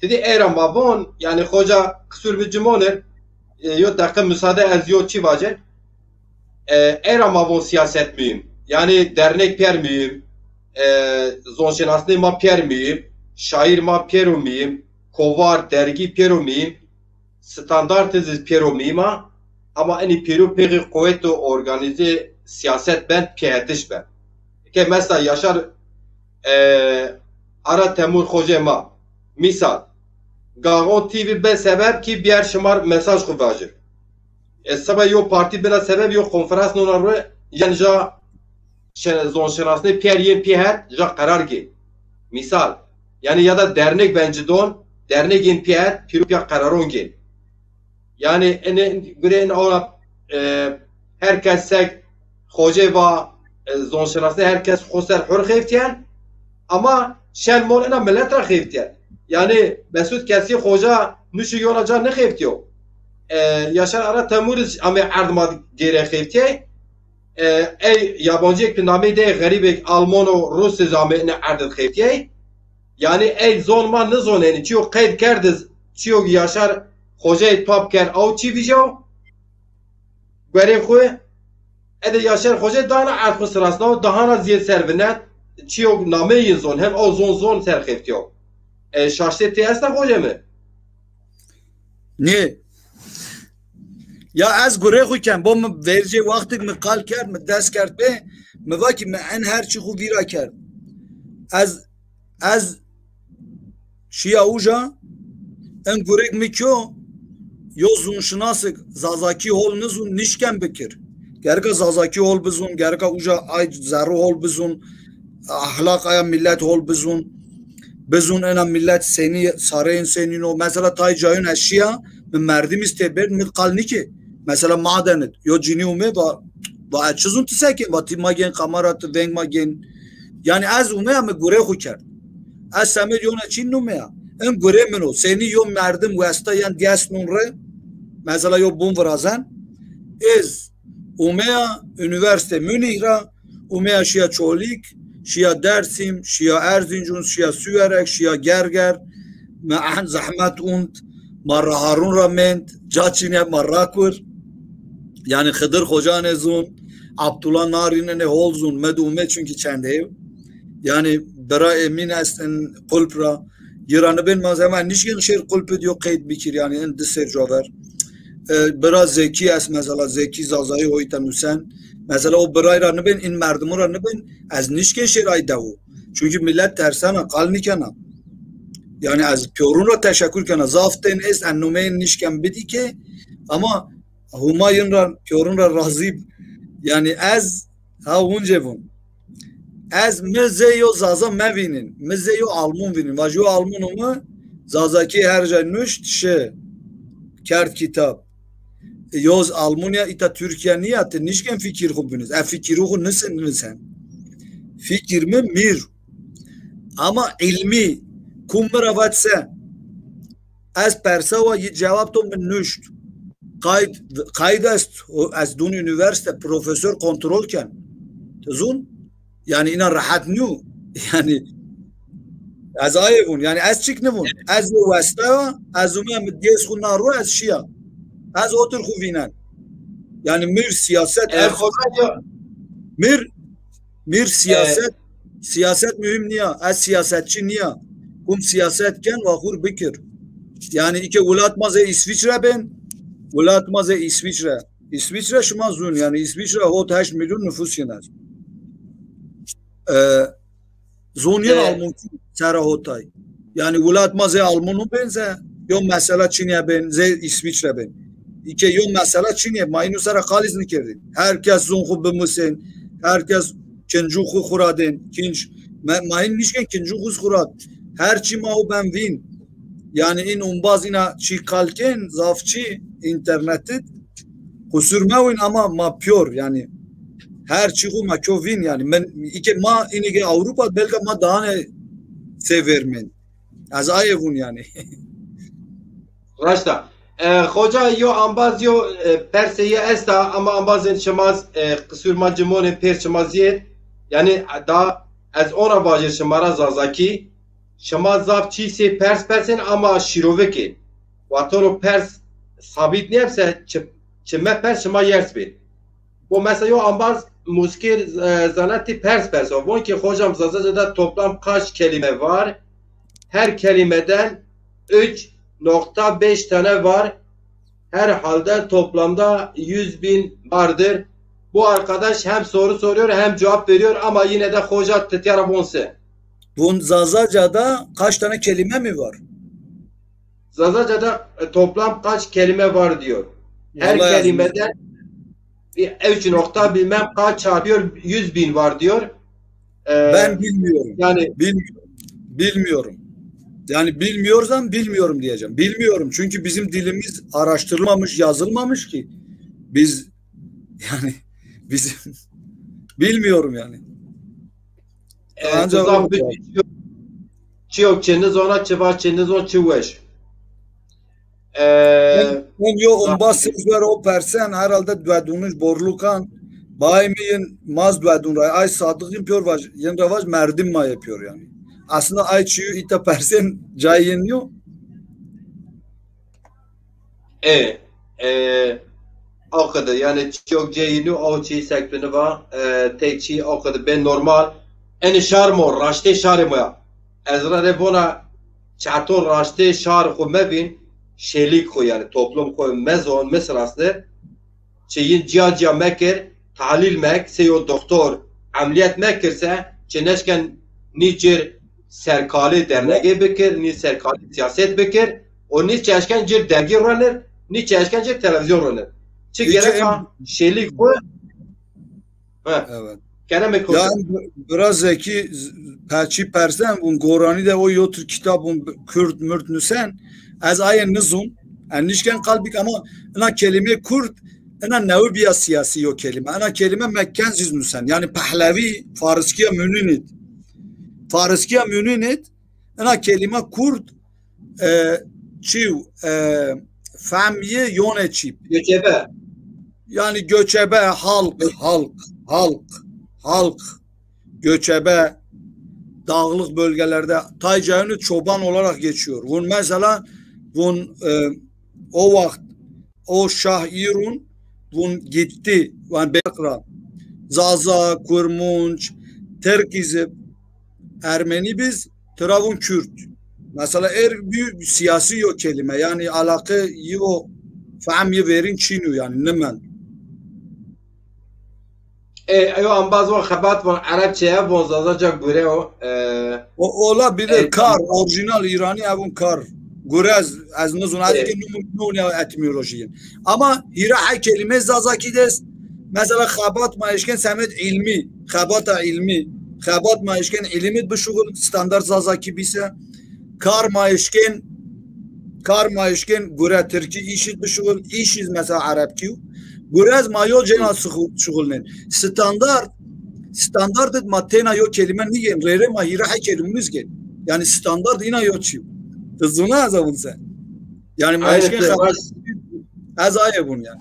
ti dî ey ra ma von, yanî xoca qisur bi cimonir, e, yo deqe musade ez yo çî vacin. E, ey ra ma von siyaset muhîm. Yanî dernek pêr muhîm, e, zonşinasnê ma pêr muhîm, şaîr ma pêro muhîm, kovar, dergî pêro muhîm, standartê zî pêro muhîm a. Ama inî pêro pêxî quwet û organîze siyaset ben, pêhetiş ben. Ke mesela Yaşar, e, Ara Temur xocê ma, mîsal, Gaxon T V be sebeb kî bîyer şima r mesaj xwu vajir. E, seba yo partî bina sebeb yo konferans nona ro, yen ja şe-, zonşinasnê pîyer yên pîyer ja qerar gên. Mîsal, yanî ya da dernek bencî don, dernek yên pîyer pîrû pîya qeraron gên. Yanî ene gure en awra, e, herkes sek xocê va, e, zonşinasnê herkes xo ser hur xeftîyen. Ama şen mol ena millet ra xeftîyen. Yanî Mesut Kesî xoca nuşu yona ca nixeftîyo. E, Yaşar Ara Temur iz amê erd ma gêre xeftîyey. E, ey yabancîyêk bi nameyê dey xerîbêk Alman û Rus iz amê ene erd id xeftîyey. Yanî ey zon ma nizonenî. Çîyo qeyd kerd iz, çîyo Yaşar Xoceyê top kerd, aw çî vîjyo. Guerê xwu, ede Yaşar Xoce dana erd xwu sirasnaw, dahana zîyê ser vinet, çîyo nameyê yin zon, hem o zon zon ser xeftîyo. E, şaştê tê esta Xoce mi? Nê. Ya ez gurê xwu ken, bo mi vercê wextêk mi qal kerd, mi dest kerd pê, mi va ki mi en her çî xwu vîra kerd. Ez, ez şiya uca, en gurêk mi kyo, yo zûnşinasêk Zazakî hol nizûn, nişken bikir. Gereka Zazakî hol bizûn, gereka uca ay zerrû hol bizûn, ahlaq aya millet hol bizûn. Bizûn ena millet senî, sareyên senîn o. Mesela tay cayûn ez şiya, mi merdimî z têberd, mi qal nîkê. Mesela maden id, yo cinî ûmê va, va ez çi zûn ti se kên, va ti ma gên kamera, ti veng ma gên. Yanî ez ûmeya mi gurê xwu kerd. Ez semed yona çîn nûmeya. In gurê min o. Senî yo merdim westa yen diyes nûn rê, mesela yo bûn virazen. Êz ûmeya unîversîte Munîh ra, ûmeya şiya Çolîg, şiya Dersim, şiya Erzincûn, şiya Siwerek, şiya Gerger. mi ehn zehmet und, ma raharun ra mend, ca çînî ma rakur. Yanî Xidir Xoca nê zun, Abdullah Narîn nê hol zun, mi de ume çunkî çend hew. Yanî bira Emîn est in Qulp ra, yi ra nibên ma zema nişkên şêr Qulp id yo qeyd bikir, yanî in di ser caver. E, bira Zekî est mesela, Zekî Zazayî ho îta nusen. Mesela o biray ra nibên, in merdimu ra nibên, ez nişkên şêr ay dewu. Çunkî milet tersena, qal nîkena. Yanî ez pîyorun ra teşekur kena. Zaf tên est, en numeyên nişken bidî ke, ama Huma yin ra, pîyorun ra razî b-, yanî ez ha wunce vun. Ez mi zê yo Zaza mevînin, mi zê yo Almun vînin. Vajî yo Almun o mi Zazakî her cay nuşt şi, kerd kitab. Yoz Almunya îta Türkiye nîya, ti nişken fikir xu biniz. E fikirû xu nisin, nisen. Fikir mi mîr. Ama ilmî, kum mi ra vat se. Ez persa wa yi cewab to mi nuşt. Qayd, qayd est, o, ez dun unîversîte, profesor kontrol ken. Ti zun? Yanî îna rehet nîyo. Yanî ez aye vun. Yanî ez çik nivun. Ez yo westa ya, ez ume mi dês xu na ro, ez şiya. Ez otir xu vînen. Yanî mir siyaset, E, ez Xoca, mîr, mîr siyaset, siyaset muhîm nîya. Ez siyasetçî nîya. Kum siyaset ken, wa xur bikir. Yanî îke welat ma zê Îsvîçre bên, welat ma zê Îsvîçre. Îsvîçre şima zun, yanî Îsvîçre hot heşt milyon nufus yin est. E, Zonîyên Almankî sera hotay. Yanî welat ma zê Almanu bên ze, yo mesela çinîye bên, zê Îsvîçre bên. Îke yo mesela çinîye, ma înu sera qal iz nîkerdîn. Her kes zon xu bimusên, her kes kincû xu xu ra dên, kinc, me, ma în nişken kincû xu xu ra. Her çî ma ho ben vîn. Yanî în umbaz îna çî qal kên, zaf çî înternet id, qusur mewin ama ma pîyor, yanî her çî xu ma kyo vîn, yanî min, îke ma înî ke Ewropa, belka ma daha ne severmen. Ez aye vun yanî. Raşt a. E, Xoca, yo ambaz yo, e, persê yi esta, ama ambazên şima, e, qisur ma cimonên pêr şima zîyêd. Yanî da ez ona vajir şima ra Zazakî. Şima zaf çî sey pers persên ama şîrovikê. Wextano pers sabît nêbse, çi, çi mepers, şima yers bê. Bo mesela yo ambaz muskir, e, zanetî pers perso. Von ki hocam Zazaca da toplam kaç kelime var? Her kelimeden üç nokta beş tane var. Herhalde toplamda yüz bin vardır. Bu arkadaş hem soru soruyor hem cevap veriyor ama yine de hoca titya ra von se. Vun Zazaca da kaç tane kelime mi var? Zazaca'da, e, toplam kaç kelime var diyor. Her Vallahi yazmış. Kelimeden bir üç nokta bilmem kaç çarpıyor, yüz bin var diyor. E, Ben bilmiyorum. Yani Bilmiyorum. Bilmiyorum. Yani bilmiyorsam bilmiyorum diyeceğim. Bilmiyorum. Çünkü bizim dilimiz araştırılmamış, yazılmamış ki. Biz yani bizim bilmiyorum yani. E, Ancak zaf o bir çi yok, çi yok, çi nizona, çi va, çi nizon, çi weş. E, Ben, ben yo umba sezwer o persen herhalde dueduniş borlukan. Bayi mi yin maz duedun ray. Ay Sadık yin piyor vaj, yin ra vaj merdim ma yapıyor yani. Aslında ay çiyu ita persen cay yin yo. E, e, o kadar yani çok ceyinu o çi sektini va, e, tek çi o kadar ben normal. En şarmo, raşte şarmo ya. Ez ra de vona çato raşte şar xu mevin, şelik xu yani toplum xu mezon, mesrasne. Çi yin ciya ciya mekir, tahlîl mek, sey yo doktor, emelîyet mekir se, çi neşken nî cir serkalî dernegê bikir, nî serkalî siyaset bikir, û nî çi eşken cir dergî ronir, nî çi eşken cir televîzyon ronir. Çi Peki gerek em- ha şêlî xwu, he. Evet. Kerem ek Ya hocam. Em bi-, biraz Zekî z-, perçî persen, bun Goranî de o yotir kitab, bun Kurd murd nusen, ez aye nizun, en nişken qal bik ama ina kelîme Kurd, ina newi biya siyasî yo kelîme. Ina kelîme Mekkenc iz nusen. Yanî Pehlevî, Fariskîya Mûnînîd. Fariskîya Mûnînîd, ina kelîme Kurd, e, çîw, e, fem yi yone çîp. Göçebe. Yanî göçebe, halk, halk, halk, halk, göçebe, dağlık bölgelerde tay cayını çoban olarak geçiyor. Vun mesela vun e, o vaxt o şah İrun vun gitti. Yani Bekra, Zaza, Kurmunc, Terkizi, Ermeni biz, tira vun Kürt. Mesela er bir siyasi yok kelime. Yani alakı yo, fahm yi verin çinu yani nimen. E, eyo ambaz von xebat von Erebçe ya, von Zazaca gure o. E, O olabilir. E, kar, orijinal İrani evun kar. Gurez, ez nizun, ez ki num num ya etimolojiyim. Ama hira he kelime Zazaki des. Mesela xebat ma eşken semed ilmi, xebata ilmi. Xebat ma eşken ilimit bi şugul standart Zazaki bise. Kar ma eşken Kar ma eşken gure Tirkî, işit bişuğul, işiz mesela Erebkî. Gurez ma yo cena şuğulnen. Standart, standart ma tena yo kelime nîgen, rere ma hîra he kelimemiz gen. Yani standart ina yo çî. Zuna ez avun se. Yani ma eşken xebat ez aye bun yani.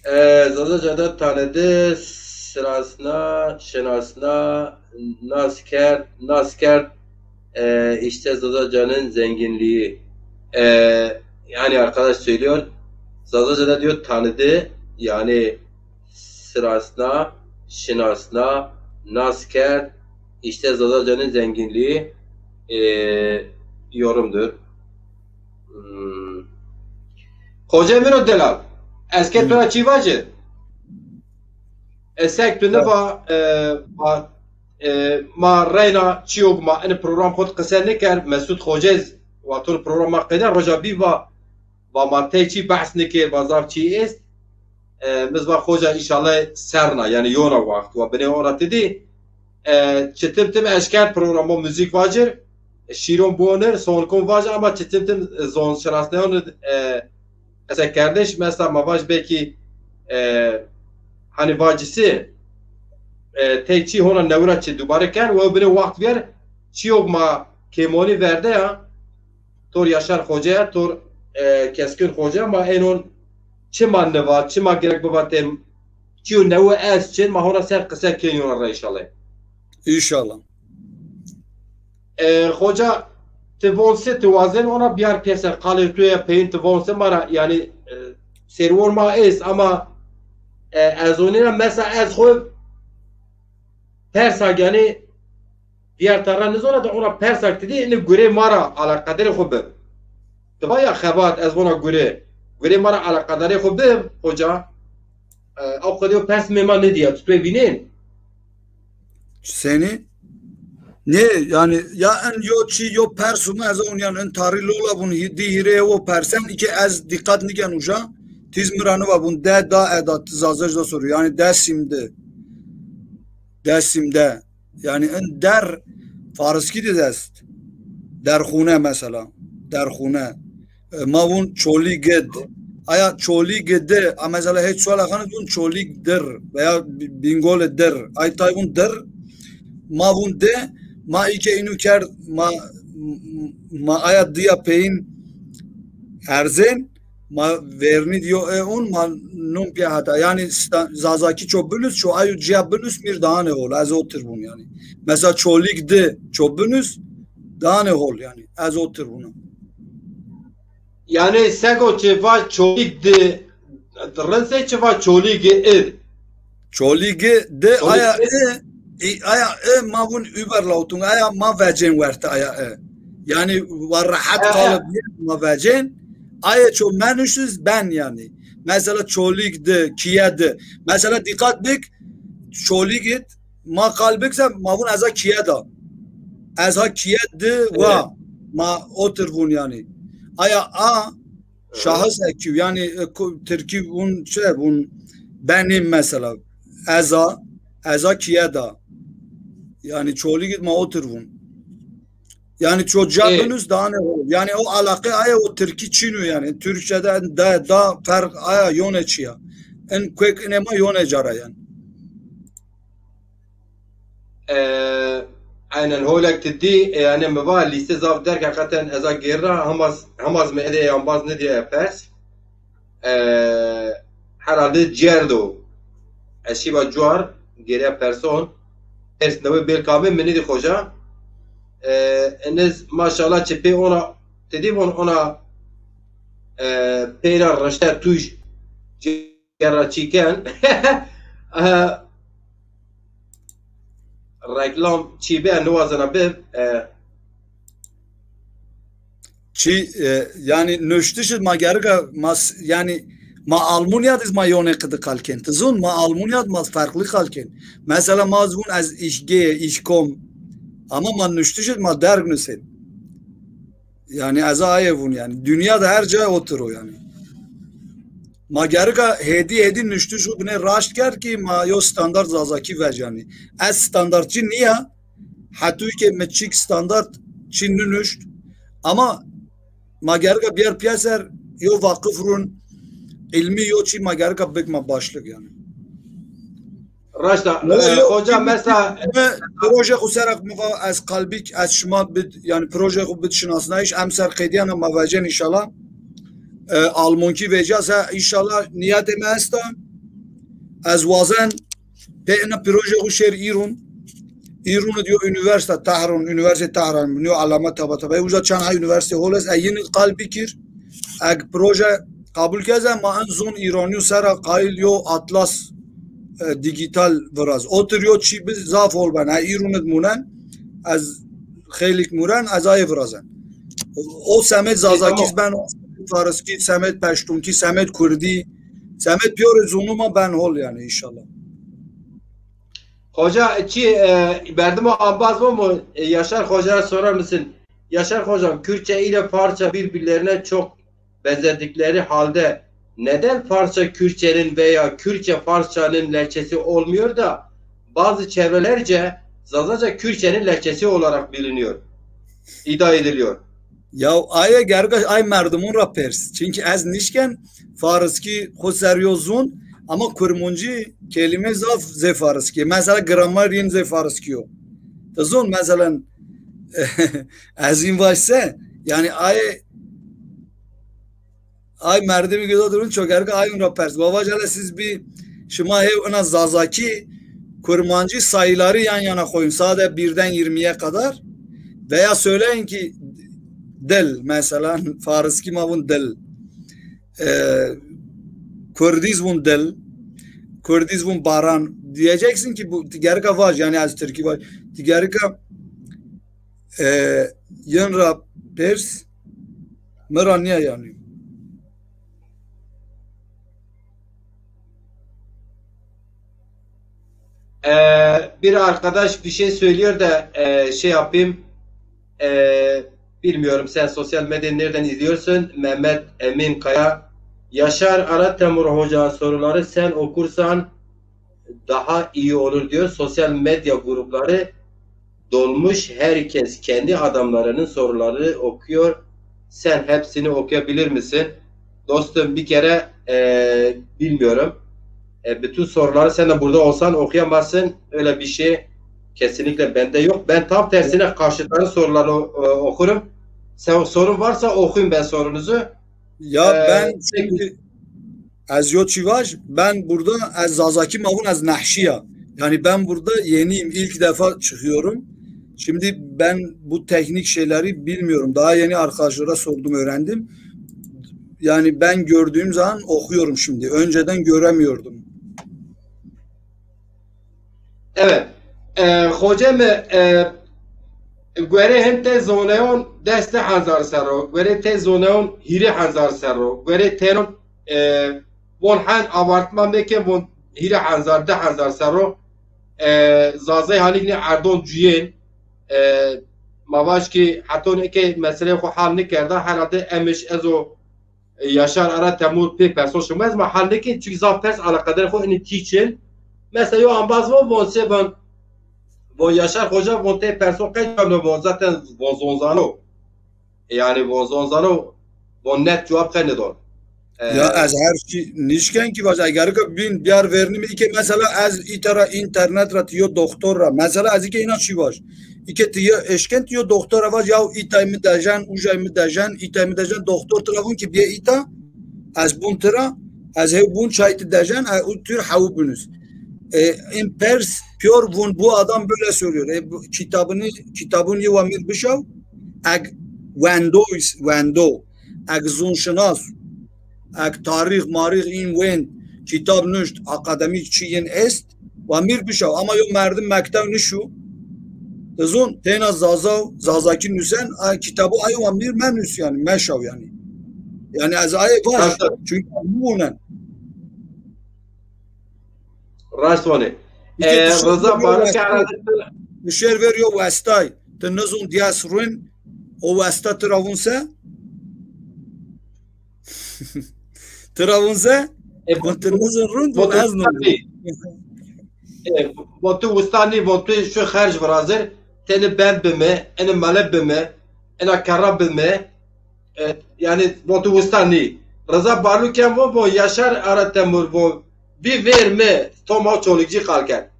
E, Zazaca de tanıdı, sırasına, şinasına, nas kerd, nas kerd, e, işte Zazacanın zenginliği. E, yani arkadaş söylüyor, Zazaca da diyor tanıdı, yani sırasına, şinasına, nas kerd, işte Zazacanın zenginliği, e, yorumdur. Hmm. Xocê min o delal. Ez ke tu ra çî vacî. Ez sek tu niva, e, va, e, ma reyna çîyok ma ini program xo qise niker. Mesut Xocez wa tu program ma qede roja bî va, va ma tey çî behs nikir, va zaf çî est. E, mi zva xoca înşallah serna, yani yona waxt wa binê ora ti dî. E, çitim tim eşkerd programo müzik vacir, şîron bonir, sonkon vacir ama çitim tim zon şinasneyon, e, qese kerdiş, mesela ma vac belki, e, hani vacisi, e, tey çî hona newira çi dubare ken, we binê waxt ver, çîyok ma kêmonî verde ya, tor Yaşar Xoca ya, tor, e, Keskun Xoca, ma enon çima niva, çima gerek bivatê, çîyo newe ez çin, ma hona ser qise kên yona ra înşallah. Înşallah. E, xoca, ti von se ti wazen ona biyar pêser, qalê tu ya peyin ti von se ma ra, yani, e, serwon ma est ama, e, ez onîna mesela ez xo persak yani Diyar tarra nizona de ona persak ti dî, ini gurê ma ra alaqadarê xo bi. Ti va ya xebat, ez vona gurê. Gurê ma ra alaqadarê xo bi, xoca. E, ew qedê o pers mê ma nidîya, tu tuê vînên? Senî? Nê, yani ya en yo çî yo pers û ez on yan en tarî lola bun hî-, dî hîrê o persen, iki ez dîqat nigen uca. Tiz mi ra niva bun de da eda ti Zazaj da soru. Yani Dersim de. Dersim de. Yani in der Fariskî de est. Derxune mesela. Derxune. E, ma vun Çolîg id. Aya Çolîg id. A mesela hiç sual axan vun Çolîg dir veya Bi-, Bingol dir. Ay tay vun dir. Ma vun de. Ma îke inu kerd. Ma, ma aya diya peyin erzên. Ma vernî diyo e un, ma nun pîya heta. Yani sta-, Zazakî ço binus, ço ayu ciya binus mir dane hol. Ez otir bun yani. Mesela Çolîg di ço binus dane hol yani. Ez otir buna. Yani sego çi va Çolîg di, rind se çi va Çolîg id. Çolîg di aya e, e, aya e ma vun überlautung, aya ma vecên werte aya e. Yani wa rahat kalıp ma vecên. Aya ço menuşuz ben yani. Mesela Çolîg di, kiye di. Mesela dikkat bik, Çolîg id, ma qal bik se ma vun eza kiye da. Eza kiye di wa ma otir vun yani. Aya a şahıs ekî, yani e, ku-, Tirkî vun çi vun benim mesela. Eza, eza kiye da. Yani Çolîg id ma otir vun. Yani ço ca binus dane hol. Yani o alaqe aya o Tirkî çinu yani. Türkçede de da ferq aya yone çiya. En kuek ine ma yone cara yani. E, aynen holek ti dî, e, yani mi va lîste zaf derg, heqeten eza gêr ra, hemaz, hemaz mi edê ambaz nidîye pers. E, herhalde cerdo. Ez şîva cuar, gêrîya person. Pers newê bêl kamê mi nêdî xoca. E, eniz maşallah çi pê ona, ti dî von ona, e, peyra rişte tuj cîgera çîken. E, reklam çî be, niwazena bi. E, Çi, e, yani nuştiş ma gerika ma s- yani ma Almanya diz ma yone qidi qalken. Ti zun ma Almanya ma farklı qalken. Mesela ma zun ez işge, işkom. Ama ma nuştiş ma derg nüsen. Yani ez aye vun yani. Dünyada her ca otur o yani. Ma gerika hedi hedi nuştiş bine raşt kerd ki ma yo standart Zazaki vec yani. Ez standartçı niye? Hetû ke mi çîk standart çî ninuşt. Ama ma gerika biyar piyeser yo vaqif run, ilmi yo çî ma gerika bikma başlık yani. Raşta, e, hoca mesela proje xu serak mi va ez qalbik ez şima bid yani proje xu bid şinasnayiş emser qediyana ma vecen inşallah. E, Almonki vecasa inşallah niyetê mi esta. Ez wazen pê ina proje xu şêr İrun. İrun diyor üniversite Tahran, üniversite Tahran, niyo alama taba taba. Uza çan ha üniversite holes, e yine qal bikir. Eg proje kabul keze ma en zon İraniyo sera qayil yo atlas e, digital viraz. Otir yo çi bi zaf hol ben. Ha İrun id munen, ez xeylik muren, ez ayê virazen. O semed Zazakiz ben, o semed Fariski, semed Peştunki, semed Kurdi, semed piyore zunuma ben hol yani inşallah. Hoca, çi, e, berdimo ambaz var mı? E, Yaşar Hoca'ya sorar mısın? Yaşar Hocam, Kürtçe ile Farsça birbirlerine çok benzedikleri halde neden Farsça Kürtçenin veya Kürtçe Farsçanın lehçesi olmuyor da bazı çevrelerce Zazaca Kürtçenin lehçesi olarak biliniyor, iddia ediliyor. Ya aye gerga ay merdimun ra pers. Çünkü ez nişken Fariski xo ser yo zun ama Kurmunci kelime zaf zê Fariski. Mesela gramer yin zê Fariski yo. Ti zun mesela ez in vaşse yani ay ay merdimi göze durun çok erga ay ra pers. Baba cale siz bir şima hev ina Zazaki Kurmancı sayıları yan yana koyun. Sade birden yirmiye kadar. Veya söyleyin ki dil mesela Fariski ma vun dil. E, Kurdiz vun dil. Kurdiz vun baran. Diyeceksin ki bu gerika vaj yani az Türkü vaj. Gerika e, yin ra pers mi ra niye yani. Ee, bir arkadaş bir şey söylüyor da e, şey yapayım. Ee, bilmiyorum sen sosyal medyayı nereden izliyorsun? Mehmet Emin Kaya. Yaşar Aratemur Hoca'nın soruları sen okursan daha iyi olur diyor. Sosyal medya grupları dolmuş, herkes kendi adamlarının soruları okuyor. Sen hepsini okuyabilir misin? Dostum bir kere e, bilmiyorum. E, bütün soruları sen de burada olsan okuyamazsın. Öyle bir şey kesinlikle bende yok. Ben tam tersine karşıtların sorularını e, okurum. Sen sorun varsa okuyun ben sorunuzu. Ya ee, ben şimdi ez yo çivaj, ben burada ez Zazaki mavun ez Nahşiya. Yani ben burada yeniyim, ilk defa çıkıyorum. Şimdi ben bu teknik şeyleri bilmiyorum. Daha yeni arkadaşlara sordum, öğrendim. Yani ben gördüğüm zaman okuyorum şimdi. Önceden göremiyordum. Evet. E, hocam, e, guerê hin te zoneyon des di hezar serro, guerê te zoneyon hîrê hezar serro, guerê tenon e, von hen abartma meke von hîrê hezar, di hezar serro e, Zazay hanîk nê erdon cuyên e, ma vaj ki heton eke meselê xo hal nikerda herhalde emiş ez o Yaşar Ara Temur pê perso şima ez ma hal nekin çünkü zaf pers alaqadar xo ini tîçin. Mesela yo ambaz von von se von von Yaşar Hoca von te perso qey cevap von zaten von zonzano. Yani von zonzano von net cevap qey nedon. Ya ez her şey nişken ki vaj eger ki bin biyar vernim ike mesela ez itara internet ra tiyo doktor ra mesela ez ike ina çi vaj. Ike tiyo eşken tiyo doktor ra vaj ya itay mi dejen ujay mi dejen itay mi dejen doktor tira vun ki biye ita ez bun tira ez hev bun çay ti dejen e, u tür hawu bunus. E, in pers Piyor vun bu adam böyle söylüyor. E, bu kitabını, kitabın yi wa mir bişaw, eg wendo, wendo, eg zunşinas, eg tarîx, marîx în wend, kitab nuşt, akademîk çî yin est, wa mir bişaw. Ama yo merdim mektev nişu, ti zun, têna Zaza, Zazakî nusen, a, kitabı ay wa mir menus yani, meşaw yani. Yani ez ayê vaş, çünkü munen. Raşt vanê. E, Rıza Barlık herhalde... Şêr ver yo westay. Ti nizun diyas run, o westa ti ra vun se? Ti ra vun se? E, ti nizun run, vun ez nizun. E, vun tu wista nî, vun tu şu xerc virazir, tenê bend bime, enê mele bime, ena kerra bime, e, yani vun tu wista nî. Rıza Barlık ken vun, vun Yaşar Aratemur vun, bî vêr mi, Toma Çolikcî qal ken.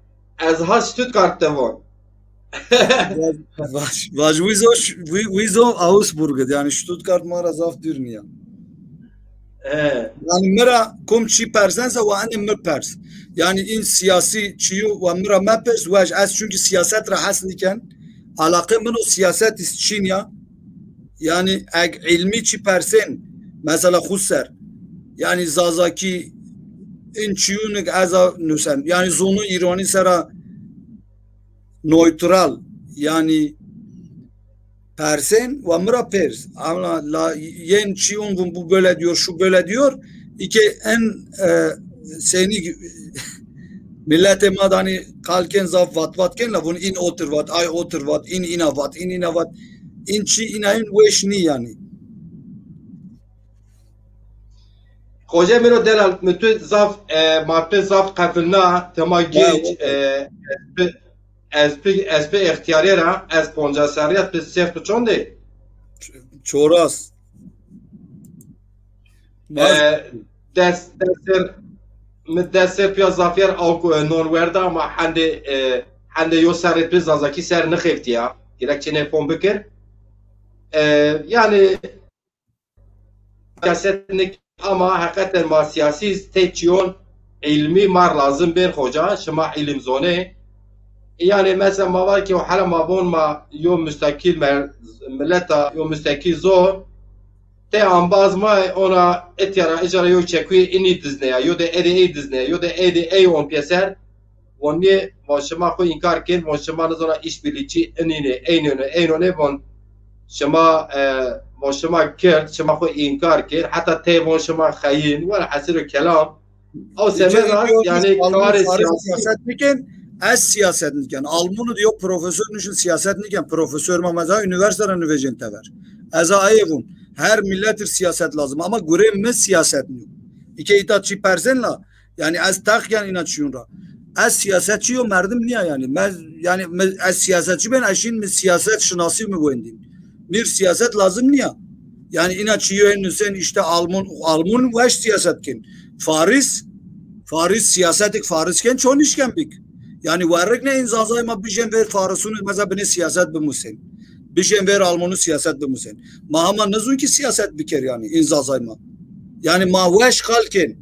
Ez ha Stuttgart de vun. Vaj, vaj, wîzo, wîzo Augsburg id, yani Stuttgart ma ra zaf dûr nîya. E. Yani mi ra kum çî persense wa enê mi pers. Yani în siyasî çîyo wa mi ra mepers, wej ez çünkü siyaset ra hes nîken. Alaqe min o siyaset ist çîn ya. Yani eg ilmî çî persên, mesela xu ser. Yani Zazakî în çîyûnik ez a nusen. Yani zonu îronî sera neutral. Yani persên wa mi ra pers. Ama la, yen çîyûn vun bu böyle diyor, şu böyle diyor. İke en, e, seni milletê ma danî qal ken zaf vat vat ken la vun în otir vat, ay otir vat, în îna vat, în îna vat. În çî îna în weş nî yani. Xoce mi ro delal, mi tu zaf, e, ma tu zaf qefilna, tema gêc, e, ez pi, ez pi, ez pi extiyarê ra, ez poncas serrî ya, tu sêr tu çond ê? Çoras. E, des, des ser, mi des ser piya zafîyer awk, e, non werda ama hendê, e, hendê yo serrê pi Zazakî ser nixeftî ya. Gerek çinê fom bikir. E, yani siyaset nik ama heqeten ma siyasî tê çîyon ilmî mar lazim bên xoca, şima ilim zonê. Yani mesela ma var ki o hala ma von ma yo müstakil mer-, milleta, yo müstakil zor. Tê ambaz ma ona etya ra, ica ra yo çekuyê inî dizneya, yo de êdî ey dizneya, yo de êdî ey on pêser. Von nê, von şima xwu înkar kên, von şima nizona îşbirlîçî inînê, eynonê, eynonê, von şima, e, von şima kird, şima xwu înkar kên, heta tey von şima xeyîn, welhasîl kelam. Ew semed rast, yani karê siyasî. Siyaset nikên, ez siyaset nikên. Almûnû de yo profesor nişin siyaset nikên. Profesor ma meza unîversîte ra nivecên tever. Ez a ayê vûn. Her milletir siyaset lazim. Ama gurê mi siyaset nîyo. Îke îta çî persên la, yani ez teq ken îna çîyûn ra. Ez siyasetçî yo merdim nîya yani. Me, yani mi, ez siyasetçî ben, ez şîn mi siyaset şinasî mi wendîn. Mir siyaset lazim nîya. Yani îna çîyo hên nusên işte Alman, Alman weş siyaset kin. Faris, Faris siyasetik Faris ken çon işken bik. Yani werrik ne în Zazay ma bijên ver Farisûn, meza binê siyaset bimusên. Bijên ver Almanû siyaset bimusên. Ma hema nizûn ki siyaset biker yani în Zazay ma. Yani ma weş qal kên.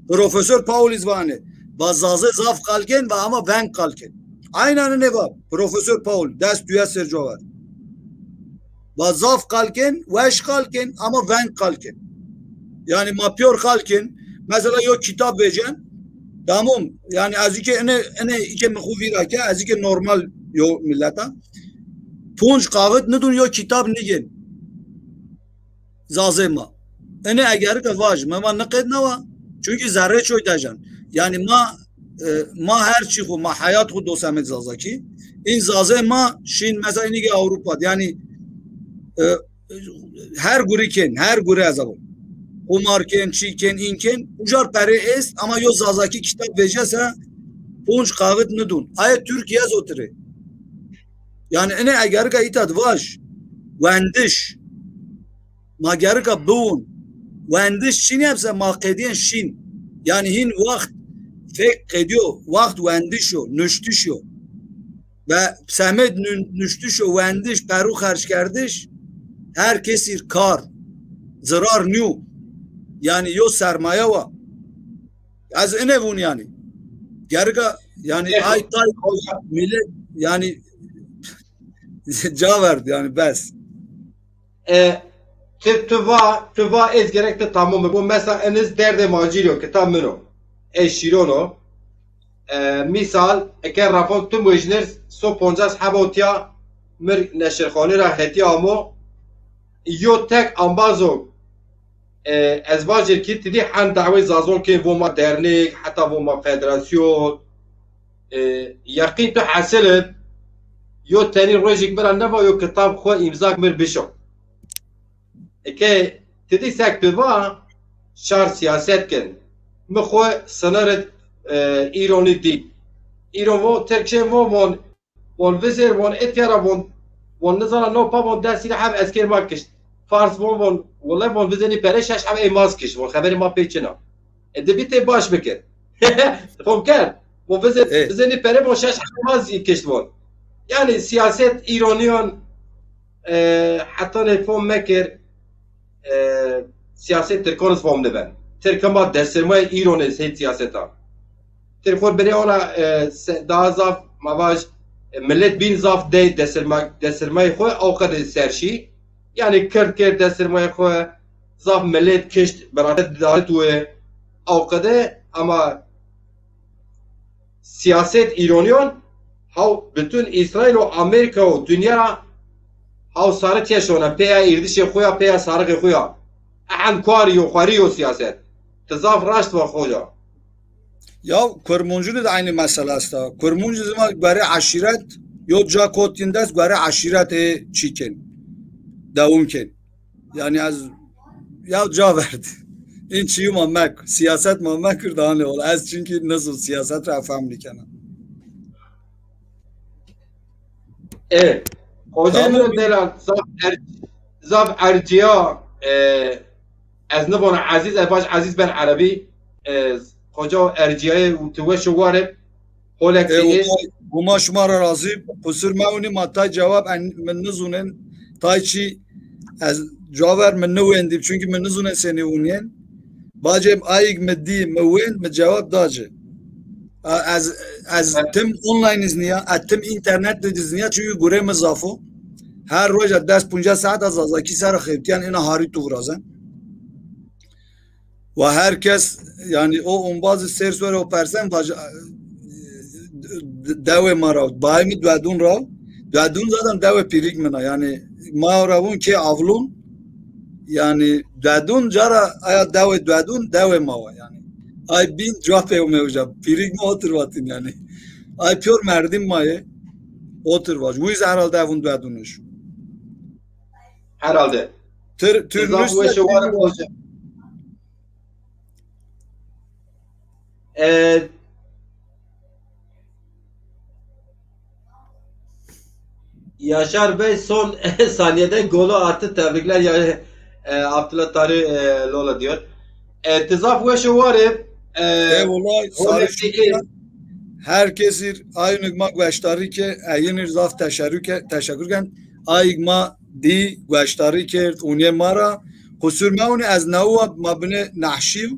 Profesor Paul iz vanê, va Zazê zaf qal kên, va ama veng qal kên. Aynen ne va, Profesor Paul, dest duye ser cover. Va zaf qal kên, weş qal kên, ama veng qal kên. Yani ma piyor qal kên, mesela yo kitab vecen, tamam, yani ez îke ene, ene îke mi xwu vîra ke, ez îke normal yo milleta. Punc qavit nidun yo kitab nigên. Zazê ma. Ene egerika vaj, ma, ma niqêdnawa. Çünkü zerrê çoy dejan. Yani ma, e, ma her çî xwu, ma heyat xwu dosemek Zazakî. În Zazê ma şîn mesela înî ki Avrupa. Yani, e, her gurî kên, her gurî ez a von. Qumar kên, çî kên, în kên. Ucar perê est, ama yo Zazakî kitab vecese, punc qavit nidun. Aye Türkiye zotirê. Yani ene egerika îta di vaj, wendiş. Ma gerika biwun. Wendiş çin yepse ma qedîyen şîn. Yani hîn waxt fek qedîyo, waxt wendiş o, nuştiş o. Ve semed nuştiş o, wendiş, peru xerc kerdiş, her kesir kar, zirar nîyo. Yani yo sermaye wa. Ez ene vûn yani. Gerika Yani Ê, ay tay hoca- millet yani cevap verdi yani bes. E, ti, tu va, tu va ez gerek ti tamam bo. Mesela eniz derdê macîr yo, kitab min o. Ez şîron o. E, misal, eke rafon tu mojnir, so poncas heba tiya mir neşirxanî ra hetî amo. Yo tek ambazo, e, ez vajir ki ti dî hen dawê Zazon kên, vo ma dernek, heta vo ma federasyon, e, yeqîn tu hesil ib, yo tenî rojêk mi ra neva yo kitab xwu îmzak mir bişo. Eke ti dî sek tu va şar siyaset kin. Mi xwu sınır id, e, îronî dî. Îron vo, Tirk şên vo, von, von vizêr, von etya ra, von, von nizana no pa, von des hîrê heb esker ma kişt. Fars von, von, wele von vizênî pere şeş heb ey maz kişt, von xeberê ma pê çin a. E, di bî tê baş bikir. Fom kerd. Von vizê-, Ê. vizênî pere von şeş heb maz kişt von. Yani siyaset îronîyon, e, heta nê fom mekir, e, siyaset Tirkon iz fom niben. Tirka ma desirmayê îron iz hê siyaseta. Tirkon binê ona, e, se-, daha zaf ma vaj, e, millet bîn zaf dey desirma-, desirmayê xwu, awqedê ser şî. Yani Kird kerd desirmayê xwu, zaf millet kişt, birate darit we, awqede, ama siyaset îronîyon, haw bütün Îsraîl û Amerîka û dinya haw sarit ya şona, peya îrdişê xo ya, peya sarixê xo ya. Ehen kuarî yo, xwerî yo siyaset. Ti zaf raşt va xoca. Ya Kurmuncun de aynı mesele esta. Kurmuncu zima guerê eşîret, yo ca kotîn dest guerê eşîret ê çîkên. Dewum kên. Yani ez ya ca verdi. În çîyû ma mek, siyaset ma mekir daha ne ol. Ez çünkü nizûn siyaset ra efhem nîkena. E, hocam Tamam. Delal, zaf er-, zaf erciya, e, ez nivona Ezîz, ez vaj Ezîz ben Erebî, e, hoca erciyayê û ti weş û war ib. Holek E, zî ê. Huma, Huma şima ra razî. Qusur mewnî, ma tay cewab en, min nizûnên. Tay çî ez caver min niwendî, çünkü min nizûnên senî wûnîyên. Bacê ayîg mi dî, mi wên, mi cewab da ci. A, ez, ez tim online iz nîya, ez tim internet de iz nîya, çünkü gurê mi zaf o. Her roja des puncas saet ez Zazakî ser xebitîyan, ina harî tu virazen. Wa her kes, yani o umbazî sêr sore o persen vaj-, dewê ma ra, bayê mi Duedûn ra. Duedûn zaten dewê pîrîk min a. Yani ma ra vûn kê Avlûn. Yani Duedûn cara aya dewê Duedûn dewê ma wa yani. Ay bîn cewabê o mewja. Pîrîk mi otir vatîn yani. Ay pîyor merdim ma yê. Otir vaj. Wiz herhalde evûn Duedûniş. Herhalde. Tür, tür Zaf weş û war ib hocam. E, Yaşar Bey son saniyede golü attı. Tebrikler ya, e, Abdullah Tarı, e, Lola diyor. E, ti zaf weş û war ib, e, Eyvallah, sarı şükür. Her kesir aynik ma gueştarî ke, eyinir zaf teşerrü ke, teşekkür ken. Ayik ma dî gueştarî kerd, ûnîyê ma ra. Qusur mewnî ez newa ma binê nehşîv.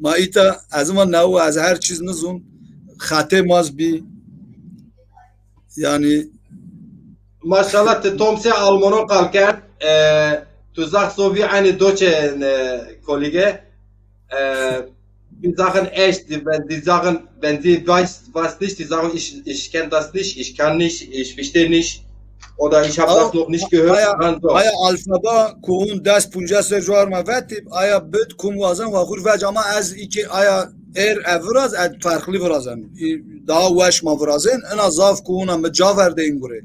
Ma îta ez ma newa ez her çîz nizûn. Xetê maz bî. Yani Maşallah, ti tomsê Almano qal kerd. E, tu zaf zovî aynî doçe, e, kolîge. E, Dî zaxin eşt, di ben, dî zaxin ben dî vas-, vasniş, dî zaxin iş, işken dasniş, işkanniş, işvişteniş. O da iş hap Aw, dasnoxniş ki hör, aya, ranzo. Aya alfaba kuhun des puncas ser cuar ma vetib, aya bit kum wazan waxur vec ama ez iki aya er ev viraz, ez farklı virazem. İ, daha weş ma virazen, ina zaf kuhuna mi ca verdeyin gure.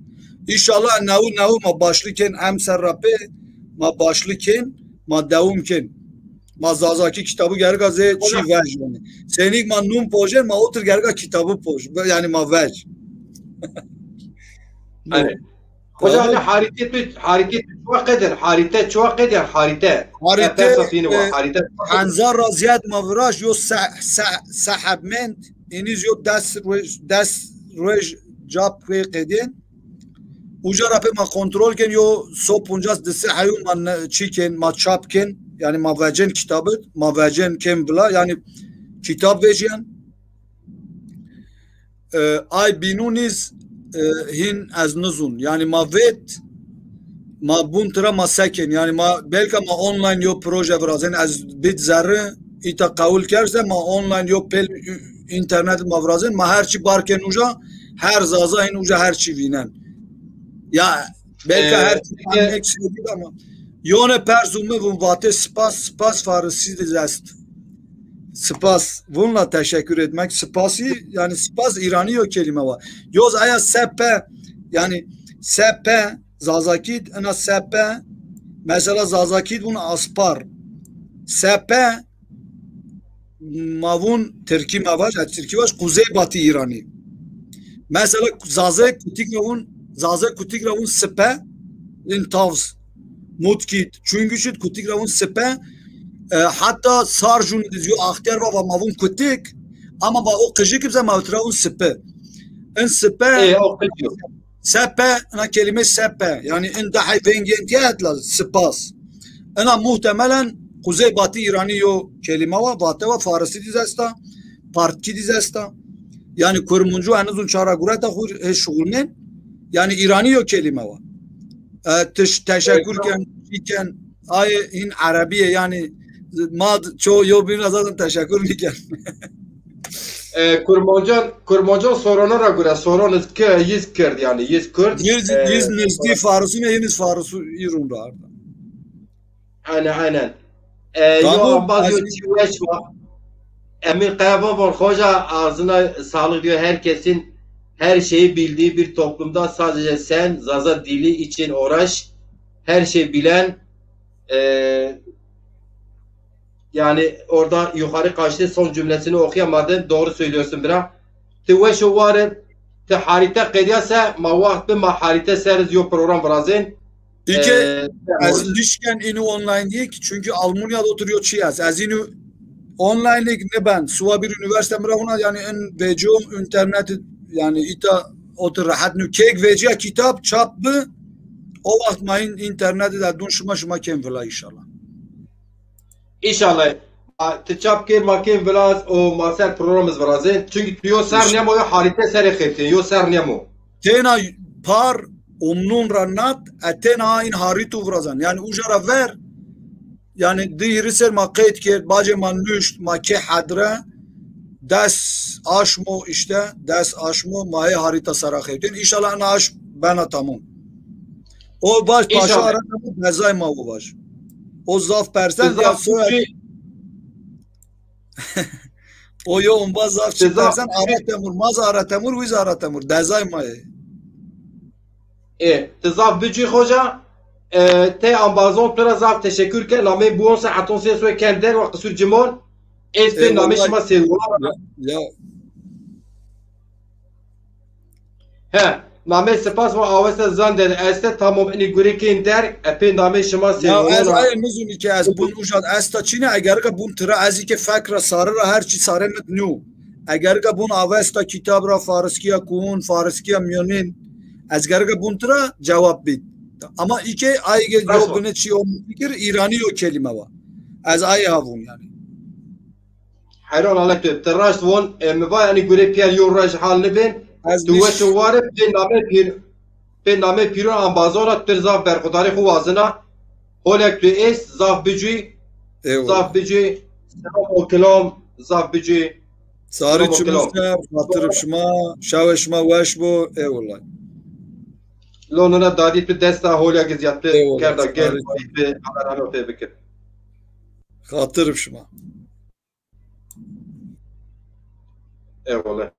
İnşallah newu newu ma başlı ken em serra pê, ma başlı ken, ma dewum ken. Ma Zazakî kitabû gerika zê çî vejî yanî. Senîk ma nûn pojên, ma otir gerika kitabû poj. Yanî ma vej. Hani. Hocam, hani harite tu, harite tu çuwa qeder, harite çuwa qeder, harite. Harite, e, harite. Henzar ra ziyad ma viraş yo se, se, seheb mend, iniz yo des ruej, des ruej cap qedên. Uca ra pê ma kontrol kên, yo so poncas di sey heyûn ma ne, çî kên, ma çap kên, yanî ma vecên kitabit, ma vecên kên vila, yanî kitab vecîyen. E, ay bînû nîz, e, hîn ez nizûn. Yanî ma vêt, ma bûn tira ma sekên. Yanî ma belka ma online yo proje virazên, ez bît zerri, îta qewil kerd se ma online yo pêl ü-, înternet ma virazên, ma her çî barkên uca, her zaza hîn uca her çî vînen. Ya belka her çî vînen ama yone perz û mi vûn vatê spas, spas farisî de est. Spas. Vûnla teşekkür etmek. Spasî, yanî spas îranî yo kelîme wa. Yoz aya sepe, yanî sepe, Zazakî d, ina sepe, mesela Zazakî d vûn aspar. Sepe, ma vûn tirkî ma vaj, ez tirkî vaj, kuzeybatî îranî. Mesela Zazê Kutik ra vûn, Zazê Kutik ra vûn sipe, in tavz. Mutkî d, Çunguşî d, Kutik ra vûn sipe. E, heta Sarjûn d yo axtiyar va, va ma vûn Kutik. Ama va o qijik bise ma tira vûn sipe. In sipe, e, o qijik. Sepe, ina kelîme sepe. Yanî in dehey vengên tiye het la spas. Ina muhtemelen kuzeybatî îranî yo kelîme wa, vate wa, farisî dîz esta, partkî dîz esta. Yanî kurmuncû enizûn çara gureta xwu hê şuxulnên. Yanî îranî yo kelîme wa. E, tiş-, teşekkür ken, ken, ayê hîn erebî yê, yanî ma d-, ço yo bîna zaten teşekkür nîken. E, Kurmancan, Kurmancan sorona ra gure, soron iz ki, yiz kird yanî, yiz kird. Yiz, e, yiz nizdî farisûn, yiz farisû îrûn ra arda. Aynen, aynen. E, yo ambaz yo çî weş va. Emin Kaya va, hoca ağzına sağlık diyor. Herkesin her şeyi bildiği bir toplumda sadece sen Zaza dili için uğraş. Her şey bilen, e, yani orada yukarı kaçtı, son cümlesini okuyamadım. Doğru söylüyorsun bira. Ti weş û war ib, ti harîte qedîya se, ma waxt bi ma harîte ser iz yo program virazên. Îke, e, ez nişken înû online yek, çünkü Almanya de oturuyor çi ez. Ez înû online yek ne ben. Suwa bir üniversite mi ra huna, yani en veco internet, yani îta otur rahat nû. Kek veciya kitap çap bi, o waxt ma în-, internet de dun şima, şima ken vila inşallah. Înşallah. A, ti çap kê, ma kêm vila û ma ser program iz virazên. Çünkü tu yo ser nîyamo, yo harîte serê xebitên, yo ser nîyamo. Têna par omnûn ra nat, e têna în harît û virazan. Yani uca ra ver, yani di hîrî ser ma qeyd kerd, bacê ma nuşt, ma kê hedre, des aşmo işte, des aşmo ma hê harîta sera xebitên. Înşallah ena aşm bena tamam. O vaj paşa Ara Temur dezay ma o vaj. O zaf persen ya soya. O yo umba zaf çi persen Ara Temur, ma za Ara Temur, wiz Ara Temur dezay ma yê. E, ti zaf bicî hoca, e, te ambazon tu ra zaf teşekkür ke, namê buon se heton se soy ken der wa qisur cimon. Ez pê namê şima sêr wona. Ya, ya. He, namê spas va Awesta Zander este, tamam inî gurê kên der, e, pê namê şima sê. Ya ez aye nizûnî ke ez bun uca d esta çîne, eger ke bun tira ez î ke fek ra sare ra her çî sare mi d nîyo. Eger ke bun Avesta kitab ra fariskîya kuhun, fariskîya mîyonin, ez gereke bun tira cewab bît. Ama î ke ay ge yo bine çî yo fikir îranî yo kelîme wa. Ez ay ha vûn yanî. Heyran ale tu. Ti raşt von, e, mi va yanî gure pîyer yo rej hal nibên. Tu weş û war ib, pê namê pîr, pê namê pîron ambazon ra tu zaf berxudarî xwu wazina. Holek tu êst, zaf bicûy. Eyvallah. Zaf bicûy. Selam û kilam, zaf bicûy. Sarî çimû ser, xatir bi şima, şewê şima weş bo. Eyvallah. Lo nuna dadî tu desta holek ziyade kerda gel, bi haber pê bikir. Xatir bi şima. Eyvallah.